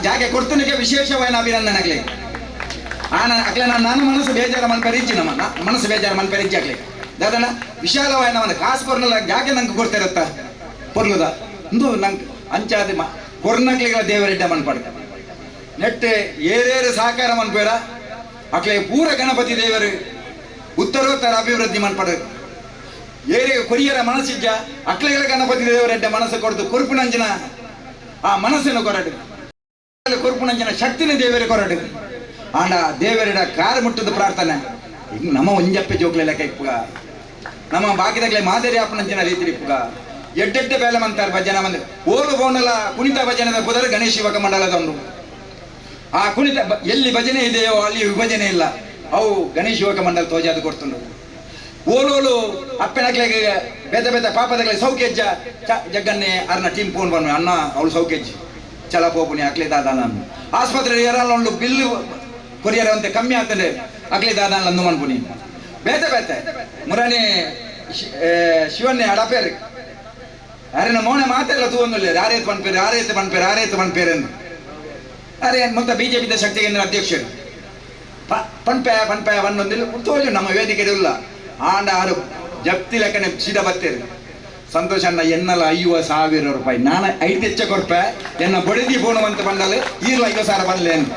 ಜಾಗೆ ಕೊಡ್ತನಿಗೆ ವಿಶೇಷವಾದ ಅಭಿನಂದನೆ ಆಗಲಿ ಆನ ಅಕ್ಲೆ ನಾನು ಮನಸ್ಸು ಬೇಜಾರ ಮನ್ಪರಿಜ್ಜಿ ನಮ್ಮ ಮನಸ್ಸು ಬೇಜಾರ ಮನ್ಪರಿಜ್ಜಿ ಆಗ್ಲಿ ದಾದಣ್ಣ ವಿಶಾಲವಾದ ಒಂದು ಕಾಸು ಕೊರ್ನಲ್ಲ ಜಾಗೆ ನಂಗೆ ಕೊಡ್ತಿರತ್ತ ಪೊರ್ಲುದ ಇಂದು ನಂಗೆ ಅಂಚಾದ ಕೊರ್ನಕ್ಲಿಗಳ ದೇವರೆಡ್ಡ ಮನ್ಪಡ ನೆಟ್ಟೆ ಏರೇರು ಸಹಕಾರ ಮನ್ಪೇರ ಅಕ್ಲೆ ಪೂರ ಗಣಪತಿ ದೇವರು ಉತ್ತರೋತ್ತರ ಅಭಿವೃದ್ಧಿ ಮನ್ಪಡ ಏರೇ ಕೊರಿಯರ ಮನಸ್ಸಿಜ್ಜ ಅಕ್ಲೆಗಳ ಗಣಪತಿ ದೇವರೆಡ್ಡ ಮನಸ್ಸು ಕೊಡ್ದು ಕೊರ್ಪುನಂಜಿನ ಆ ಮನಸ್ಸನ್ನು ಕೊರಡು ಕೊರ್ಪುನಂಜಿನ ಶಕ್ತಿನ ದೇವರೇ ಕೊರಡು ಆಂಡ ದೇವರಿಡ ಕಾರು ಮುಟ್ಟದ ಪ್ರಾರ್ಥನೆ ಈಗ ನಮ್ಮ ಒಂಜಪ್ಪೆ ಜೋಕ್ಲೆ ಲೆಕ್ಕ ಇಪ್ಪುಗ ನಮ್ಮ ಬಾಕಿದಾಗಲೇ ಮಾದರಿ ಅಪ್ಪನಂಚಿನ ರೀತಿ ಇಪ್ಪುಗ ಎಡ್ಡೆಡ್ಡೆ ಬೇಲೆ ಮಂತಾರೆ ಭಜನ ಮಂದಿರ ಓಲು ಬೋನಲ ಕುಣಿತ ಭಜನದ ಪುದರ್ ಗಣೇಶ ಯುವಕ ಮಂಡಲದ ಉಂಡು ಆ ಕುಣಿತ ಎಲ್ಲಿ ಭಜನೆ ಇದೆಯೋ ಅಲ್ಲಿ ವಿಭಜನೆ ಇಲ್ಲ ಅವು ಗಣೇಶ ಯುವಕ ಮಂಡಲ ತೋಜಾದ ಕೊಡ್ತುಂಡು ಓಲೋಲು ಅಪ್ಪನಕ್ಲೆಗೆ ಬೇತೆ ಬೇತೆ ಪಾಪದಗ್ಲೆ ಸೌಕೆಜ್ಜ ಜಗ್ಗನ್ನೇ ಅರ್ನ ಟೀಮ್ ಫೋನ್ ಬನ್ನು ಅಣ್ಣ ಅವಳು ಸೌಕೆಜ್ಜಿ ಚಲ ಪೋಪುನಿ ಅಕ್ಲೆ ದಾದ ನಾನು ಆಸ್ಪತ್ರೆ ಯಾರಲ್ಲ ಬಿಲ್ಲು ಕೊರಿಯರ್ ಅಂತೆ ಕಮ್ಮಿ ಆಗ್ತದೆ ಅಕ್ಲೆ ದಾದ ಅಂದು ಮನ್ಪುನಿ ಬೇತೆ ಬೇತೆ ಮುರಾಣಿ ಶಿವನ್ನೇ ಅಡಪೇರು ಅರೆ ಮೋನೆ ಮಾತೆಲ್ಲ ತೂವೊಂದುಲ್ಲೇರು ಯಾರೇತ್ ಪನ್ಪೇರು ಯಾರೇತ್ ಪನ್ಪೇರು ಯಾರೇತ್ ಪನ್ಪೇರು ಎಂದು ಅರೆ ಮೊತ್ತ ಬಿಜೆಪಿದ ಶಕ್ತಿ ಕೇಂದ್ರ ಅಧ್ಯಕ್ಷರು ಪನ್ಪೆ ಪನ್ಪೆ ಪನ್ನೊಂದಿಲ್ಲ ತೋಜು ನಮ್ಮ ವೇದಿಕೆ ಇಲ್ಲ ಆಂಡ ಆರು ಜಪ್ತಿ ಲೆಕ್ಕನೆ ಸೀದಾ ಬತ್ತೇರು ಸಂತೋಷ ಅಣ್ಣ ಎನ್ನಲ 50,000 ರೂಪಾಯಿ ನಾನು 5 ಹೆಚ್ಚ ಕೊರ್ಪೆ ಎನ್ನ ಬಡಿದಿ ಬೋನು ಅಂತ ಬಂದಲೆ ಈರ್ಲ 50,000 ಬರಲೆ ಅಂತ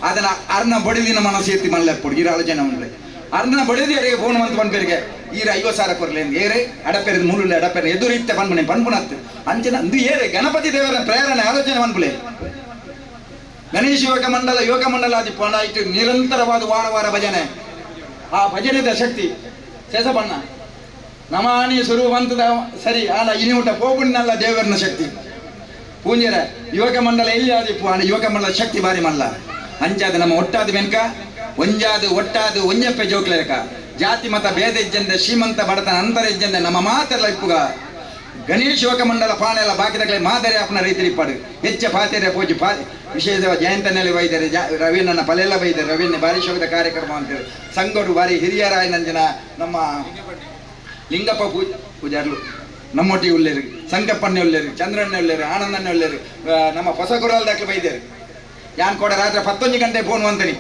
ಅದನ್ನ ಅರ್ನ ಬಡಿದಿನ ಮನಸ್ಸು ಎತ್ತಿ ಮಲ್ಲೆ ಪೊಡಿ ಈರ ಆಲೋಚನೆ ಉಂಡ್ಲೆ ಅರ್ನ ಬಡದಿ ಅರೆಗೆ ಫೋನ್ ಮಂತ್ ಪನ್ಪೇರಿಗೆ ಈರ 50,000 ಕೊರ್ಲೆ ಏರೆ ಅಡಪೆರೆ ಮೂಲು ಅಡಪೆರೆ ಎದುರು ಇತ್ತೆ ಪನ್ಪುನೆ ಪನ್ಪುನತ್ತು ಅಂಚಿನ ಅಂದು ಏರೆ ಗಣಪತಿ ದೇವರ ಪ್ರೇರಣೆ ಆಲೋಚನೆ ಪನ್ಪುಲೆ ಗಣೇಶ ಯೋಗ ಮಂಡಲ ಯೋಗ ಮಂಡಲ ಆದಿ ಪಣ ಇಟ್ಟು ನಿರಂತರವಾದ ವಾರ ವಾರ ಭಜನೆ ಆ ಭಜನೆದ ಶಕ್ತಿ ಶೇಷಬಣ್ಣ ನಮಾನಿ ಸುರುವಂತದ ಸರಿ ಆನ ಇನಿ ಊಟ ಪೋಪುಣ್ಣಲ್ಲ ದೇವರನ ಶಕ್ತಿ ಪೂಂಜರ ಯುವಕ ಮಂಡಲ ಎಲ್ಲಿ ಆದಿಪ್ಪು ಆನ ಯುವಕ ಮಂಡಲ ಶಕ್ತಿ ಬಾರಿ ಮಲ್ಲ ಅಂಚಾದ ನಮ್ಮ ಒಟ್ಟಾದ ಮೆನ್ಕ ಒಂಜಾದು ಒಟ್ಟಾದು ಒಂಜಪ್ಪೆ ಜೋಕ್ಲೆಕ ಜಾತಿ ಮತ ಭೇದ ಇಜ್ಜಂದೆ ಶ್ರೀಮಂತ ಬಡತನ ಅಂತರ ಇಜ್ಜಂದೆ ನಮ್ಮ ಮಾತೆಲ್ಲ ಇಪ್ಪುಗ ಗಣೇಶ ಯುವಕ ಮಂಡಲ ಪಾಣೆಲ್ಲ ಬಾಕಿದಕ್ಲೆ ಮಾದರಿ ಅಪ್ಪನ ರೀತಿ ಇಪ್ಪಾಡು ಹೆಚ್ಚ ಪಾತೆರೆ ಪೂಜೆ ಪಾ ವಿಶೇಷ ಜಯಂತನಲ್ಲಿ ಬೈದರೆ ರವೀನನ್ನ ಪಲೆಲ್ಲ ಬೈದರೆ ರವೀನ ಬಾರಿ ಶೋಕದ ಕಾರ್ಯಕ್ರಮ ಅಂತೇಳಿ ಸಂಗೋಡು ಬಾರಿ ಹಿರಿಯರಾಯನಂಜನ ನಮ್ಮ ಲಿಂಗಪ್ಪ ಪೂಜಾರ್ಲು ನಮ್ಮೊಟ್ಟಿಗೆ ಉಳ್ಳೇರು ಸಂಕಪ್ಪನ್ನೇ ಉಳ್ಳೇರು ಚಂದ್ರಣ್ಣೆ ಉಳ್ಳೇರು ಆನಂದನ್ನೇ ಉಳ್ಳೇರು ನಮ್ಮ ಹೊಸ ಗುರಾಲ್ ದಾಖಲೆ ಬೈದೇರು ಯಾನ್ ಕೂಡ ರಾತ್ರಿ 11 ಗಂಟೆ ಫೋನ್ ಅಂತೀನಿ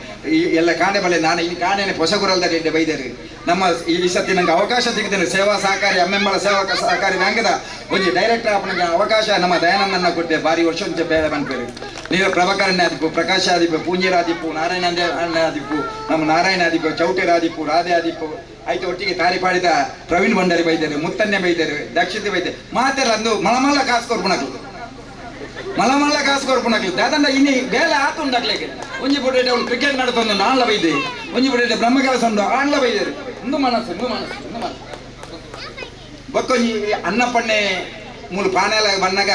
ಎಲ್ಲ ಕಾಣೆ ಬಲ್ಲೆ ನಾನು ಈ ಕಾಣೆನೆ ಹೊಸ ಗುರಾಲ್ದಾಗ ಇದ್ದೆ ಬೈದೇರು ನಮ್ಮ ಈ ಸತಿ ನಂಗೆ ಅವಕಾಶ ಸಿಗ್ತೇನೆ ಸೇವಾ ಸಹಕಾರಿ ಅಮ್ಮೆಂಬಳ ಸೇವಾ ಸಹಕಾರಿ ಬ್ಯಾಂಕ್ದ ಒಂಜಿ ಡೈರೆಕ್ಟರ್ ಆಪನಿಗೆ ಅವಕಾಶ ನಮ್ಮ ದಯಾನಂದನ್ನ ಕೊಟ್ಟೆ ಬಾರಿ ವರ್ಷ ಒಂಚೆ ಬೇರೆ ಬಂದ್ಪೇರು ನೀರು ಪ್ರಭಾಕರಣ್ಯ ಆದಿಪ್ಪು ಪ್ರಕಾಶ ಆದಿಪ್ಪು ಪೂಂಜೀರಾದಿಪ್ಪು ನಾರಾಯಣ ಆದಿಪ್ಪು ನಮ್ಮ ನಾರಾಯಣ ಆದಿಪ್ಪು ಚೌಟೆರಾದಿಪ್ಪು ರಾಧೆ ಆದಿಪ್ಪು ಆಯ್ತು ಒಟ್ಟಿಗೆ ತಾರಿಪಾಡಿದ ಪ್ರವೀಣ್ ಭಂಡಾರಿ ಬೈದರು ಮುತ್ತನ್ನೆ ಬೈದರು ದಕ್ಷಿತ ಬೈದರು ಮಾತೆಲ್ಲ ಅಂದು ಮಲಮಲ್ಲ ಕಾಸು ಕೊರ್ಪುನಕ್ಲು ಮಲಮಲ್ಲ ಕಾಸು ಕೊರ್ಪುನಕ್ಲು ದಾದಂಡ ಇನ್ನಿ ಬೇಲೆ ಆತುಂಡಕ್ಲೆಗೆ ಒಂಜಿ ಪುಟೇಟೆ ಅವಳು ಕ್ರಿಕೆಟ್ ನಡತೊಂದು ನಾನ್ಲ ಬೈದೆ ಒಂಜಿ ಪುಟೇಟೆ ಬ್ರಹ್ಮ ಕೆಲಸ ಉಂಡು ಆಣ್ಲ ಬೈದರು ಒಂದು ಮನಸ್ಸು ಒಂದು ಮನಸ್ಸು ಒಂದು ಮನಸ್ಸು ಬೊಕ್ಕೊಂಜಿ ಅನ್ನಪ್ಪಣ್ಣೆ ಮೂಲು ಪಾನೆಲ ಬನ್ನಗ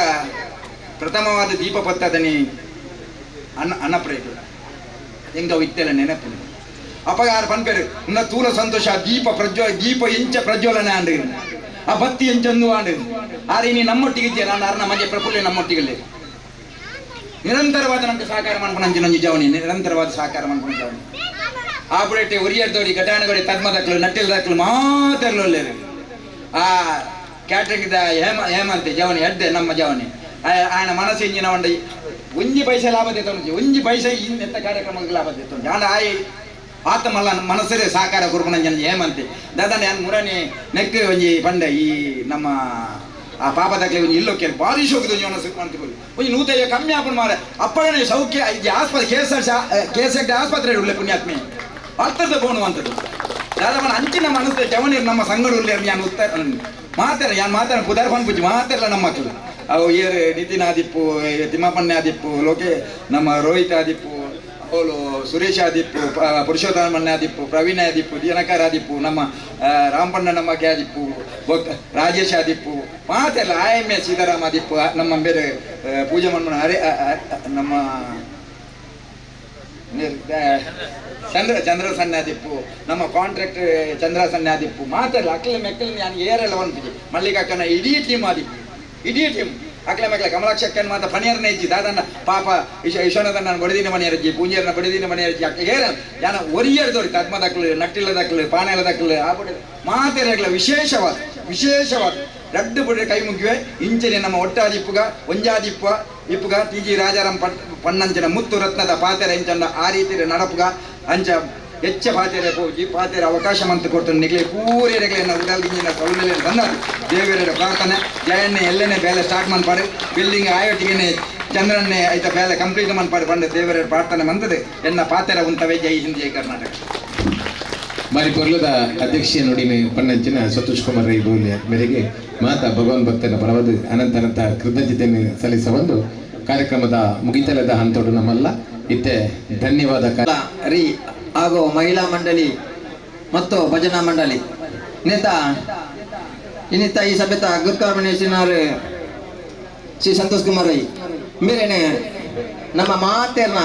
ಪ್ರಥಮವಾದ ದೀಪ ಪತ್ತದನಿ ಅನ್ನಪ್ರೇಕು ಎಂಗ ಇತ್ತೆಲ್ಲ ನೆನಪು ಅಪ್ಪಗ ಆರು ಪನ್ಪೇರು ಇನ್ನ ತೂಲ ಸಂತೋಷ ದೀಪ ಪ್ರಜ್ವಲ ದೀಪ ಎಂಚ ಪ್ರಜ್ವಲನೆ ಆಂಡು ಆ ಬತ್ತಿ ಎಂಚಂದು ಆಂಡು ಆರೆ ನೀ ನಮ್ಮೊಟ್ಟಿಗೆ ಇದ್ದೆ ನಾನು ಅರ್ನ ಮಜೆ ಪ್ರಫುಲ್ಲೆ ನಮ್ಮೊಟ್ಟಿಗೆ ನಿರಂತರವಾದ ನಮ್ಗೆ ಸಹಕಾರ ಮಾಡ್ಕೊಂಡು ನಂಜಿ ಜವನಿ ನಿರಂತರವಾದ ಸಹಕಾರ ಮಾಡ್ಕೊಂಡು ಜವನಿ ಆ ಬುಡೇಟೆ ಒರಿಯರ್ದೋಡಿ ಘಟಾನಗೋಡಿ ತದ್ಮದಕ್ಲು ನಟ್ಟಿಲ್ದಕ್ಲು ಮಾತೆರ್ಲೊಲ್ಲೇರು ಆ ಕ್ಯಾಟ್ರಿಂಗ್ದ ಹೇಮಂತೆ ಜವನಿ ಎಡ್ಡೆ ನಮ್ಮ ಜವನಿ ఆయన ಮನಸ್ಸು ಇಂಜಿನ ಒಂಡ ಒಂಜಿ ಪೈಸೆ ಲಾಭ ದೇತೊಂಜಿ ಒಂಜಿ ಪೈಸೆ ಎಂತ ಕಾರ್ಯಕ್ರಮಕ್ಕೆ ಲಾಭ ದೇತೊಂಜಿ ಆಂಡ ಆಯ್ ಆತ ಮಲ್ಲ ಮನಸ್ಸರೇ ಸಹಕಾರ ಗುರುಪನಂಜನ ಹೇಮಂತೆ ದಾದಾ ನಾನು ಮುರಾನಿ ನೆಕ್ ಒಂಜಿ ಪಂಡ ಈ ನಮ್ಮ ಆ ಪಾಪದಾಗಲಿ ಒಂಜಿ ಇಲ್ಲೋಕೆ ಭಾರಿ ಶೋಕದ ಒಂಜಿ ಮನಸ್ಸು ಮಾಡ್ತಿಕೊಳ್ಳಿ ಒಂಜಿ ನೂತಯ್ಯ ಕಮ್ಮಿ ಆಪಣ ಮಾರೆ ಅಪ್ಪಗನೇ ಸೌಖ್ಯ ಆಸ್ಪತ್ರೆ K S R K S R ಆಸ್ಪತ್ರೆ ಉಳ್ಳೆ ಪುಣ್ಯಾತ್ಮೆ ಅರ್ಥದ ಬೋಣುವಂಥದ್ದು ದಾದಾ ಅಂಚಿನ ಮನಸ್ಸು ಜವನಿರು ನಮ್ಮ ಸಂಗಡ ಉಳ್ಳೆ ನಾನು ಉತ್ತರ ಮಾತಾಡ ಯಾನ್ ಮಾತಾಡ ಪುದಾರ್ ಪನ್ಪುಜಿ ಮಾತಾಡಲ್ಲ ನಮ್ಮ ಮಕ್ಕಳು ಅವು ಏರು ನಿತಿನ್ ಆದಿಪ್ಪು ತಿಮ್ಮಪ್ಪಣ್ಣ ಆದಿಪ್ಪು ಲೋಕೆ ನಮ್ಮ ರೋಹಿತ್ ಆದಿಪ್ಪು ಅವಳು ಸುರೇಶ್ ಆದಿಪ್ಪು ಪುರುಷೋತ್ತಮಣ್ಣ ಆದಿಪ್ಪು ಪ್ರವೀಣ್ ಆದಿಪ್ಪು ದಿನಕರ್ ಆದಿಪ್ಪು ನಮ್ಮ ರಾಮಣ್ಣ ನಮ್ಮಕ್ಕೆ ಆದಿಪ್ಪು ರಾಜೇಶ್ ಆದಿಪ್ಪು ಮಾತೆಲ್ಲ ಆ ಎಮ್ ಎ ಸೀತಾರಾಮ ಆದಿಪ್ಪು ನಮ್ಮ ಬೇರೆ ಪೂಜೆ ಮಣ್ಮಣ ಹರೇ ನಮ್ಮ ಚಂದ್ರ ಚಂದ್ರ ಸಣ್ಣ ಆದಿಪ್ಪು ನಮ್ಮ ಕಾಂಟ್ರಾಕ್ಟ್ ಚಂದ್ರ ಸಣ್ಣ ಆದಿಪ್ಪು ಮಾತೆಲ್ಲ ಅಕ್ಲೆ ಮೆಕ್ಕಲು ನಾನು ಏರೆಲ್ಲ ಒಂದು ಮಲ್ಲಿಕಾಕ್ಕನ ಇಡೀ ಟೀಮ್ ಆದಿಪ್ಪು ಇಡೀ ಟೀಮ್ ಅಕ್ಲೆ ಮಕ್ಕಳ ಕಮಲಾಕ್ಷಕ್ಕನ್ ಮಾತ ಪನಿಯರ್ನ ಇಜ್ಜಿ ದಾದನ್ನ ಪಾಪ ವಿಶ್ವನಾಥನ ಬಡಿದಿನ ಮನೆಯರ್ಜಿ ಪೂಂಜರ್ನ ಬಡಿದಿನ ಮನೆಯರ್ಜಿ ಅಕ್ಕ ಏರ ಯಾನ ಒರಿಯರ್ದೋರಿ ತದ್ಮದಕ್ಲು ನಟ್ಟಿಲ್ಲದಕ್ಲು ಪಾನೆಲದಕ್ಲು ಆ ಬಡಿ ಮಾತೆರಗ್ಲ ವಿಶೇಷವಾದ ವಿಶೇಷವಾದ ರಡ್ಡು ಬಡಿ ಕೈ ಮುಗಿವೆ ಇಂಚನೆ ನಮ್ಮ ಒಟ್ಟಾದಿಪ್ಪುಗ ಒಂಜಾದಿಪ್ಪ ಇಪ್ಪುಗ ಟಿ ಜಿ ರಾಜಾರಾಮ್ ಪಣ್ಣಂಚನ ಮುತ್ತು ರತ್ನದ ಪಾತೆರ ಇಂಚನ ಆ ರೀತಿ ನಡಪುಗ ಅಂಚ ಹೆಚ್ಚ ಪಾತೆರೆ ಪೋಜಿ ಪಾತೆರೆ ಅವಕಾಶ ಮಂತು ಕೊಡ್ತಾನೆ ನಿಗ್ಲೆ ಪೂರೆ ರೆಗ್ಲೆ ಉಡಲ್ ಸೌಲಭ್ಯ ಬಂದ ದೇವರ ಪ್ರಾರ್ಥನೆ ಜಯನ್ನೇ ಎಲ್ಲನೇ ಬೇಲೆ ಸ್ಟಾರ್ಟ್ ಮನ್ಪಾಡು ಬಿಲ್ಡಿಂಗ್ ಆಯೋಟಿಗೆನೆ ಚಂದ್ರನ್ನೇ ಐತ ಬೇಲೆ ಕಂಪ್ಲೀಟ್ ಮನ್ಪಾಡು ಬಂದ ದೇವರ ಪ್ರಾರ್ಥನೆ ಬಂದದೆ ಎನ್ನ ಪಾತೆರ ಉಂತವೇ. ಜೈ ಹಿಂದ್, ಜೈ ಕರ್ನಾಟಕ. ಬಾರಿ ಕೊರ್ಲದ ಅಧ್ಯಕ್ಷೀಯ ನುಡಿನ ಪಣ್ಣಂಚಿನ ಸತೋಷ್ ಕುಮಾರ್ ರೈ ಬೋಲಿಯ ಮೇರೆಗೆ ಮಾತಾ ಭಗವಾನ್ ಭಕ್ತನ ಪರವಾದ ಅನಂತ ಅನಂತ ಕೃತಜ್ಞತೆಯನ್ನು ಸಲ್ಲಿಸ ಒಂದು ಕಾರ್ಯಕ್ರಮದ ಮುಗಿತಲದ ಹಂತೋಡು ನಮ್ಮಲ್ಲ ಇತ್ತೆ ಧನ್ಯವಾದ ರೀ ಹಾಗೂ ಮಹಿಳಾ ಮಂಡಳಿ ಮತ್ತು ಭಜನಾ ಮಂಡಳಿ ನೇತ ಇನ್ನಿತ ಈ ಸಭೆತ ಗುರುಕರ್ಮಣೇಶನವರು ಶ್ರೀ ಸಂತೋಷ್ ಕುಮಾರ್ ರೈ ಮೇರೇನೆ ನಮ್ಮ ಮಾತೇರ್ನ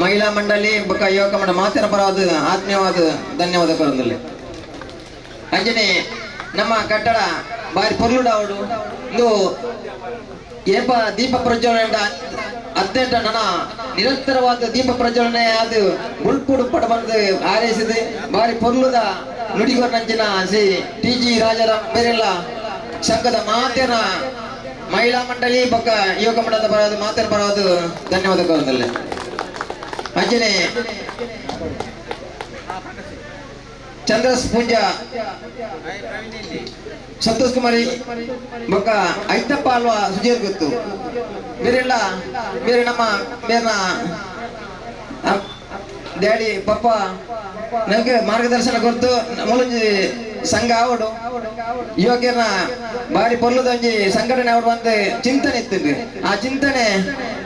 ಮಹಿಳಾ ಮಂಡಳಿ ಬೊಕ್ಕ ಯುವಕ ಮಂಡಳಿ ಮಾತೇರ ಪರವಾದ ಆತ್ಮೀಯವಾದ ಧನ್ಯವಾದ ಕೊರಂದಲ್ಲಿ. ಅಂಜನೆ ನಮ್ಮ ಕಟ್ಟಡ ಬಾರಿ ಪೊರ್ಲುಡಾವಡು ಇಂದು ಏಪ ದೀಪ ಪ್ರಜ್ವಲನೆ ಅತ್ಯಂತ ನನ್ನ ನಿರಂತರವಾದ ದೀಪ ಪ್ರಜ್ವಲನೆ ಅದು ಬುಲ್ಪುಡು ಪಡ ಬಂದು ಆರೈಸಿದೆ ಬಾರಿ ಪೊರ್ಲುದ ನುಡಿಗೊರಂಚಿನ ಶ್ರೀ ಟಿ ಜಿ ರಾಜಾರಾಮ್ ಬೇರೆಲ್ಲ ಸಂಘದ ಮಾತೇನ ಮಹಿಳಾ ಮಂಡಳಿ ಬೊಕ್ಕ ಯುವಕ ಮಂಡಲದ ಪರವಾದ ಮಾತೇನ ಪರವಾದ ಧನ್ಯವಾದ ಕೊರಂದಲ್ಲಿ. ಅಂಜನೆ ಚಂದ್ರಸ್ ಪೂಂಜಾ ಸಂತೋಷ್ ಕುಮಾರಿ ಬೊಕ್ಕ ಐತಪ್ಪ ಅಲ್ವಾ ಸುಜೀರ್ ಗೊತ್ತು ಬೇರೆಲ್ಲ ಬೇರೆ ನಮ್ಮ ಬೇರೆ Daddy ಪಪ್ಪ ನಂಗೆ ಮಾರ್ಗದರ್ಶನ ಕೊಡ್ತು ಮೂಲಂಜಿ ಸಂಘ ಆವಡು ಯುವಕರನ್ನ ಬಾರಿ ಪೊರ್ಲುದೊಂಜಿ ಸಂಘಟನೆ ಅವಡು ಒಂದು ಚಿಂತನೆ ಇತ್ತಿದ್ರಿ. ಆ ಚಿಂತನೆ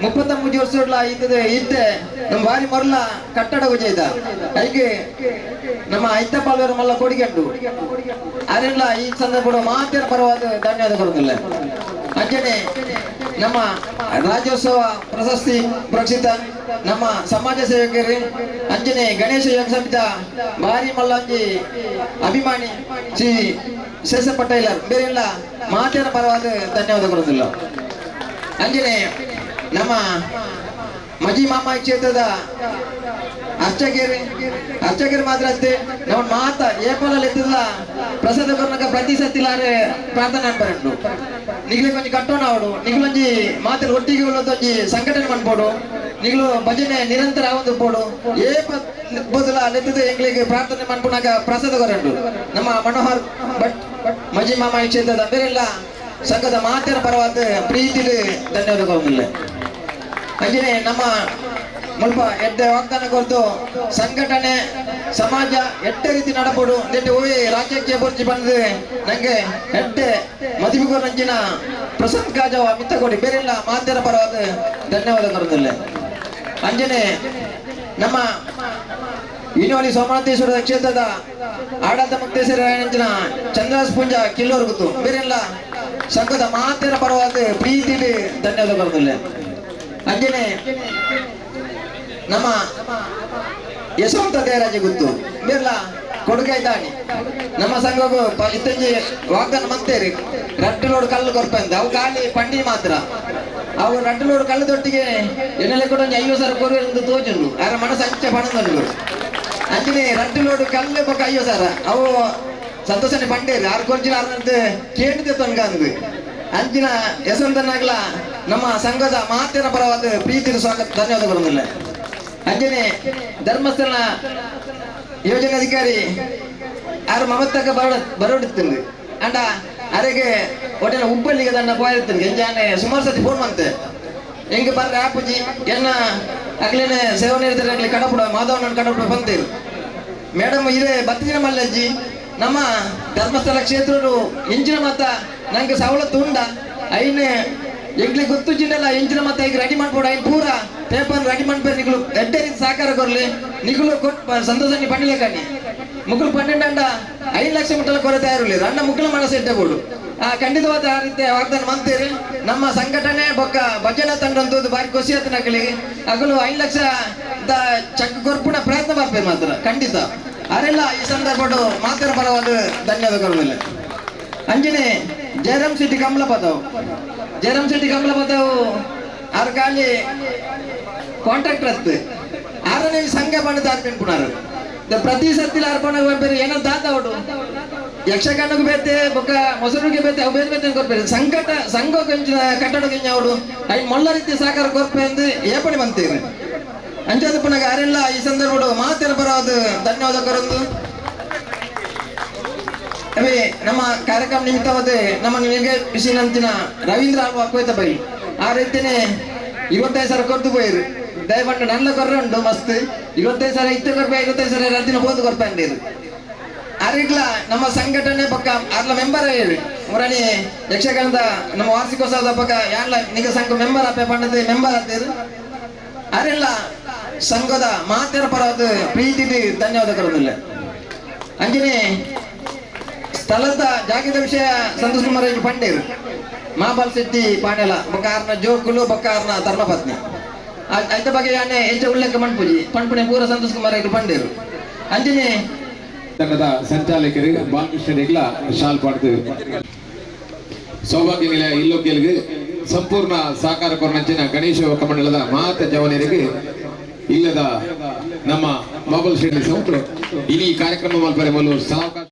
33 ವರ್ಷ ಇದ್ದದೆ ಇತ್ತೆ ನಮ್ಮ ಬಾರಿ ಮೊರಲ ಕಟ್ಟಡ ಗುಜೈದ ಐಗೆ ನಮ್ಮ ಐತ ಪಾಲ್ವೇರು ಮಲ್ಲ ಕೊಡಿಗೆಂಡು ಅದೆಲ್ಲ ಈ ಸಂದರ್ಭ ಮಾತಿನ ಪರವಾದ ಧನ್ಯವಾದ ಕೊಡುತ್ತಿಲ್ಲ. ಅಂಜನೆ ನಮ್ಮ ರಾಜ್ಯೋತ್ಸವ ಪ್ರಶಸ್ತಿ ಪುರಕ್ಷಿತ ನಮ್ಮ ಸಮಾಜ ಸೇವಕರು ಅಂಜನೆ ಗಣೇಶ ಯೋಗ ಸಮಿತ ಭಾರಿ ಮಲ್ಲಂಜಿ ಅಭಿಮಾನಿ ಶ್ರೀ ಶೇಷ ಪಟೇಲರ್ ಬೇರೆಲ್ಲ ಮಾತಿನ ಪರವಾದ ಧನ್ಯವಾದ ಕೊಡುತ್ತಿಲ್ಲ. ಅಂಜನೆ ನಮ್ಮ ಮಜಿ ಮಾಮ ಕ್ಷೇತ್ರದ ಅರ್ಚಕರು ಅರ್ಚಕರು ಮಾತ್ರ ಅಷ್ಟೇ ನಮ್ಮ ಮಾತ ಏಪಲಲ್ಲಿ ಎತ್ತಿಲ್ಲ ಪ್ರಸಾದ ಕೊರ್ನಕ ಪ್ರತಿ ಸತ್ತಿಲಾರೆ ಪ್ರಾರ್ಥನೆ ಅನ್ಪರಂಡು ನಿಗ್ಲಿ ಕೊಂಚ ಕಟ್ಟೋಣ ಅವಡು ನಿಗ್ಲೊಂಜಿ ಮಾತಲ್ಲಿ ಒಟ್ಟಿಗೆ ಉಳ್ಳೊಂಜಿ ಸಂಘಟನೆ ಮನ್ಪೋಡು ನಿಗ್ಲು ಭಜನೆ ನಿರಂತರ ಆವೊಂದು ಪೋಡು ಏ ಬದಲ ಅಲ್ಲೆತ್ತದೆ ಎಂಗ್ಲಿಗೆ ಪ್ರಾರ್ಥನೆ ಮನ್ಪುನಾಗ ಪ್ರಸಾದ ಕೊರಂಡು ನಮ್ಮ ಮನೋಹರ್ ಭಟ್ ಮಜಿ ಮಾಮ ಕ್ಷೇತ್ರದ ಬೇರೆಲ್ಲ ಸಂಘದ ಮಾತಿನ ಪರವಾದ ಪ್ರೀತಿ ಧನ್ಯವಾದ ಕೊಡೋದಿಲ್ಲ. ಅಂಜನೆ ನಮ್ಮ ಮುಲ್ಪ ಎಡ್ಡೆ ವಾಗ್ದಾನ ಕೊರ್ದು ಸಂಘಟನೆ ಸಮಾಜ ಎಡ್ಡೆ ರೀತಿ ನಡಪೋಡು ನೆಟ್ಟೆ ಓಯ್ ರಾಜ್ಯಕ್ಕೆ ಬೊರ್ಜಿ ಬಂದು ನಂಗೆ ಎಡ್ಡೆ ಮದಿಮಿಗೋರ್ ನಂಜಿನ ಪ್ರಸಾದ್ ಕಾಜವ ಮಿತ್ತಕೋಡಿ ಬೇರೆಲ್ಲ ಮಾತಿನ ಪರವಾದ ಧನ್ಯವಾದ ಕೊಡೋದಿಲ್ಲ. ಅಂಜನೆ ನಮ್ಮ ಇನೋಲಿ ಸೋಮನಾಥೇಶ್ವರ ಕ್ಷೇತ್ರದ ಆಡಳಿತ ಮುಕ್ತೇಶ್ವರ ನಂಚಿನ ಚಂದ್ರಾಸ್ ಪೂಂಜ ಕಿಲ್ಲೋರ್ ಗೊತ್ತು ಬೇರೆಲ್ಲ ಸಂಘದ ಮಾತಿನ ಪರವಾದ ಪ್ರೀತಿ ಧನ್ಯವಾದ ಕೊಡೋದಿಲ್ಲ. ಅಂಜನೆ ನಮ್ಮ ಯಶವಂತ ದೇವರಾಜ ಗೊತ್ತು ಬೇರ್ಲ ಕೊಡುಗೆ ಇದ್ದಾನೆ ನಮ್ಮ ಸಂಘಕ್ಕೂ ಇತ್ತಂಜಿ ವಾಗ್ದಾನ ಮಂತೇರಿ ರಡ್ಡು ಲೋಡು ಕಲ್ಲು ಕೊರ್ಪಂದ ಅವು ಖಾಲಿ ಪಂಡಿ ಮಾತ್ರ ಅವು ರಡ್ಡು ಲೋಡು ಕಲ್ಲು ದೊಟ್ಟಿಗೆ ಎನ್ನೆಲೆ ಕೂಡ ಒಂಜಿ 50,000 ಕೊರುವೆ ತೋಜುಂಡು ಅರ ಮನಸ್ಸು ಅಂಚೆ ಪಣಂದುಂಡು ಅಂಚನೆ ರಡ್ಡು ಲೋಡು ಕಲ್ಲು ಬೊಕ್ಕ 50,000 ಅವು ಸಂತೋಷನೆ ಪಂಡೇರಿ ಆರು ಕೊರ್ಜಿನ ಆರ್ನಂತೆ ಕೇಳಿದೆ ತನ್ಕಂದು ಅಂಚಿನ ಯಶವಂತನಾಗ್ಲ ನಮ್ಮ ಸಂಘದ ಮಾತಿನ ಪರವಾದ ಪ್ರೀತಿ ಸ್ವಾಗತ ಧನ್ಯವಾದ ಕೊಡೋದಿಲ್ಲ. ಅಂಜನೆ ಧರ್ಮಸ್ಥಳ ಯೋಜನೆ ಅಧಿಕಾರಿ ಆರು ಮಮತಕ್ಕ ಬರೋಡಿತ್ತಂದು ಅಂಡ ಅರೆಗೆ ಒಟ್ಟಿನ ಹುಬ್ಬಳ್ಳಿಗೆ ದಂಡ ಪೋಯಿರ್ತಂಗೆ ಎಂಜಾನೆ ಸುಮಾರು ಸತಿ ಫೋನ್ ಮಂತೆ ಹೆಂಗೆ ಬರ್ರೆ ಆಪುಜಿ ಎನ್ನ ಅಗ್ಲೇನೆ ಸೇವನೆ ಇರ್ತಾರೆ ಅಗ್ಲಿ ಕಡಪುಡ ಮಾಧವನ ಕಡಪುಡ ಬಂತೇರು ಮೇಡಮ್ ಇದೇ ಬತ್ತಿನ ಮಲ್ಲಜ್ಜಿ ನಮ್ಮ ಧರ್ಮಸ್ಥಳ ಕ್ಷೇತ್ರರು ಇಂಚಿನ ಮತ ನಂಗೆ ಸವಲತ್ತು ಉಂಡ ಐನೆ ಎಂಗ್ಲಿ ಗೊತ್ತು ಜಿನ್ನಲ್ಲ ಇಂಚಿನ ಮತ ಈಗ ರೆಡಿ ಮಾಡ್ಬೋಡು ಐನ್ ಪೂರ ಪೇಪರ್ ರೆಡಿ ಮಾಡ್ಬೇರು ನಿಗುಲು ಎಡ್ಡೆ ರೀತಿ ಸಹಕಾರ ಕೊರ್ಲಿ ನಿಗುಲು ಕೊಟ್ಟು ಸಂತೋಷ ಪಂಡಿಲೆ ಕಣ್ಣಿ ಮುಕ್ಕಳು 12 ಅಂಡ 5 ಲಕ್ಷ ಮುಟ್ಟಲ ಕೊರತೆ ಇರಲಿ ಅಣ್ಣ ಮುಕ್ಕಳ ಮನಸ್ಸು ಇಟ್ಟಬೋಡು ಆ ಖಂಡಿತವಾದ ಆ ರೀತಿ ವಾಗ್ದಾನ ಮಂತೀರಿ ನಮ್ಮ ಸಂಘಟನೆ ಬೊಕ್ಕ ಭಜನಾ ತಂಡ ಬಾರಿ ಖುಷಿ ಆಯ್ತು ನಕಲಿಗೆ ಅಗಲು 5 ಲಕ್ಷ ಚಕ್ ಕೊರ್ಪುಣ ಪ್ರಯತ್ನ ಬರ್ಬೇಕು ಮಾತ್ರ ಖಂಡಿತ ಅರೆಲ್ಲ ಈ ಸಂದರ್ಭ ಮಾತಿನ ಪರವಾದ ಧನ್ಯವಾದ ಕೊಡೋದಿಲ್ಲ. ಅಂಜನೆ ಜಯರಾಮ್ ಶೆಟ್ಟಿ ಕಮಲಪದವು ಜಯರಾಮ್ ಶೆಟ್ಟಿ ಕಮಲಪದವು ಆರು ಖಾಲಿ ಕಾಂಟ್ರಾಕ್ಟರ್ ಅತ್ತು ಆರನೇ ಸಂಘ ಬಣ್ಣದ ಅರ್ಪಿನ್ಪುಣಾರು ಪ್ರತಿ ಸತ್ತಿಲ ಅರ್ಪಣೆ ಬೇರೆ ಏನೋ ದಾತ ಅವಡು ಯಕ್ಷಗಾನಕ್ಕೂ ಬೇತೆ ಬೊಕ್ಕ ಮೊಸರುಗೆ ಬೇತೆ ಅವು ಬೇರೆ ಬೇತೆ ಕೊರ್ಪೇರು ಸಂಕಟ ಸಂಘ ಕಟ್ಟಡ ಕೊಂಚ ಅವಡು I ಮೊಲ್ಲ ರೀತಿ ಸಹಕಾರ ಕೊರ್ಪೆ ಎಂದು ಏಪಣಿ ಬಂತೀರಿ ಅಂಚಾದಪ್ಪನಾಗ ಅರೆಲ್ಲ ಈ ಸಂದರ್ಭ ಮಾತಿನ ಪರವಾದ ಧನ್ಯವಾದ ಕೊರೊಂದು ಅವೇ ನಮ್ಮ ಕಾರ್ಯಕ್ರಮ ನಿಮಿತ್ತವಾದ ನಮ್ಮ ನಿಮಗೆ ಬಿಸಿನಂತಿನ ರವೀಂದ್ರ ಆಳ್ವ ಕೊಯ್ತ ಬೈ ಆ ರೀತಿನೇ 25,000 ಕೊರ್ದು ಪೋಯಿರು ದಯಪಂಡು ನನ್ನ ಕೊರ್ರೆ ಉಂಟು ಮಸ್ತ್ 25,000 ಇತ್ತೆ ಕೊರ್ಪೆ 25,000 2 ದಿನ ಬೋದು ಕೊರ್ಪೆ ಅಂದಿರು ಅರಿಗ್ಲ ನಮ್ಮ ಸಂಘಟನೆ ಪಕ್ಕ ಅರ್ಲ ಮೆಂಬರ್ ಹೇಳಿ ಮುರಣಿ ಯಕ್ಷಗಾನದ ನಮ್ಮ ವಾರ್ಷಿಕೋತ್ಸವದ ಪಕ್ಕ ಯಾರ್ಲ ನಿಗ ಸಂಘ ಮೆಂಬರ್ ಅಪ್ಪೆ ಪಂಡದ ಮೆಂಬರ್ ಆತೀರು ಅರೆಲ್ಲ ಸಂಘದ ಮಾತಿನ ಪರವಾದ ಪ್ರೀತಿ ಧನ್ಯವಾದ ಕೊಡೋದಿಲ್ಲ. ಅಂಜನೆ ಸ್ಥಳದ ಜಾಗದ ವಿಷಯ ಸಂತೋಷ್ ಕುಮಾರ್ ಪಂಡೇರು ಮಾಬಲ್ ಶೆಟ್ಟಿ ಪಾಂಡೆಲ ಬೊಕ್ಕಾರ್ನ ಜೋಕುಲು ಬೊಕ್ಕಾರ್ನ ಧರ್ಮಪತ್ನಿ ಐತ ಬಗ್ಗೆ ಯಾನೆ ಹೆಚ್ಚು ಉಲ್ಲೇಖ ಮಣ್ಪುಜಿ ಪಣ್ಪುಣೆ ಪೂರ ಸಂತೋಷ್ ಕುಮಾರ್ ಪಂಡೇರು ಅಂಜನೆ ತಂಡದ ಸಂಚಾಲಕರು ಬಾಲಕೃಷ್ಣ ರೆಗ್ಲ ಶಾಲ್ ಪಾಡ್ದು ಸೌಭಾಗ್ಯ ನಿಲಯ ಇಲ್ಲೊಗ್ಗೆಲ್ಗೆ ಸಂಪೂರ್ಣ ಸಹಕಾರ ಕೊರನಂಚಿನ ಗಣೇಶ ಯುವಕ ಮಂಡಲದ ಮಾತ ಜವನರಿಗೆ ಇಲ್ಲದ ನಮ್ಮ ಮೊಬೈಲ್ ಶೆಟ್ಟಿ ಸೌಂಟ್ರು ಇಡೀ ಕಾರ್ಯಕ್ರಮ ಮಲ್ಪರೆ ಮೊದಲು ಸಾವಕಾಶ.